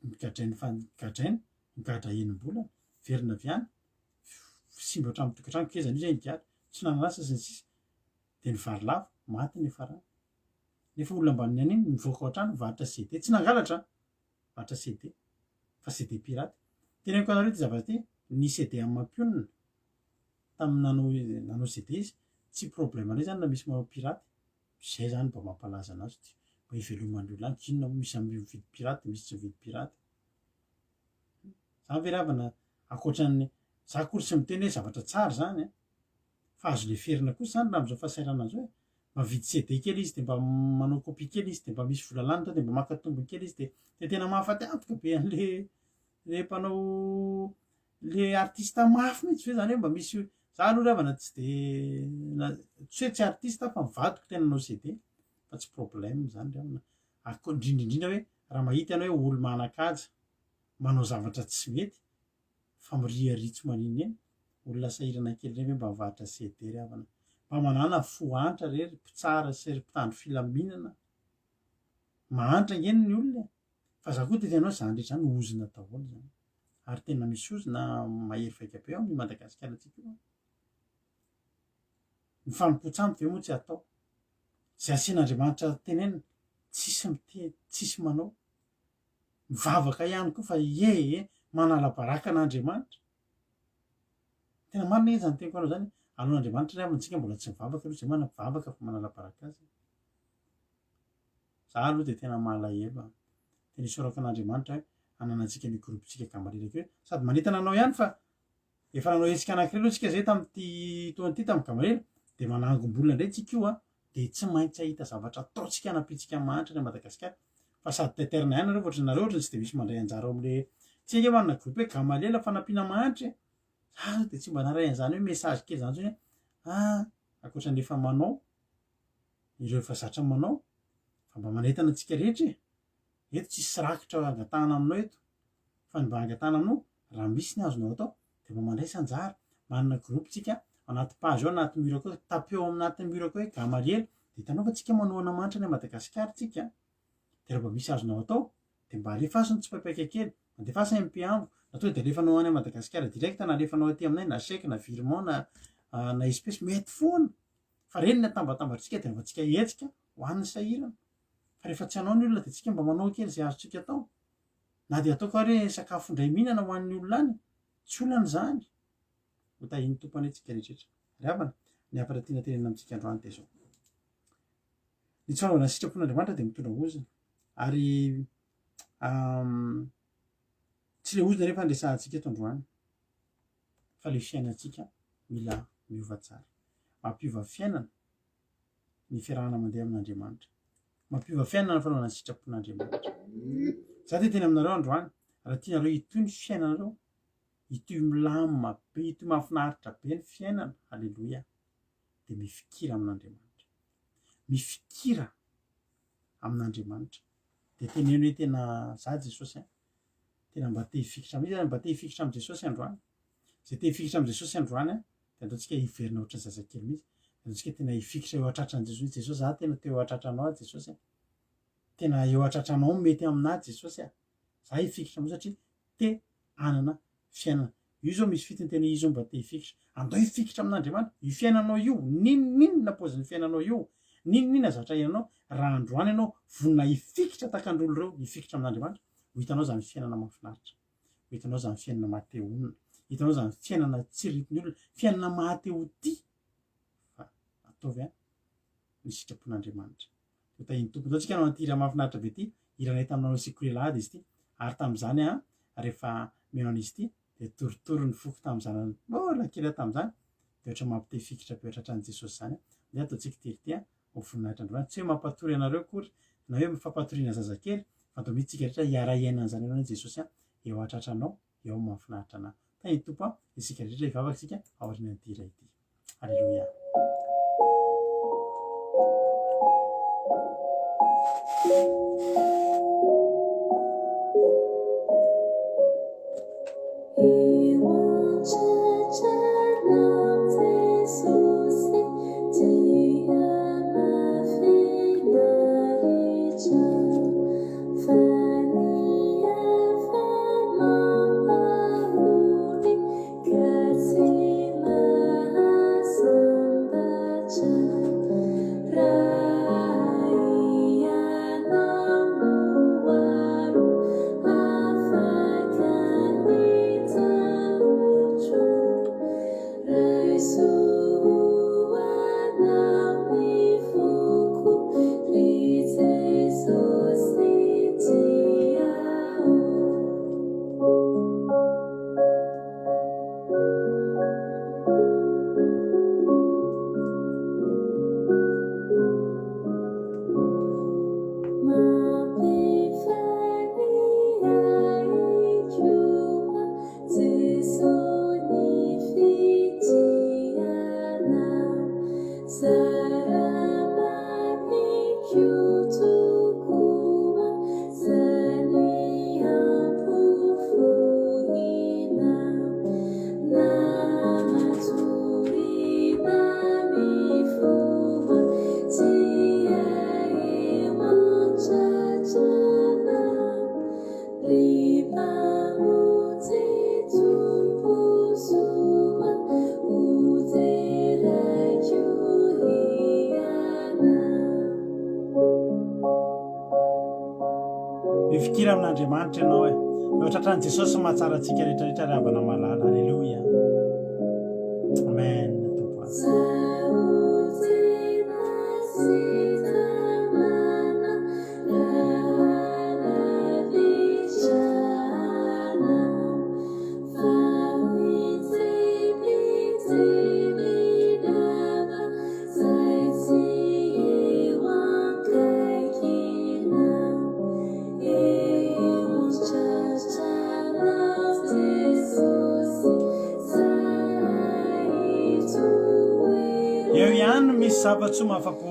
nogadrainy fa nogadraina, nigadra enim-bolana, niverina avy any, simba hatramin'ny tokantrano, keza an'io izay nigadra, tsy nanana asa sy ny sisa. dia ny vary lava. Maty ny farany. Nefa olona mba ny mivoaka ao an-trano mivarotra CD. Tsy nangalatra an! Mivarotra CD. Fa CD pirate. Teneniko anareo ity zavatra ity, ny CD an'i Mampionona, tamin'ny nanao nanao CD izy, tsy problème anay zany na misy manao pirate. Zay zany mba mampalaza anazy, mba iveloman'ny olona any. Inona moa misy mividy pirate, misy tsy mividy pirate. Zany ve ry havana ankoatran'ny, za akory tsy miteny hoe zavatra tsara zany an, fa azo leferina kosa zany raha am'zao fahasahiranana zao e, mba mividy CD kely izy de mba manao copie kely izy de mba misy vola lany tao de mba maka tombony kely izy de de tena mahafaty antoka be an'le le mpanao le artiste mafy mihitsy ve zany hoe mba misy, za aloha ry havana tsy de na tsy hoe tsy artiste aho fa ny vadiko tena nanao CD fa tsy problème zany ry havana, ary koa indrindra indrindra hoe raha mahita ianao hoe olo manan-kaja manao zavatra tsy mety fa miriaria tsy maninona eny, olona sahirana kely ireny ve mba mivarotra CD ry havana? Mba manàna fo antra re ry mpitsara sy ry mpitandro filaminana, mahantra ange ny olona e! Fa za koa te hiteny hoe zany rehetra zany ozona daholo zany, ary tena misy ozona mahery vaika be ao amin'io Madagasikara-tsika io an! Ny fanompoan-tsampy ve moa tsy atao? Izay asian'Andriamanitra tenenina, tsisy miteny, tsisy manao. Mivavaka ihany koa fa ie e, manala baraka an'Andriamanitra. Tena marina anie izany teniko anao izany e. Alohan'Andriamanitra ry havana tsika mbola tsy mivavaka aloha, izay manana mpivavaka fa manala baraka azy. Za aloha dia tena malahelo an. Tena isaorako an'Andriamanitra hoe ananantsika an'io groupe-tsika Gamalilaka io. Sady manentana anao ihany fa Efa nanao hetsika anankiray aloha tsika zay tamin'ity taona ity tamin'ny Gamaliela, dia manangom-bolona indray tsika io an, dia tsy maintsy hahita zavatra ataontsika hanampiantsika ny mahantra any Madagasikara. Fa sady taitairina ihany nareo fa ohatran'ny nareo ohatran'ny tsy dia misy mandray anjara ao amin'ilay, tsy ange manana groupe hoe Gamaliela fanampiana mahantra e! Za zao dia tsy mba naharay an'izany hoe message kely izany intsony hoe ah, ankoatran'ny efa manao, ireo efa zatra manao, fa mba manentana antsika rehetra e! Eto tsisy rakitra angatahana aminao eto fa ny mba angatahana aminao raha misy ny azonao atao dia mba mandraisa anjara, manana groupe tsika anaty page ao anaty mur akao, tapeo anaty mur akao hoe Gamaliel dia hitanao fa tsika manohana mantra any Madagasikara tsika dia raha mba misy azonao atao dia mba alefaso ny tsipaipaika kely, andefaso MP amiko na tonga dia alefanao any Madagasikara direct na alefanao aty aminay na chèque na virement na na espèce mety foana fa reny ny atambatambatritsika dia anaovantsika hetsika ho an'ny sahirana. Fa rehefa tsy hanao ny olona dia tsika mba manao kely izay azontsika atao. Na dia ataoko ary hoe sakafo indray mihinana ho an'ny olona any, tsy olana izany. Ho tahian'ny Tompo anie tsika rehetra. Ry havana, ny hafatra tiana tenenina amintsika androany dia izao. Ny tsy fanaovana ny sitrapon'Andriamanitra dia mitondra ozona. Ary tsy ilay ozona anefa no resahantsika eto androany, fa ilay fiainantsika mila miova tsara. Mampiova fiainana ny fiarahana mandeha amin'Andriamanitra. Mampiova fiainana ny fanaovana ny sitrapon'Andriamanitra. Za te hiteny aminareo androany, raha tianareo hitohy ny fiainanareo, hitohy milamina be, hitohy mahafinaritra be ny fiainana, haleloia, dia mifikira amin'Andriamanitra. Mifikira amin'Andriamanitra. Dia teneno hoe tena za Jesosy an, tena mba te hifikitra amin'iza, mba te hifikitra amin'i Jesosy androany. Izay te hifikitra amin'i Jesosy androany an, dia ataontsika hiverina ohatran'ny zazakely mihitsy, ataontsika tena hifikitra eo an-tratran'i Jesosy mihitsy, Jesosy za tena te eo an-tratranao aho Jesosy a, tena eo an-tratranao no mety aminà Jesosy a, za hifikitra aminao satria te hanana fiainana. Io zao misy fitiny tena izy zao mba te hifikitra. Andao hifikitra amin'Andriamanitra, io fiainanao io, n'inon'inona paozin'ny fiainanao io, n'inon'inona zavatra iainanao, raha androany ianao vonona hifikitra tahaka an'ireo olona ireo, hifikitra amin'Andriamanitra, ho hitanao izany fiainana mahafinaritra. Ho hitanao izany fiainana maha te honina, hitanao izany fiainana tsy ritin'ny olona, fiainana maha te ho tia, fa ataovy an ny sitrapon'Andriamanitra. Ho tahian'ny Tompo. Ndao tsika hanao an'ity hira mahafinaritra be ity, hiranay tamin'ny nanao sekoly alahady izy ity, ary tamin'izany an, rehefa mihaino an'izy ity, dia torotoro ny foko tamin'izany, mbola kely aho tamin'izany, dia ohatra mampite hifikitra be ohatran'i Jesosy izany. Ndeha ataontsika ity hira ity an, ho voninahitr'Andriamanitra. Tsy hoe mampatory anareo akory na hoe fampatoriana zazakely fa atao mihitsy tsika rehetra hiara-hiaina an'izany ianao Jesosy a, eo an-tratranao, eo amin'ny mahafinaritra anà. Tahin'ny Tompo a, isika rehetra hivavaka isika aorianan'ity hira ity. Aleloia. Mifikira amin'Andriamanitra ianao e. Eo tratran'i Jesosy mahatsara antsika rehetra rehetra ry havana malala. Aleloia. Amen. Tompo. Eo ihany no misy zava-tsoa mahafa-po.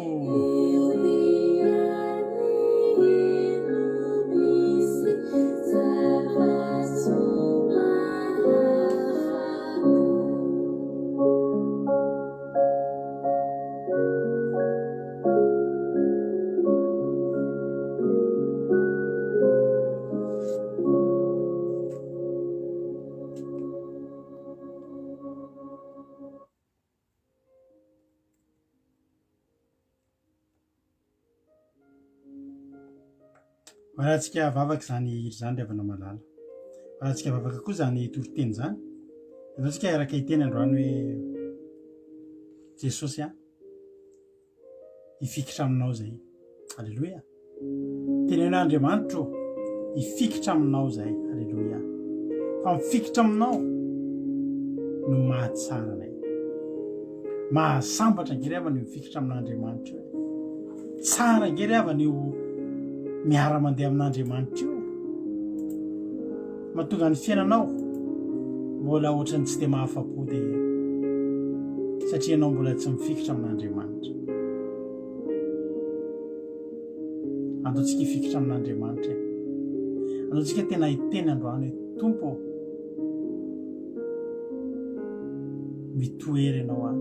Horahantsika vavaka izany hira izany ry havana malala. Horahantsika vavaka koa izany toriteny izany. Andao tsika hiaraka hiteny androany hoe Jesosy a, hifikitra aminao izay. Aleloia. Teneno hoe Andriamanitro ô, hifikitra aminao izay. Aleloia. Fa mifikitra aminao no mahatsara anay. Mahasambatra ange ry havana io mifikitra amin'Andriamanitra io. Tsara ange ry havana io miara-mandeha amin'Andriamanitra io. Mahatonga ny fiainanao mbola ohatran'ny tsy dia mahafa-po dia satria ianao mbola tsy mifikitra amin'Andriamanitra. Andao tsika hifikitra amin'Andriamanitra e. Andao tsika tena hiteny androany hoe Tompo ô, mitoery ianao aho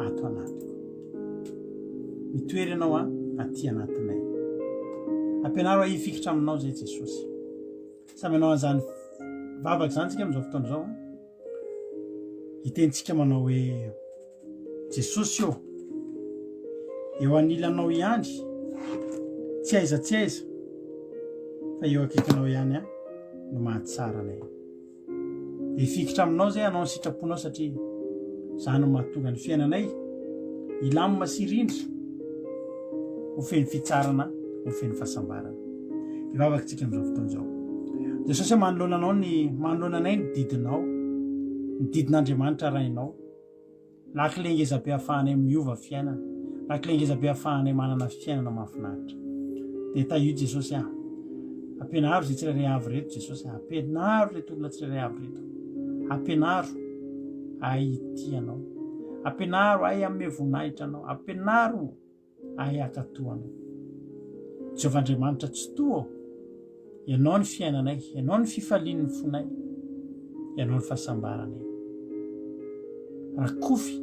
ato anatiko. Mitoery ianao aho aty anatinay. Ampianaro ahy hifikitra aminao izay Jesosy. Samy hanao an'izany vavaka izany tsika amin'izao fotoana izao. Hitentsika manao hoe Jesosy ô, eo anilanao ihany, tsy aiza tsy aiza, fa eo akaikinao ihany aho no mahatsara anay. Dia hifikitra aminao izay hanao ny sitraponao satria izany no mahatonga ny fiainanay hilamina sy hirindra, ho feno fitsarana, ho feno fahasambarana. Hivavaka isika amin'izao fotoana izao. Jesosy manoloana anao ny manoloana anay ny didinao, ny didin'Andriamanitra Rainao. Lakile ngeza be afahanay miova fiainana. Lakile ngeza be afahanay manana fiainana mahafinaritra. Dia tahio Jesosy ah. Ampianaro izay tsirairay avy ireto Jesosy ah. Ampianaro ireto olona tsirairay avy ireto. Ampianaro ahy hitia anao. Ampianaro ahy hanome voninahitra anao. Ampianaro ahy hankatò anao. Jehovah Andriamanitra Tsitoha ô, Ianao ny fiainanay, Ianao ny fifalian'ny fonay, Ianao ny fahasambaranay. Rakofy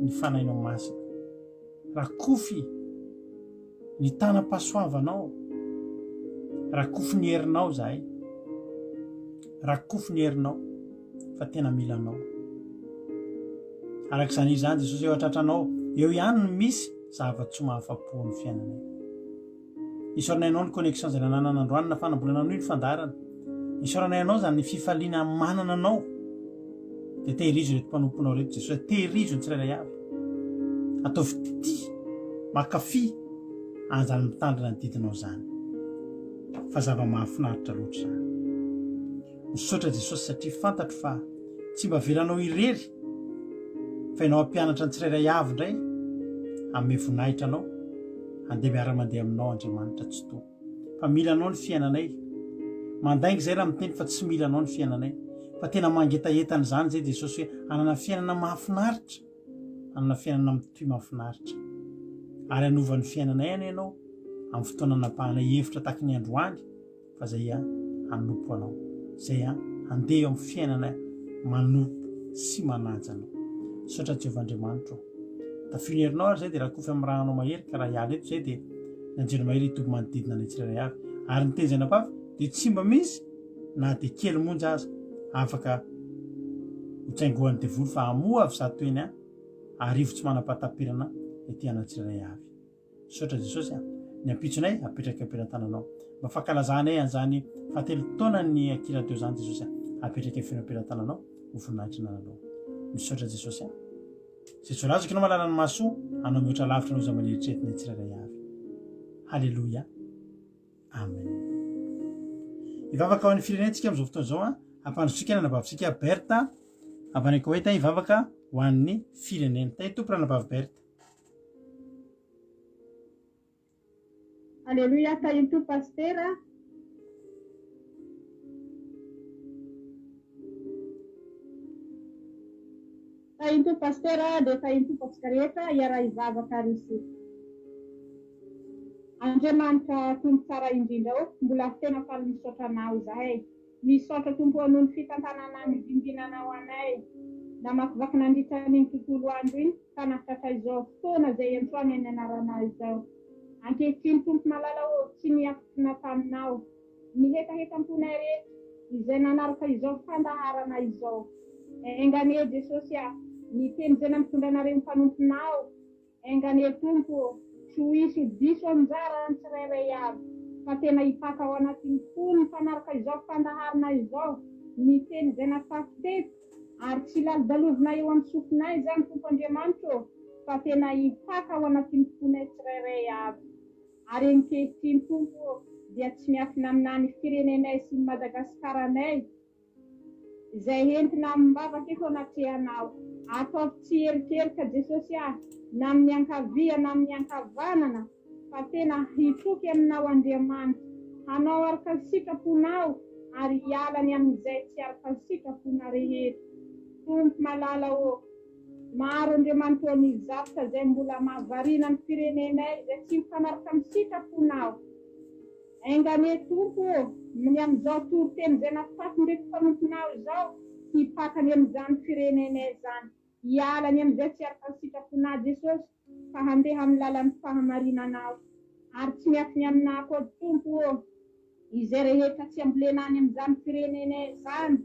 ny Fanahinao Masina, rakofy ny tanam-pahasoavanao, rakofy ny herinao izahay, rakofy ny herinao fa tena mila anao. Araka izany izany Jesosy eo an-tratranao eo ihany no misy zava-tsoa mahafa-po amin'ny fiainanay. Isaoranay anao ny connexion izay nananana androany nafana mbola nanohy ny fandaharana. Isaoranay anao izany fifaliana manana anao. Dia tehirizo ireto mpanomponao ireto Jesosy, tehirizo ny tsirairay avy. Ataovy tia, makafy an'izany mitandrina ny didinao izany. Fa zava-mahafinaritra loatra izany. Misaotra Jesosy satria fantatro fa tsy mba avelanao irery fa ianao hampianatra ny tsirairay avy indray hanome voninahitra anao handeha miara-mandeha aminao Andriamanitra Tsitoha fa mila anao ny fiainanay mandainga izay raha miteny fa tsy mila anao ny fiainanay fa tena mangetaheta an'izany izay Jesosy hoe hanana fiainana mahafinaritra. Hanana fiainana mitohy mahafinaritra. Ary hanova ny fiainanay anie Ianao amin'ny fotoana anapahanay hevitra tahaky ny androany fa izay hanompo Anao, izay handeha eo amin'ny fiainana manompo sy manaja Anao. Misaotra Jehovah Andriamanitro ô. Tafio ny herinao ary izay dia rakofy amin'ny ranao mahery ka raha hiala eto izay dia ny anjely mahery hitoby manodidina anay tsirairay avy. Ary ny teny izay nampavy dia tsy mba misy na dia kely monja aza afaka ho tsaingohan'ny devoly fa hamoha avy zato eny an arivo tsy manam-pahatapirana ety anay tsirairay avy. Misaotra Jesosy a! Ny ampitsonay apetraka eo am-pelatananao. Mba fankalazanay an'izany fahatelo taonan'ny Akira teo izany Jesosy a! Apetraka eo feno am-pelatananao ho voninahitry ny ananao. Misaotra Jesosy a! Izay tsy voalazako ianao mahalala ny mahasoa anao mihoatra lavitra noho izay mba neritreretinay tsirairay avy. Haleloia. Amen. Hivavaka ho an'ny firenentsika amin'izao fotoana izao a. Ampandrosoika ny anabavintsika Bertha avy any Koweït hivavaka ho an'ny firenena. Tahin'ny Tompo ranabavy Bertha. Aleloia tahin'ny Tompo Pasitera. Tahin'ny Tompo Pasitera dia tahin'ny Tompo antsika rehetra hiara hivavaka ary isika. Andriamanitra Tompo tsara indrindra ô, mbola tena faly misaotra Anao izahay. Misaotra Tompo ô noho ny fitantanana ny vimbinanao anay namakivaky nandritra an'iny tontolo andro iny ka nahatratra izao fotoana izay iantsoanay ny anaranao izao. Ankehitriny Tompo malala ô, tsy niafina taminao ny hetahetam-ponay rehetra izay nanaraka izao fandaharana izao. Enga anie Jesosy a, ny teny izay nampitondra anareo mpanomponao, Enga anie Tompo ô, tsy ho hisy ho diso anjara ny tsirairay avy, fa tena hipaka ao anatin'ny fony mpanaraka izao fandaharana izao ny teny izay nafafy teto, ary tsy lalodalovina eo amin'ny sofinay izany Tompo Andriamanitra ô, fa tena hipaka ao anatin'ny fonay tsirairay avy. Ary ankehitriny Tompo ô, dia tsy miafina aminà ny firenenay sy ny Madagasikaranay, Izay entina amim-bavaka eto anatrehanao. Ataovy tsy hieritreritra Jesosy ah, na amin'ny ankavia na amin'ny ankavanana, fa tena hitoky aminao Andriamanitra, hanao araka ny sitraponao ary hiala ny amin'izay tsy araka ny sitrapona rehetra. Tompo malala ô, maro Andriamanitra ô ny zavtra izay mbola mahavariana ny firenenay izay tsy mifanaraka amin'ny sitraponao. Enga anie Tompo ô, ny amin'izao toriteny izay nafafin'ireto mpanomponao izao, hipaka any amin'izany firenenay izany, hiala any amin'izay tsy araka ny sitraponà Jesosy, fa handeha amin'ny lalan'ny fahamarinanao. Ary tsy miafiny aminà koa Tompo ô, izay rehetra tsy ambolena any amin'izany firenenay izany,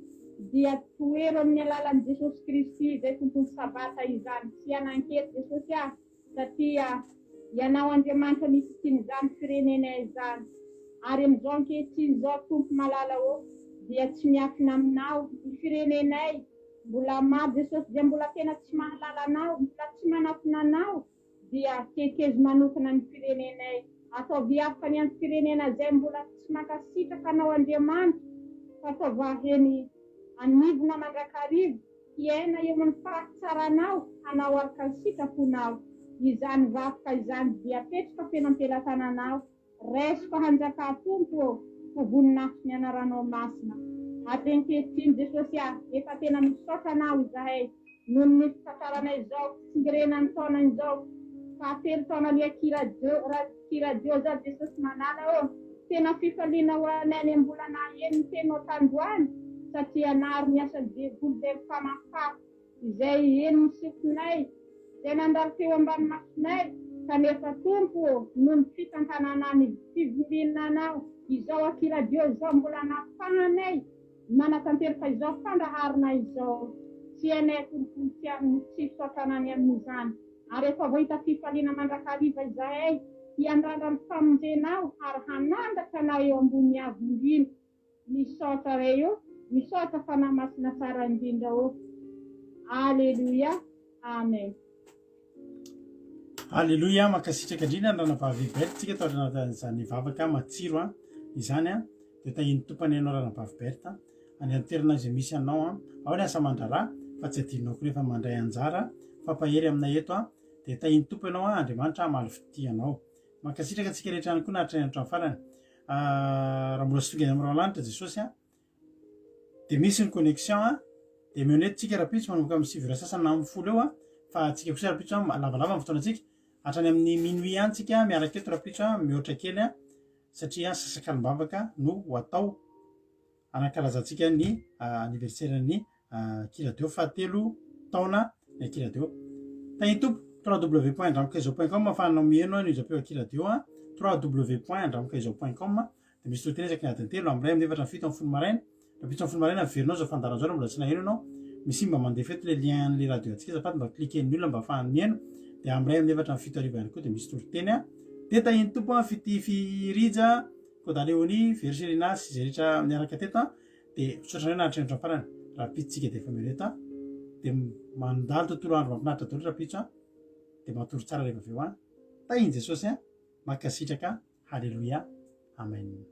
dia tohero amin'ny alalan'i Jesosy Kristy izay Tompon'ny Sabata izany. Tsy hanan-kery Jesosy ah. Satria Ianao Andriamanitra nisitrian'izany firenenay izany. Ary amin'izao ankehitriny izao, Tompo malala ô, dia tsy miafina Aminao ny firenenay. Mbola maro Jesosy dia mbola tena tsy mahalala Anao, mbola tsy manatona Anao, dia kekezo manokana ny firenenay. Ataovy hafa ny amin'ny firenena izay mbola tsy mankasitraka Anao Andriamanitra, fa ataovy haheno anivona mandrakariva. Hiaina eo amin'ny fahatsaranao, hanao araka ny sitraponao. Izany vakoka izany dia apetraka feno am-pelatananao. Raiso fa hanjakà Tompo ô, ho voninahitry ny anaranao masina. Ary ankehitriny Jesosy ah, efa tena misaotra Anao izahay noho ny fitratraranay izao fitsingerenan'ny taona izao fahatelo taona ny aky radio aky radio zao Jesosy malala ô, tena fifaliana ho anay ny mbola naheno ny teninao tandroany satria naro ny asan'ny devoly izay mifamampafy izay henon'ny sofinay izay nandalo teo ambany masonay kanefa Tompo ô noho ny fitantanana ny fivoriananao izao aky radio izao mbola nafahanay manatanteraka izao fandaharana izao tsy hainay Tompo tsy tsy fisaotrana ny amin'izany ary efa voahita fifaliana mandrakariva izahay hiandrandra ny famonjenao ary hanandratra anao eo ambony avo indrindra Misaotra Ray ô, misaotra Fanahy Masina tsara indrindra ô. Aleloia. Amen. Aleloia, mankasitraka indrindra ny ranabavy Berthe tsika tao anatin'izany vavaka matsiro an, izany an, dia tahian'ny Tompo anie anao ranabavy Berthe, any an-toerana izay misy anao an, ao ny asa aman-draharaha fa tsy adinonao koa nefa mandray anjara, fampahery aminay eto an, dia tahian'ny Tompo ianao an, Andriamanitra hamaly fitia anao. Mankasitraka antsika rehetra ihany koa naharitra ny hatramin'ny farany. Raha mbola tsy tonga any amin'ny rahona-lanitra Jesosy an, dia misy ny connexion an, dia mihaona eto tsika rahampitso manomboka amin'ny sivy ora sasany na amin'ny folo eo an. Fa antsika kosa rahampitso an, lavalava ny fotoanantsika, hatrany amin'ny minuit any tsika miaraka eto rahampitso an, mihoatra kely an, satria sasakalim-bavaka no ho atao hanankalazantsika ny anniversaire-n'ny Akiradio fahatelo taona ny Akiradio. Tahin'ny Tompo, www.andramokaizao point com ahafahanao miheno ny onjam-peo Akiradio an, www.andramokaizao point com dia misy toriteny isaky ny adiny telo, amin'ny iray, amin'ny efatra, amin'ny fito, amin'ny folo maraina. Rahampitso amin'ny folo maraina miverina ao izao fandaharana izao raha mbola tsy naheno ianao. Misy mba mandefa eto ilay lien an'ilay radio antsika azafady mba cliquer-n'ny olona mba ahafahany miheno. Dia amin'ny iray, amin'ny efatra, amin'ny fito hariva ihany koa dia misy toriteny an. Dia tahin'ny Tompo an, Fitia Firija, Koda Léonie, Vero Serena sy izay rehetra niaraka teto an. Dia misaotra anareo nahatrehitra hatramin'ny farany. Rahampitso tsika dia efa mihaona eto an. Dia mandalo tontolo andro mahafinaritra daholo rahampitso an. Dia matory tsara rehefa avy eo an. Tahin'i Jesosy an. Mankasitraka. Haleloia. Amen.